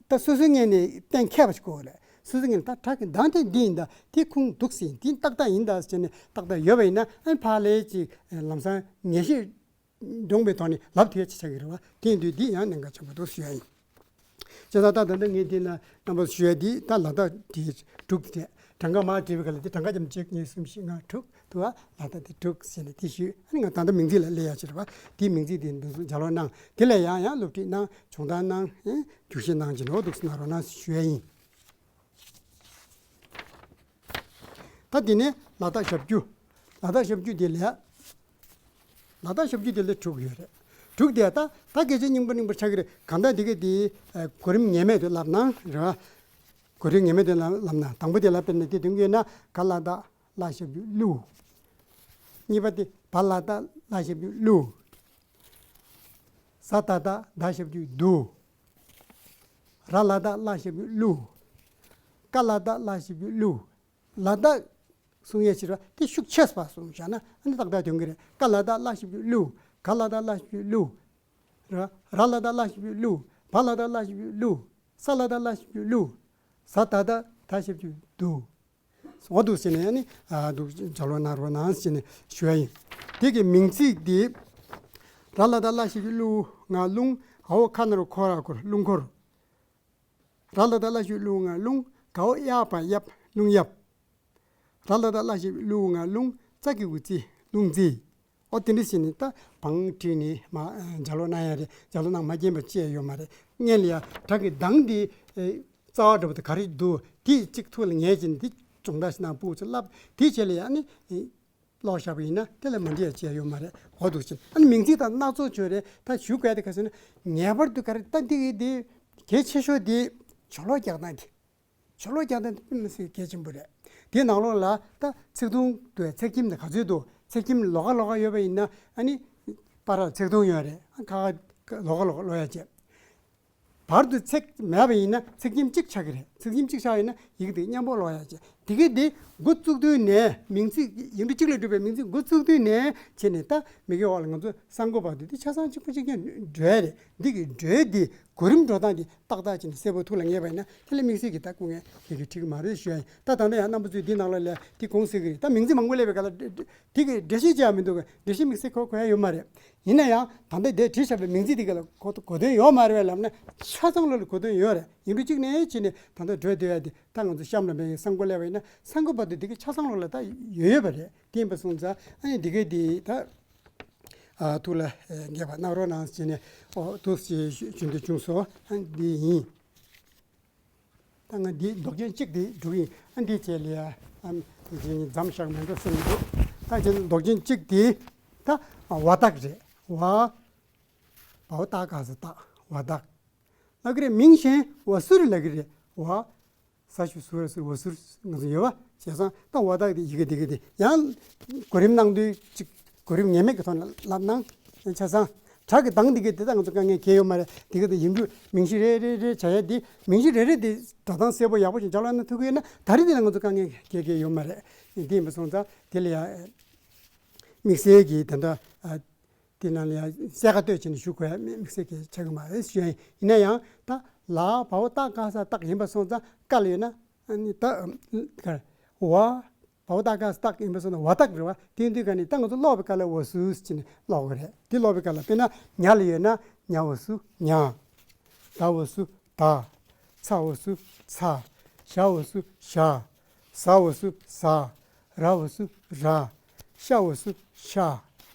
ད་སོ་སོའི་ངོས་ནས་གཏན་འཁེལ་བ་ཞིག་དགོས་རེད། སོ་སོའི་ངོས་ནས་ད་སྒྲ་གི་གདངས་དེ་འདི་ཡིན་ད། དེ་ཁུངས་འདུག་ཟིན། དེ་ཏག་ཏག་ཡིན་ད་ཟེར་ནས་ཏག་ཏག་ཡོད་པ་ཡིན་ན་ཨ་ཕ་ལས་ཅིག་ལམ་སང་ངེས་ཤེས་འདྲོངས་པའི་ཐོག་ནས་ལབ་ཐུབ་ཡ་ཅིག་ཆགས་ཀྱི་རེད་བ། དེ་ཡིན་དུས་འདི་ཡང་གནད་འགག་ཆེན་པོ་འདུག་ཞུ་ཡ་ཡིན། བྱས་ཙང་ད་ད་ལྟ་ངས་འདི་ན་རྣམ་པ་ཞུ་ཡ་འདི་ད་ལ་དྭགས་དེ་དྲུག་དེ་གྲངས་ཀ་མར་བྲིས་པའི་སྐབས་ལ་དེ་གྲངས་ཀ་རྒྱབ་གཅིག་གཉིས་གསུམ་བཞི་ལྔ་དྲུག་འདུག་བ། ལ་དྭགས་དེ་དྲུག་ཟེར་ནས་དེ་ཞུས། ཨ་ནི་ང་ད་ལྟ་མིང་ཚིག་ལ་སླེབས་ཡ་ཕྱིར་བ། དེའི་མིང་ཚིག་དེ་འདུག་སེ་ལྗགས་ཀློག་གནང་། དེ་ལ་ཡང་ཡང་སློབ་ཁྲིད་གནང་། སྦྱོང་བརྡར་གནང་། ཨེ་རྒྱུགས་ཤིག་གནང་བྱས་ནས་འོ་འདུག་སེ་གནང་རོགས་གནང་ཞུ་ཡ་ཡིན། ད་དེ་ནས་ལ་དྭགས་ཞབས་ཀྱུ། ལ་དྭགས་ཞབས་ཀྱུ་དེ་ལས། ལ་དྭགས་ཞབས་ཀྱུ་དེ་ལས་དྲུག་ཡོད་རེད། དྲུག་དེ་ད་ད་སྐད་ཆ་རྙིང་པ་རྙིང་པ་ཆགས་ཀྱི་རེད། གང་ལྟར་དེ་ག་དེ་གོ་རིམ་ངེས་མེད་དུ་ལབ་ན་རེད་བ། གོ་རིམ་ངེས་མེད་དུ་ལབ་ན་དང་པོ་དེ་ལ་དཔེར་ན་དེ་དོན་གྱི་ན་ག་ལ་དྭགས་ལ་ཞབས་ཀྱུ་གླུ། གཉིས་པ་དེ་བ་ལ་དྭགས་ལ་ཞབས་ཀྱུ་གླུ། ཟ་ད་བཏགས་ཟླ་ཞབས་ཀྱུ་དུ། ར་ལ་བཏགས་རླ་ཞབས་ཀྱུ་རླུ། ཀ་ལ་བཏགས་ཀླ་ཞབས་ཀྱུ་ཀླུ། ལ་དྭགས་གསུང་ཡས་ཕྱིར་བ་དེ་ཤུགས་ཆེ་བ་གསུངས་བཞག་ན་ཨ་ནི་ཏག་ཏག་དོན་གྱི་རེད། ཀ་ལ་བཏགས་ཀླ་ཞབས་ཀྱུ་ཀླུ། ག་ལ་བཏགས་གླ་ཞབས་ཀྱུ་གླུ། ར་ར་ལ་བཏགས་རླ་ཞབས་ཀྱུ་རླུ། བ་ལ་བཏགས་བླ་ཞབས་ཀྱུ་བླུ། ས་ལ་བཏགས་སླ་ཞབས་ཀྱུ་སླུ། ཟ་ད་བཏགས་ཟླ་ཞབས་ཀྱུ་སྡུ། འོ་འདུག་ཟེར་ནས་ཨ་ནི་ཨ་འདུག་ལྗགས་ཀློག་གནང་རོགས་གནང་ཟེར་ནས་ཞུ་ཡ་ཡིན། དེ་གི་མིང་ཚིག་འདི། ར་ལ་བཏགས་རླ་ཞབས་ཀྱུ་རླུ་ང་རླུང་། འ་འོག་ཁ་ན་རོ་ཁོ་ར་འཁོར། རླུང་འཁོར། ར་ལ་བཏགས་གླ་ཞབས་ཀྱུ་གླུ་ང་རླུང་། ག་འོག་གཡག་པ་གཡབ། རླུང་གཡབ། ར་ལ་བཏགས་གླ་ཞབས་ཀྱུ་གླུ་ང་རླུང་། ཙ་གི་གུ་ཙི། རླུང་རྩི། ཨོ་དེ་འདྲ་བྱས་ནས་ད་བང་བྲིས་ནས་མ་ལྗགས་ཀློག་གནང་ཡ་རེད། ལྗགས་ཀློག་གནང་མ་མཁྱེན་པ་ཅི་ཡང་ཡོད་མ་རེད། སྔོན་ལ་ཡ་སྒྲ་གི་གདངས་འདི་རྩ་བ་འདྲ་པོ་དེ་ག་རེ་འདུག་དེ་གཅིག་ཐུགས་ལ་ངེས་བྱས་ནས་དེ་སྦྱོང་བརྡར་ཞིག་གནང་སྤུ་གུ་ཚོ་བསླབ། དེའི་རྗེས་ལ་ཡ་ནི་ཀློག་བཞག་པ་ཡིན་ན་དེ་ལ་མ་འགྲིག་ཡ་ཅི་ཡང་ཡོད་མ་རེད། འོ་འདུག་ཅིང་ཨ་ནི་མིང་ཚིག་དང་སྣ་ཚོགས་ཅིག་ཡོད་རེད། ད་ཞུ་དགོས་དེ་ག་ཟེར་ན་ངེས་པར་དུ་ག་རེ་ད་འདི་གི་འདི་གལ་ཆེ་ཤོས་དེ་སྦྱོར་ཀློག་རྒྱག་སྟངས་དེ། སྦྱོར་ཀློག་རྒྱག་སྟངས་དེ་དཔེ་མི་སྲིད་གལ་ཆེན་པོ་རེད། དེའི་ནང་ལོགས་ལ་ད་ཚིག་དུམ་དུ་ཚེག་ཁྱིམ་དེ་ག་ཚོད་འདུག་ཚེག་ཁྱིམ་ལོགས་ཀ་ལོགས་ཀ་ཡོད་པ་ཡིན་ན་ཨ་ནི་པར་ཚེག་དུམ་ཡོད་རེད། ཁ་ཁ་ལོགས་ཀ་ལོགས་ཀ་ཀློག་ཡ་བྱེད། བར་དུ་ཚེག་མེད་པ་ཡིན་ན་ཚེག་ཁྱིམ་གཅིག་ཆགས་ཀྱི་རེད། ཚེག་ཁྱིམ་གཅིག་ཆགས་ཡོད་ན་ཡི་གེ་དེ་མཉམ་པོ་ཀློག་ཡ་བྱེད། དེ་གས་དེ་འགོ་བཙུགས་དུས་ནས་མིང་ཚིག་ཡིག་འབྲུ་གཅིག་ལས་གྲུབ་པའི་མིང་ཚིག་འགོ་བཙུགས་དུས་ནས་བྱས་ནས་ད་མི་དགེ་བ་ལ་ང་ཚོ་གསང་སྒོ་བར་དུ་དེ་ཆ་ཚང་གཅིག་པ་གཅིག་རྐྱང་འགྲོ་ཡ་རེད། འདི་གི་འགྲོས་དེ་གོ་རིམ་འགྲོ་སྟངས་དེ་ཏག་ཏག་བྱས་ནས་གསལ་པོ་ཐུགས་ལ་ངེས་པ་ཡིན་ན་དེ་ལ་དམིགས་བསལ་གྱི་ད་སྐུ་ངལ་དེ་གི་འཁྲི་གི་མ་རེད་ཞུ་ཡ་ཡིན། ད་ད་ལྟ་ཡང་རྣམ་པ་ཚོས་འདི་ནང་ལ་ལས་དེ་གོང་གསལ་གི་རེད། ད་མིང་ཚིག་མང་པོ་སླེབས་པའི་སྐབས་ལ་དེ་གི་འགྲེལ་བཤད་བྱེད་ཡ་མི་འདུག་ག་འགྲེལ་བཤད་དམིགས་བསལ་གོ་གོ་ཡ་ཡོད་མ་རེད། ཡིན་ན་ཡང་ད་ལྟ་དེ་བྲིས་བཞག་པའི་མིང་ཚིག་དེ་ག་ལ་གོ་གོ་དོན་ཡོད་མ་རེད་པས་ལབ་ན་ཆ་ཚང་ལོགས་ལ་གོ་དོན་ཡོད་རེད། ཡིག་འབྲུ་གཅིག་ནས་བྱས་ནས་ད་ལྟ་འགྲོ་སྡོད་ཡ་དེ་ད་ང་ཚོ་གཤམ་ལ་མེད་གསང་སྒོ་སླེབས་པ་ཡིན་ན་གསང་སྒོ་བར་དུ་དེ་གི་ཆ་ཚང་ལོགས་ལ་ད་ཡོད་ཡོད་པ་རེད། དེ་ཡིན་པ་སོང་ཙང་ཨ་ནི་དེ་གའི་དེ་ད་ཨ་ཐུགས་ལ་ངེས་པ་གནང་རོགས་གནང་ཟེར་ནས་ཨོ་ཐུགས་ཞུ་རྒྱུ་འདི་བྱུང་སོང་། ཨ་འདི་ཡིན། ད་ང་འདི་མདོག་ཅན་གཅིག་དེ་འབྲུ་ཡིན། ཨ་འདི་བྱས་ལ་ཡ་ཨ་འདི་མཚམས་བཞག་མེད་འགྲོ་སེམས་འདུག་ད་ཅན་མདོག་ཅན་གཅིག་དེ་ད་བ་དག་རེད། བ་བའོ་ཏ་ག་ས་བཏགས་བ་དག་ལབ་ཀྱི་རེད། མིང་གཞན་བ་སུ་རེད་ལབ་ཀྱི་རེད། བ་ས་ཞབས་ཀྱུ་སུ་ར་སུ་བ་སུ་ང་ཚོ་ཡོད་པ་བྱས་ཙང་ད་བ་དག་དེ་ཡི་གེ་དེ་གི་དེ་ཡང་གོ་རིམ་གནང་དུས་གཅིག་གོ་རིམ་ངེས་མེད་ཀྱི་ཐོག་ནས་ལབ་ན་ཆ་ཚང་། སྒྲ་གི་གདངས་འདི་གའི་དེ་དག་ང་ཚོ་དཀའ་ངལ་གང་ཡང་ཡོད་མ་རེད། དེ་ག་དེ་ཡིག་འབྲུ་མིང་གཞི་རེ་རེ་རེ་བྱ་ཡ་དེ་མིང་གཞི་རེ་རེ་དེ་སྒྲ་གདངས་གསལ་པོ་ཡག་པོ་ཞིག་སྦྱར་ལ་ན་ཐུག་གི་ཡོད་ན་ད་རེས་དེ་ལ་ང་ཚོ་དཀའ་ངལ་གང་ཡང་ཡོད་མ་རེད། དེ་ཡིན་པ་སོང་ཙང་དེ་ལ་ཡ་དམིགས་བསལ་གྱི་དེ་འདྲ་ཨ་དེ་ནང་ལ་ཡ་གསལ་ཁ་གཏོད་བྱས་ནས་ཞུ་དགོས་ཡ་དམིགས་བསལ་གྱི་ཆགས་ཀྱི་མ་རེད་ཞུ་ཡ་ཡིན། ཡིན་ན་ཡང་ད་ལ་བའོ་ཏ་ག་ས་བཏགས་ཡིན་པ་སོང་ཙང་ཀ་ལ་ཡོད་ན་ཨ་ནི་ད་ག་བ། བའོ་ཏ་ག་ས་བཏགས་ཡིན་པ་སོང་ན་བ་དག་རེད་བ། དེ་དུས་ག་ནས་ད་ང་ཚོ་ཀློག་པའི་སྐབས་ལ་བ་སུ་ཟེར་ནས་ཀློག་གི་རེད། དེ་ཀློག་པའི་སྐབས་ལ་དཔེར་ན་ཉ་ལ་ཡོད་ན་ཉ་བ་སུ་ཉ། ད་བ་སུ་ད། ཚ་བ་སུ་ཚ། ཞ་འོག་སུ་ཞ། ཟ་འོག་སུ་ཟ། ར་འོག་སུ་ར། ཤ་འོག་སུ་ཤ།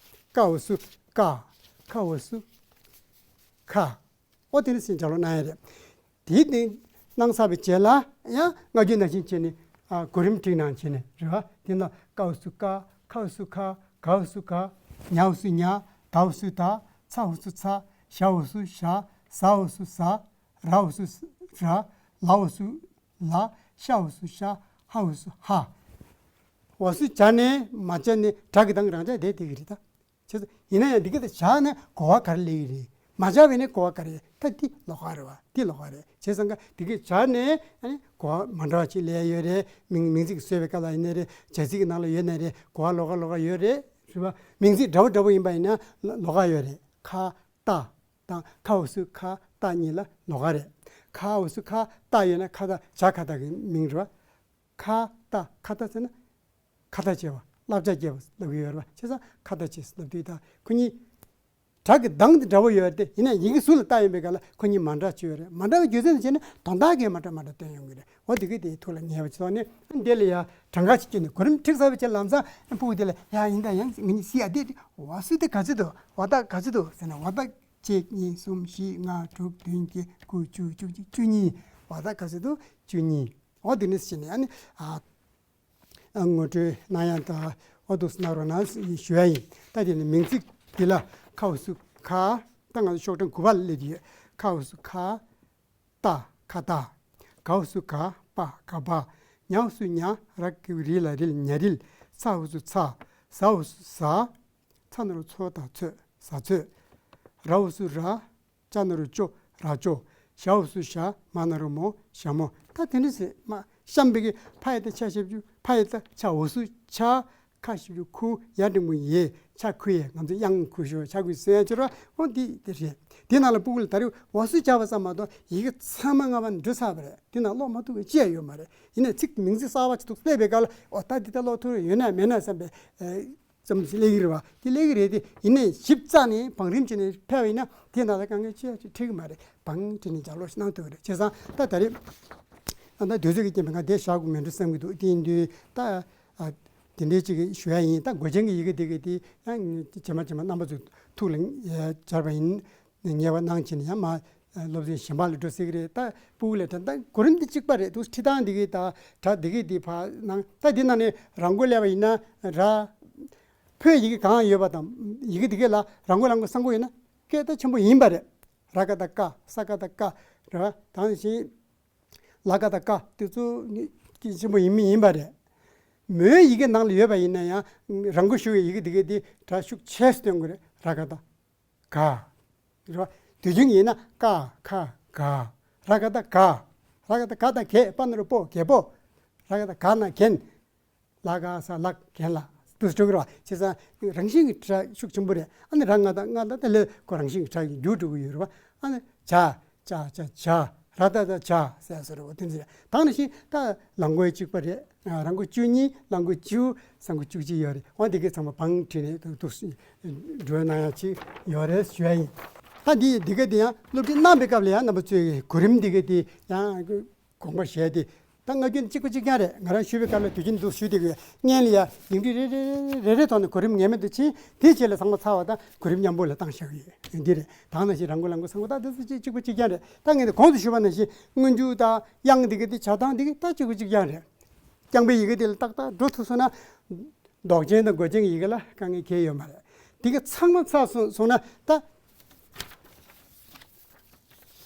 ཀ་འོག་སུ་ཀ། ཁ་འོག་སུ་ཁ། ཨོ་དེ་ནི་སེམས་ཅན་ལ་གནང་ཡ་རེད། དེའི་སྟེང་གནང་ཚར་བའི་རྗེས་ལ་ཡང་སྔར་རྒྱུན་ནང་བཞིན་བྱས་ནས་ཨ་གོ་རིམ་བསྒྲིགས་གནང་བྱས་ནས་རེད་བ། དེ་ན་ཀ་འོག་སུ་ཀ། ཁ་འོག་སུ་ཁ། ག་འོག་སུ་ག། ཉ་འོག་སུ་ཉ། ད་འོག་སུ་ད། ཚ་འོག་སུ་ཚ། ཞ་འོག་སུ་ཞ། ཟ་འོག་སུ་ཟ། ར་འོག་སུ་ར། ལ་འོག་སུ་ལ། ཤ་འོག་སུ་ཤ། ཧ་འོག་སུ་ཧ། འོག་སུ་སྦྱར་ནས་མ་སྦྱར་ནས་སྒྲ་གི་གདངས་རང་འཇགས་བསྡད་བསྡད་ཀྱི་རེད་ད། བྱས་ཙང་ཡིན་ན་ཡང་འདི་ག་དེ་སྦྱར་ན་གོ་བ་ག་རེ་སླེབས་ཀྱི་རེད། མ་སྦྱར་བས་ན་གོ་བ་ག་རེ་རེད། ད་འདི་ལོགས་ཀ་རེད་བ། འདི་ལོགས་ཀ་རེད། བྱས་ཙང་ཀ་འདི་ག་སྦྱར་ནས་ཨ་ནི་གོ་བ་མ་འདྲ་བ་ཅིག་སླེབས་ཡོད་རེད། མིང་མིང་ཚིག་གི་བཟོས་པའི་སྐབས་ལ་ཡིན་ནའི་རེད། བྱ་ཚིག་གི་ནང་ལ་ཡོད་ནའི་རེད། གོ་བ་ལོགས་ཀ་ལོགས་ཀ་ཡོད་རེད། རེད་བ། མིང་ཚིག་འདྲ་བོ་འདྲ་བོ་ཡིན་པ་ཡིན་ན་ལོགས་ཀ་ཡོད་རེད། ཁ་ཏ་དང་ཁ་འོག་སུ་ཁ་ཏ་གཉིས་ལ་ལོགས་ཀ་རེད། ཁ་འོག་སུ་ཁ་ཏ་ཡོད་ན་ཁ་ཏ་བྱ་ཁ་ཏ་གི་མིང་རེད་བ། ཁ་ཏ། ཁ་ཏ་ཟེར་ན་ཁ་ཏ་བྱས་པ། བསླབ་བྱ་བྱས་པ་ལབ་ཀྱི་ཡོད་རེད་བ། བྱས་ཙང་ཁ་ཏ་བྱས་ལབ་དུས་ད་ཁོ་གཉིས་སྒྲ་གི་གདངས་དེ་འདྲ་བོ་ཡོད་དེ་ཡིན་ན་ཡི་གེ་ཟུར་ལ་བལྟ་ཡོང་པའི་སྐབས་ལ་ཁོ་གཉིས་མ་འདྲ་ཅིག་ཡོད་རེད། མ་འདྲ་བའི་རྒྱུ་མཚན་དེ་བྱས་ན་དོན་དག་གིས་མ་འདྲ་མ་འདྲ་སྟོན་ཡོང་གི་རེད། འོ་དེ་གི་དེའི་ཐུགས་ལ་ངེས་པ་ཅིག་ཐོག་ནས་འདི་ལ་ཡ་གྲངས་ཀ་ཅིག་བསྐྱོན་ནས་གོ་རིམ་ཁྲིད་ཚར་བའི་རྗེས་ལམ་སང་ཕྲུ་གུ་དེ་ལ་ཡ་ཡིན་ད་ཡང་ངེད་གཉིས་སི་ཡ་དེ་འོ་སུ་དེ་ག་ཚོད་འདུག་འོ་ད་ག་ཚོད་འདུག་ཟེར་ན་འོ་ད་གཅིག་གཉིས་གསུམ་བཞི་ལྔ་དྲུག་བདུན་བརྒྱད་དགུ་བཅུ་བཅུ་གཅིག་བཅུ་གཉིས། འོ་ད་ག་ཚོད་འདུག་བཅུ་གཉིས། འོ་དེ་ནས་བྱས་ནས་ཨ་ནི་ཨ། ངོ་སྤྲོད་གནང་ཡ་དང་འོ་འདུག་སེ་གནང་རོགས་གནང་ཞུ་ཡ་ཡིན། ད་དེ་ནི་མིང་ཚིག་འདི་ལ་ཁ་འོག་སུ་ཁ། ད་ང་ཚོ་ཤོག་གྲངས་དགུ་པ་ལ་སླེབས་ཡོད། ཁ་འོག་སུ་ཁ། ཏ། ཁ་ཏ། ག་འོག་སུ་ག། པ། ག་པ། ཉ་འོག་སུ་ཉ། ར་གི་གུ་རི་ལ་རིལ། ཉ་རིལ། ཚ་འོག་སུ་ཚ། ཟ་འོག་སུ་ཟ། ཚ་ན་རོ་ཚོ་དང་ཚོད། ཟ་ཚོད། ར་འོག་སུ་ར། ཅ་ན་རོ་ཅོ། ར་ཅོ། ཞ་འོག་སུ་ཞ། མ་ན་རོ་མོ། ཞ་མོ། ད་དེ་འདྲ་ཟེར་མ་གཤམ་པའི་གི་ཕ་ཡ་ཏ་ཆ་ཞབས་ཀྱུ་ཕ་ཡ་ཏ་ཆ་འོག་སུ་ཆ། ཁ་ཞབས་ཀྱུ་ཁུ། ཡ་འགྲེང་བུ་ཡེ། ཆ་ཁུ་ཡེ། ང་ཚོ་དབྱངས་ཁུ་ཞོ་ཆ་ཁུ་ཟེར་ཡ་ཅོ་ར་འོ་འདི་དེ་རེད། དེ་ནང་ལ་སྤུ་གུ་ལ་ད་རེས་འོག་སུ་སྦྱར་བ་ཙམ་མ་གཏོགས་ཡི་གེ་ཚང་མ་སྔ་མ་འགྲོ་ཚར་བ་རེད། དེ་ནང་ཀློག་མ་ཐུབ་པའི་ཅི་ཡང་ཡོད་མ་རེད། ཡིན་ནའི་ཚིག་མིང་ཚིག་གསར་པ་ཅིག་འདུག་སླེབས་པའི་སྐབས་ལ་འོ་ད་འདི་ལྟ་ཀློག་ཐུབ་ཡོད་ན་མེད་ན་བསམ་པའི་ཙམ་ཞིག་སླེབས་ཀྱི་རེད་བ། དེ་སླེབས་ཀྱི་རེད་དེ་ཡིན་ནའི་ཞིབ་ཚགས་ནས་བང་རིམ་བྱས་ནས་ཕེབས་པ་ཡིན་ན་དེ་ནང་ལ་དཀའ་ངལ་ཅི་ཡང་ཅིག་འཕྲད་ཀྱི་མ་རེད། བང་བྱས་ནས་ལྗགས་ཀློག་ཞིག་གནང་ཐུབ་ཀྱི་རེད། བྱས་ཙང་ད་ད་རེས་ད་ད་དུས་ཚོད་ཀྱི་རྐྱེན་པས་ང་དེ་བཞག་དགོས་མེད་འགྲོ་བསམ་གྱི་འདུག་དེ་ཡིན་དུས་ད་ཨ་དེ་འདྲའི་ཅིག་ཞུ་ཡ་ཡིན། ད་མགོ་ཅན་གྱི་ཡི་གེ་དེ་གི་དེ་ཡང་ཇེ་མང་ཇེ་མང་རྣམ་པ་ཚོའི་ཐུགས་ལ་སྦྱར་བ་ཡིན། ངེས་པ་གནང་བྱས་ནས་ཡང་མ་སློབ་ཚན་གཞན་པ་ལ་འགྲོ་སྲིད་ཀྱི་རེད། ད་སྤུ་གུ་ལ་དྲན་ད་གོ་རིམ་འདི་གཅིག་པ་རེད་འདུག་ཁྲིད་སྟངས་འདི་གི་ད་གྲ་འདི་གི་འདི་ཕར་གནང་། ད་འདི་ནང་ནས་རང་མགོ་སླེབས་པ་ཡིན་ན་ར། ཕོའི་ཡི་གེ་གང་ཡོད་པ་དང་ཡི་གེ་འདི་གི་ལ་རང་མགོ་རང་མགོ་གསང་མགོ་ཡོད་ན་སྐད་ད་ཆེན་པོ་ཡིན་པ་རེད། ར་ག་ད་ཀ། ས་ག་ད་ཀ། རེད་བ། ད་ནི་བཞིན། ལ་ག་ད་ཀ་དེ་ཚོ་ནི་སྐད་ཆེན་པོ་ཡིན་མིན་ཡིན་པ་རེད། མོའི་ཡི་གེ་ནང་ལ་ཡོད་པ་ཡིན་ན་ཡང་རང་མགོ་ཞུ་བའི་ཡི་གེ་འདི་ག་འདི་སྒྲ་ཤུགས་ཆེ་སུ་སྟོན་དགོས་རེད། ར་ག་ད་ག། རེད་བ། དུས་རྒྱུན་ཡིན་ན་ཀ་ཁ་ག། ར་ག་ད་ག། ར་ག་ད་ག་དང་གད། པ་ན་རོ་པོ། གད་པོ། ར་ག་ད་ག་ན་གན། ལ་ག་ས་ལག་གན་ལ། དུས་འགྲོ་གི་རེད་བ། བྱས་ཙང་རང་བཞིན་གྱི་སྒྲ་ཤུགས་ཆེན་པོ་རེད། ཨ་ནི་ར་ང་ད་ང་ད་ད་ལས་ཁོ་རང་བཞིན་གྱི་སྒྲ་ཡི་འགྱུར་འགྲོ་གི་ཡོད་རེད་བ། ཨ་ནི་ཇ། ཇ་ཇ་ཇ། ར་ད་ད་ཇ་ཟེར་ཟེར་རེད་བ། དེ་འདྲ་རེད། ད་ནི་བཞིན་ད་ལ་མགོ་གཅིག་པ་རེད། ར་མགོ་བཅུ་གཉིས། ལ་མགོ་བཅུ། ས་མགོ་བཅུ་གཅིག་ཡོད་རེད། འོ་འདི་གའི་ཚང་མ་བང་བྲིས་ནས་འདུག་འགྲོ་གནང་ཡ་ཅིག་ཡོད་རེད་ཞུ་ཡ་ཡིན། ད་འདི་འདི་ག་འདི་ཡང་སློབ་ཁྲིད་གནང་པའི་སྐབས་ལ་ཡང་རྣམ་པ་ཚོས་གོ་རིམ་འདི་ག་འདི་ཡང་དགོངས་པ་བཞེས་ཏེ། ད་སྔ་རྒྱུན་གཅིག་པ་གཅིག་རྐྱང་རེད། ང་རང་ཞུས་པའི་སྐབས་ལ་དུས་རྒྱུན་འདུག་ཞུས་ཏེ་གི་སྔན་ལ་ཡ་ཡིག་འབྲུ་རེ་རེ་རེ་རེ་ཐོག་ནས་གོ་རིམ་ངེས་མེད་དུ་ཕྱིན། དེའི་རྗེས་ལ་ཚང་མ་ཚར་བ་དང་གོ་རིམ་མཉམ་པོ་ལ་བཏང་བཞག་གི་ཡོད། འདི་རེད། ད་ནང་བཞིན་ར་མགོ་ལ་མགོ་ས་མགོ་ད་འདི་ཚོ་གཅིག་གཅིག་པ་གཅིག་རྐྱང་རེད། ད་ངས་འདི་གོང་དུ་ཞུས་པ་ནང་བཞིན་སྔོན་འཇུག་དང་དབྱངས་འདི་གི་དེ་བྱ་སྟངས་འདི་གི་ད་གཅིག་པ་གཅིག་རྐྱང་རེད། རྐྱང་པའི་ཡི་གེ་དེ་ལ་ཏག་ཏག་འགྲོ་ཐུབ་སོང་ན། འདོགས་ཅན་དང་མགོ་ཅན་གྱི་ཡི་གེ་ལ་དཀའ་ངལ་གང་ཡང་ཡོད་མ་རེད། དེ་ག་ཚང་མ་ཚར་སོང་སོང་ན་ད་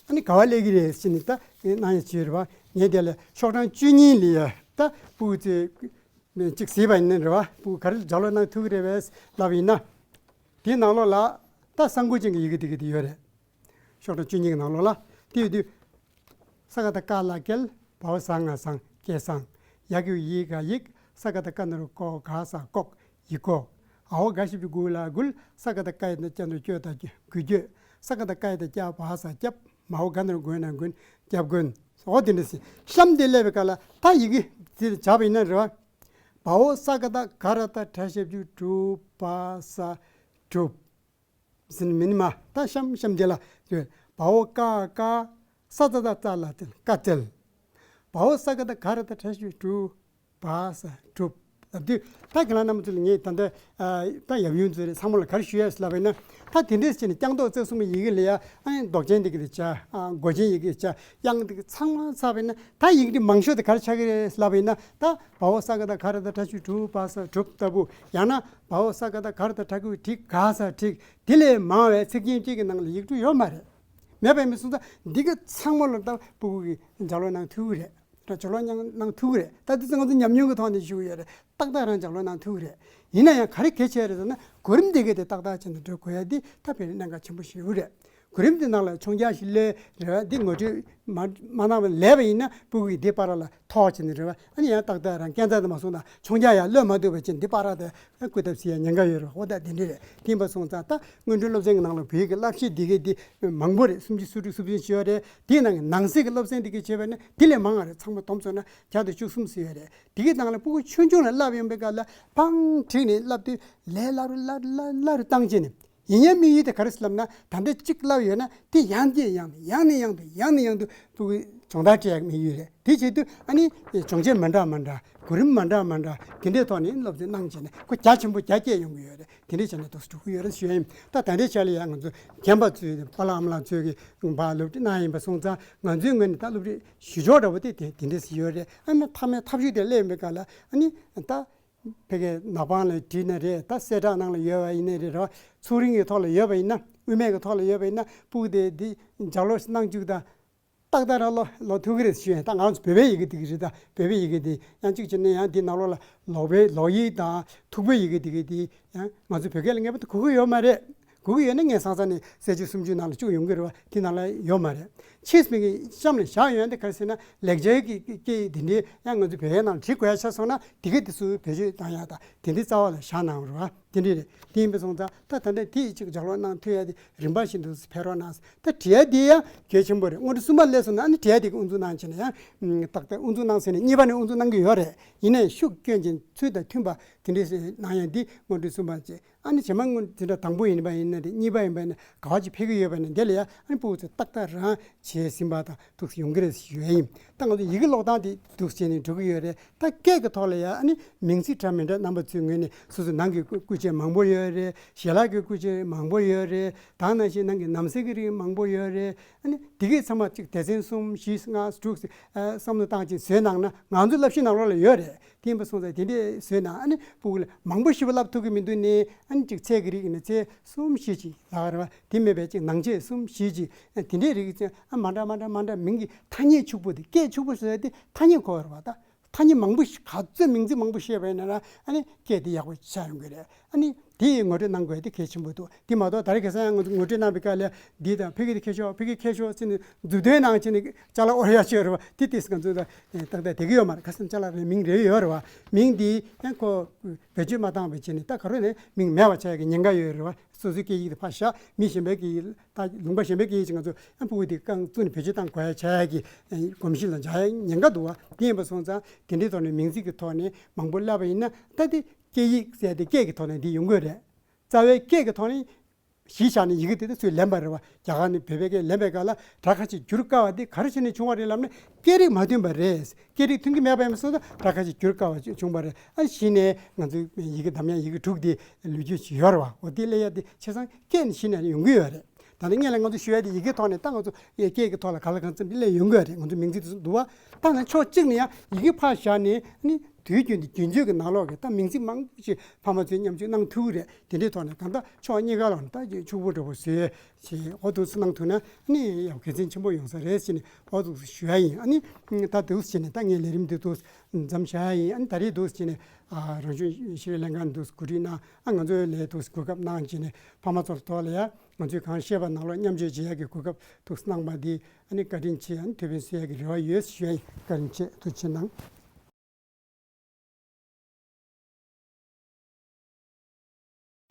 ཨ་ནི་ག་བ་སླེབས་ཀྱི་རེད་ཟེར་ནས་ད་གནང་ཡ་བྱས་རེད་བ། ངས་དེ་ལ་ཤོག་གྲངས་བཅུ་གཉིས་ལ་ཡ་ད་སྤུ་གུ་ཚོས་གཅིག་གཟིགས་པ་ཡིན་ན་རེད་བ། སྤུ་གུ་ག་རེ་ལ་ལྗགས་ཀློག་གནང་ཐུབ་ཀྱི་རེད་པས་ལབ་ཡིན་ན། དེའི་ནང་ལོགས་ལ་ད་ས་མགོ་ཅན་གྱི་ཡི་གེ་དེ་ག་དེ་ཡོད་རེད། ཤོག་གྲངས་བཅུ་གཉིས་ཀྱི་ནང་ལོགས་ལ་དེ་ཡོད་དུས། ས་ག་ད་ཀ་ལ་ཀལ། བ་འོག་ཟ་ང་ཟང་། སྐལ་བཟང་། ཡ་གི་གུ་ཡི་ག་ཡིག། ས་ག་ད་ཀ་ན་རོ་ཀོ་ག་ས་ཀོག་ཡིག་ཀོག་འ་འོག་ག་ཞབས་ཀྱུ་གུ་ལ་འགུལ། ས་ག་ད་ཀ་ཡ་ད་ཀྱ་ན་རོ་ཀྱོ་ད་འགུལ་སྐྱོད། ས་ག་ད་ཀ་ཡ་ད་ཀྱ་བ་ས་ཀྱབ། མ་འོག་ག་ན་རོ་གོ་ན་འགོན། ཀྱབ་གོན། འོ་དེ་འདྲ་ཟེར། གཤམ་དེ་སླེབས་པའི་སྐབས་ལ་ད་ཡི་གེ་དེ་ལ་སྦྱར་བ་ཡིན་ན་རེད་བ། བ་འོག་ས་ག་ད་ག་ར་ད་གྲ་ཞབས་ཀྱུ་གྲུ་བ་ས་གྲུབ། ཟིན་མིན་མ་ད་གཤམ་གཤམ་དེ་ལ་ཡོད། བ་འོག་ཀ་ཀ། ས་ཙ་ད་ཙ་ལ་ཙལ་ཀ་ཙལ། བའོ་ས་ག་བཏགས་ག་ར་བཏགས་གྲ་ཞབས་ཀྱུ་གྲུ། བ་ས་གྲུབ། ལབ་དུས་ད་ཁྱེད་རང་རྣམ་པ་ཚོ་ལ་ངས་ད་ལྟ་ཨ་ད་ཡབ་ཡུམ་ཚོ་རེད་ཚང་མ་ལ་ག་རེ་ཞུ་ཡས་ལབ་པ་ཡིན་ན། ད་དེ་འདྲས་བྱས་ནས་རྐྱང་ཐོག་རྩ་གསུམ་པའི་ཡི་གེ་ལ་ཡ་ཨ་ནི་འདོགས་ཅན་དེ་གི་དེ་བྱ། ཨ་མགོ་ཅན་ཡི་གེ་བྱ། དབྱངས་དེ་གི་ཚང་མ་ཚར་བ་ཡིན་ན། ད་ཡི་གེ་འདི་མང་ཤོས་དེ་ག་རེ་ཆགས་ཀྱི་རེད་ལབ་པ་ཡིན་ན། ད་བའོ་ས་ག་བཏགས་ག་ར་བཏགས་གྲ་ཞབས་ཀྱུ་གྲུ། བ་ས་གྲུབ་ལྟ་བུ། ཡང་ན་བའོ་ས་ག་བཏགས་ག་ར་བཏགས་གྲ་གི་གུ་གྲི། ག་ས་གྲིག། དེ་ལས་མང་བའི་ཚིག་རྒྱན་གཅིག་གི་ནང་ལ་ཡིག་འབྲུ་ཡོད་མ་རེད། མེད་པ་ཡིན་པ་སོང་ཙང་འདི་ག་ཚང་མ་ལ་ད་སྤུ་གུ་གིས་ལྗགས་ཀློག་གནང་ཐུབ་ཀྱི་རེད། ལྗགས་ཀློག་གནང་གནང་ཐུབ་ཀྱི་རེད། ད་འདི་ཚོ་ང་ཚོ་ཉམས་མྱོང་གི་ཐོག་ནས་ཞུ་གི་ཡོད་རེད། ཏག་ཏག་རང་ལྗགས་ཀློག་གནང་ཐུབ་ཀྱི་རེད། ཡིན་ན་ཡང་ག་རེ་གལ་ཆེ་རེད་ཟེར་ན། གོ་རིམ་འདི་ག་དེ་ཏག་ཏག་བྱས་ནས་འགྲོ་དགོས་ཡ་འདི་ད་དཔེ་གནད་འགག་ཆེན་པོ་ཞིག་རེད། གོ་རིམ་འདི་ནང་ལ་མཆོང་རྒྱུག་ཞིག་ལས་རེད་བ། འདི་ངོ་སྤྲོད་མ་མ་གནང་བ་ལས་པ་ཡིན་ན་སྤུ་གུ་གིས་འདི་པར་ལ་ཐོག་བྱས་ནས་རེད་བ། ཨ་ནི་ཡང་ཏག་ཏག་རང་སྐས་འཛེག་དེ་མ་སོང་ན་མཆོང་རྒྱུག་ཡང་གློད་མ་ཐུབ་པ་བྱས་འདི་པར་ལ་བཀོད་ཐབས་བྱེད་ཡ་ཉེན་ཁ་ཡོད་རེད་བ། འོ་ད་དེ་འདྲ་རེད། དེ་ཡིན་པ་སོང་ཙང་ད་སྔོན་འགྲོའི་སློབ་ཚན་གྱི་ནང་ལ་བོད་ཡིག་གི་བསླབ་གཞི་འདི་ག་འདི་མང་པོ་རེད། སུམ་ཅུ་སོ་དྲུག་སོ་བདུན་ཞིག་ཡོད་རེད། དེའི་ནང་གི་ནང་གསེས་ཀྱི་སློབ་ཚན་འདི་ག་བྱས་པ་ཡིན་ན་དེ་ལས་མང་བ་རེད། ཚང་མ་བསྡོམས་སོང་ན་བརྒྱ་དང་བཅུ་གསུམ་ཞིག་ཡོད་རེད། དེ་གའི་ནང་ལ་སྤུ་གུ་ཆུང་ཆུང་ལ་བསླབ་ཡོང་པའི་སྐབས་ལ་བང་བསྒྲིགས་ནས་བསླབ་དུས་ལས་སླ་རུ་སླ་རུ་སླ་རུ་སླ་རུ་བཏང་བྱས་ནས། ཡིན་ཡང་དམིགས་ཡུལ་དེ་ག་རེ་ཟེར་ལབ་ན། ད་ལྟ་གཅིག་བསླབས་ཡོད་ན་དེ་ཡང་དེ་ཡང་ནས་ཡང་དུ་ཡང་ནས་ཡང་དུ་སྤུ་གུའི་སྦྱོང་བརྡར་སྤྲད་ཡག་དམིགས་ཡུལ་རེད། དེ་བྱེད་དུས་ཨ་ནི་སྦྱོང་བྱེད་མི་འདྲ་མི་འདྲ། གོ་རིམ་མི་འདྲ་མི་འདྲ་དེ་འདྲའི་ཐོག་ནས་སློབ་ཚན་གནང་བྱས་ནས་ཁོ་རྒྱ་ཆེན་པོ་རྒྱ་བསྐྱེད་ཡོང་གི་ཡོད་རེད། དེ་འདྲའི་བྱས་ནས་འདུག་སེ་འགྲོ་གི་ཡོད་རེད་ཞུ་ཡ་ཡིན། ད་ད་ལྟའི་ཆ་ལ་ཡང་ང་ཚོ་རྒན་པ་ཚོས་པཱ་ལགས་ཨ་མ་ལགས་ཚོས་ཀྱི་ཕར་སློབ་ཁྲིད་གནང་ཡིན་པ་སོང་ཙང་། ང་ཚོའི་ངོས་ནས་ད་སློབ་ཁྲིད་ཞུ་ཕྱོགས་འདྲ་བོ་དེ་དེ་དེ་འདྲས་ཡོད་རེད། ཨ་ནི་མཐའ་མའི་ཐབས་ཤེས་དེ་སླེབས་པའི་སྐབས་ལ་ཨ་ནི་ད། ཕ་གིའི་ནག་པང་ལ་བྲིས་ན་རེད། ད་གསལ་བསྒྲགས་ནང་ལ་ཡོད་པ་ཡིན་ན་རེད། རེད་བ། ཚོགས་རིང་གི་ཐོག་ལ་ཡོད་པ་ཡིན་ན། དབུ་མེད་ཀྱི་ཐོག་ལ་ཡོད་པ་ཡིན་ན་སྤུ་གུ་དེ་འདི་ལྗགས་ཀློག་གནང་བཅུག་དང་། ཏག་ཏག་རང་ཀློག་ཀློག་ཐུབ་ཀྱི་རེད་ཞུ་ཡ་ཡིན། ད་ང་ཚོ་བོད་པའི་ཡི་གེ་འདི་གི་རེད། ད་བོད་པའི་ཡི་གེ་འདི་ཡང་གཅིག་བྱས་ན་ཡང་འདི་ནང་ལོགས་ལ་ལོག་པའི་ལོག་ཡིག་དང་ཐུག་པའི་ཡི་གེ་འདི་གི་འདི་ཡང་ང་ཚོ་བོད་སྐད་ལ་ངེས་པར་དུ་གོ་གི་ཡོད་མ་རེད། གོ་གི་ཡོད་ན་ངས་སང་ས་ནས་གསལ་བྱེད་སུམ་ཅུའི་ནང་ལ་བཅུག་ཡོང་གི་རེད་བ། དེ་ནང་ལ་ཡོད་མ་རེད། ཕྱིས་མི་གི་གཤམ་ལ་བཞག་ཡོད་ཡ་དེ་ག་རེ་ཟེར་ན། ལེགས་སྦྱར་གྱི་སྐད་ཡིག་དེ་འདྲའི་ཡང་ང་ཚོ་བོད་ཡིག་ནང་བྲིས་དགོས་ཡ་ཆགས་སོང་ན་དེ་ག་དེ་ཚོ་བེད་སྤྱོད་བཏང་ཡ་དང་དེ་འདྲའི་རྩ་བ་ལ་བཞག་གནང་རེད་བ། དེ་འདྲ་རེད། དེ་ཡིན་པ་སོང་ཙང་ད་ད་ལྟ་དེ་གཅིག་ལྗགས་ཀློག་གནང་ཐུབ་ཡ་དེ་རིམ་པ་བཞིན་དུ་འཕེལ་རོགས་གནང་། ད་བྲིས་ཡ་དེ་ཡང་གལ་ཆེན་པོ་རེད། སྔོན་འགྲོ་གསུམ་པ་སླེབས་སོང་ན་ཨ་ནི་བྲིས་ཡ་དེ་གི་དབུ་འཛུགས་གནང་བྱས་ན་ཡང་ཏག་ཏག་དབུ་འཛུགས་གནང་ཟེར་ནས་གཉིས་པ་ནས་དབུ་འཛུགས་གནང་གི་ཡོད་རེད། ཡིན་ནའི་ཤུགས་སྐྱོན་ཅན་ཚུལ་དང་མཐུན་པ་དེ་འདྲའི་གནང་ཡ་འདི་སྔོན་འགྲོ་གསུམ་པ་བྱས། ཨ་ནི་རྗེས་མ་སྔོན་དེ་འདྲ་དང་པོ་ཡིན་པ་ཡིན་ན་རེད། གཉིས་པ་ཡིན་པ་ཡིན་ན་ག་བ་ཅིག་ཕེབས་ཀྱི་ཡོད་པ་ཡིན་ན་དེ་ལ་ཡང་ཨ་ནི་སྤུ་གུ་ཚོས་ཏག་ཏག་རང་བྱས་ཟིན་པ་དང་འདུག་སེ་ཡོང་གི་རེད་ཞུ་ཡ་ཡིན། ད་ང་ཚོ་ཡི་གེ་ཀློག་སྟངས་དེ་འདུག་སེ་བྱས་ནས་འགྲོ་གི་ཡོད་རེད། ད་སྐད་ཀྱི་ཐོག་ལ་ཡང་ཨ་ནི་མིང་ཚིག་འདྲ་མི་འདྲ་རྣམ་པ་ཚོའི་ངོས་ནས་སོ་སོ་ནང་གི་སྐུ་སྐུ་ཆས་མང་པོ་ཡོད་རེད། ཞལ་ལག་གི་སྐུ་ཆས་མང་པོ་ཡོད་རེད། ད་ནང་བཞིན་ནང་གི་ནམ་གསེར་གྱི་རིགས་མང་པོ་ཡོད་རེད། ཨ་ནི་དེ་གས་ཚང་མ་གཅིག་སྡེ་ཚན་གསུམ་བཞི་ལྔ་དྲུག་བསམ་བློ་བཏང་བྱས་བཟོས་གནང་ན་ང་ཚོའི་བསླབ་གཞི་ནང་ལོགས་ལ་ཡོད་རེད། དེ་ཡིན་པ་སོང་ཙང་དེ་འདྲས་བཟོས་ན་ཨ་ནི་སྤུ་གུ་ལ་མང་པོ་ཞིག་བསླབ་ཐུབ་ཀྱི་མི་འདུག་ནས། ཨ་ནི་གཅིག་ཚལ་གྱི་རིགས་ཡིན་ན་ཚལ་གསུམ་བཞི་ཅིག་ལབ་རེད་བ། དེ་མེད་པའི་གཅིག་ནང་ཆས་གསུམ་བཞི་ཅིག་དེ་འདྲས་རིགས་ཅིག་ཨ་མ་འདྲ་མ་འདྲ་མ་འདྲ་མིང་གི་ཐ་སྙད་ཕྱུག་པོ་དེ་སྐད་ཕྱུག་པོ་བཟོས་ཏེ་ཐ་སྙད་གོ་བ་རེད་བ། ད་ཐ་སྙད་མང་པོ་ཞིག་ག་ཚོད་མིང་ཚིག་མང་པོ་ཤེས་པ་ཡིན་ན་ར་ཨ་ནི་སྐད་དེ་ཡག་པོ་ཆགས་ཡོང་གི་རེད། ཨ་ནི་དེ་ཡི་ངོ་སྤྲོད་གནང་དགོས་དེ་གལ་ཆེན་པོ་འདུག་དེ་མ་གཏོགས་ད་རེས་ཁ་སང་ཡང་ང་ཚོ་ངོ་སྤྲོད་གནང་བའི་སྐབས་ལ་འདི་དང་ཕ་གི་དེ་ཁྱད་ཆོས་ཕ་གི་ཁྱད་ཆོས་ཟེར་ནས་མཛུབ་སྟོན་གནང་བྱས་ནས་ཅ་ལག་དབོར་ཡ་ཅིག་ཡོད་རེད་བ། དེ་དེ་ང་ཚོ་ད་ཏག་ཏག་བསྡད་ཀྱི་ཡོད་མ་རེད། ཁ་སང་ཅ་ལག་རེད། མིང་རེ་ཡོད་རེད་བ། མིང་འདི་ཡང་ཁོ་བེད་སྤྱོད་མ་བཏང་བ་བྱས་ནས་ད་ག་རེ་ནས་མིང་མེད་པ་ཆགས་ཡ་གི་ཉེན་ཁ་ཡོད་རེད་བ། སོ་སོའི་སྐད་ཡིག་དེ་ཕར་བཞག་མི་གཞན་པའི་སྐད་ཡིག་ད་ལུང་པ་གཞན་པའི་སྐད་ཡིག་ཅིག་ང་ཚོ་ཨ་ཕྲུ་གུ་དེ་རྐང་བཙུགས་ནས་བེད་སྤྱོད་བཏང་དགོས་ཡ་ཆགས་ཡ་གི་གོམས་གཤིས་ལ་འཇགས་ཡ་ཉེན་ཁ་འདུག་བ། དེ་ཡིན་པ་སོང་ཙང་དེ་འདྲའི་ཐོག་ནས་མིང་ཚིག་གི་ཐོག་ནས་མང་པོ་བསླབས་པ་ཡིན་ན་ད་དེ་སྐད་ཡིག་ཟེར་དེ་སྐད་ཀྱི་ཐོག་ནས་འདི་ཡོང་གི་རེད། རྩ་བའི་སྐད་ཀྱི་ཐོག་ནས་གཞི་བཞག་ནས་ཡི་གེ་དེ་ཚོས་ལེན་པ་རེད་བ། རྒྱ་གར་ནས་བོད་པའི་སྐད་ལེན་པའི་སྐབས་ལ་སྒྲ་ཁ་ཅིག་བསྒྱུར་དཀའ་བ་དེ་ག་རེ་བྱས་ནས་བྱུང་བ་རེད་ལབ་ན་སྐད་རིགས་མ་མཐུན་པ་རེད། སྐད་རིགས་མཐུན་གྱི་མེད་པ་ཡིན་པ་སོང་ཙང་སྒྲ་ཁ་ཅིག་བསྒྱུར་དཀའ་བ་ཅིག་བྱུང་བ་རེད། ཨ་གཞི་ནས་ང་ཚོའི་ཡི་གེ་འདམ་ཡ་ཡི་གེ་དྲུག་དེ་ལོ་རྒྱུས་ཅིག་ཡོད་རེད་བ། འོ་དེ་སླེབས་ཡ་དེ་བྱས་ཙང་སྐད་ནི་གཞི་ནས་ཡོང་གི་ཡོད་རེད། ད་ནི་སྔོན་ལ་ང་ཚོ་ཞུ་ཡ་དེ་ཡི་གེ་ཐོག་ནས་ད་ང་ཚོ་སྐད་ཀྱི་ཐོག་ལ་ག་ལ་གང་འཚམ་དེ་སླེབས་ཡོང་གི་ཡོད་རེད། ང་ཚོ་མིང་ཚིག་དེ་ཚོ་འདུག་བ། ད་ནི་ཕྱོགས་གཅིག་ནས་ཡང་ཡི་གེ་ཕར་བཞག་ནས་ནི་དུས་རྒྱུན་དུ་རྒྱུན་སྤྱོད་ཀྱི་ནང་ལོགས་ཀྱི་ད་མིང་ཚིག་མང་པོ་ཞིག་ཕ་མ་ཚོས་མཉམ་སྤྱོད་གནང་ཐུབ་ཀྱི་རེད། དེ་འདྲའི་ཐོག་ནས་གང་ལྟར་ཕྱོགས་གཉིས་ཀ་ལ་ནི་ད་ཕྱུག་པོ་འདྲ་པོ་བཟོས་བྱས་འོ་འདུག་སེ་གནང་ཐུབ་ན་ནི་ཡང་དགེ་མཚན་ཆེན་པོ་ཡོང་ས་རེད་ཟེར་ནས་འོ་འདུག་སེ་ཞུ་ཡ་ཡིན། ཨ་ནི་ད་འདུག་སེ་བྱས་ནས་ད་ངའི་ལས་རིམ་འདི་འདུག་སེ་མཚམས་བཞག་ཡ་ཡིན། ཨ་ནི་ད་རེས་འདུག་སེ་བྱས་ནས་ཨ་རང་བྱུང་ཤེས་རིག་ལྷན་ཁང་འདུག་སེ་གོ་སྒྲིག་གནང་། ཨ་ང་ཚོའི་ལས་འདུག་སེ་གོ་སྐབས་གནང་བྱས་ནས་ཕ་མ་ཚོར་ཐོག་ལ་ཡ་ང་ཚོས་གང་ཤེས་པ་ནང་ལོགས་མཉམ་སྤྱོད་བྱེད་ཡ་གི་གོ་སྐབས་འདུག་སེ་གནང་བ་འདི་ཨ་ནི་བཀའ་དྲིན་ཆེ། ཨ་ནི་ཐུགས་ཕན་གསོས་ཡ་གི་རེ་བ་ཡོད་ཞུ་ཡ་ཡིན། བཀའ་དྲིན་ཆེ། ཐུགས་རྗེ་གནང་།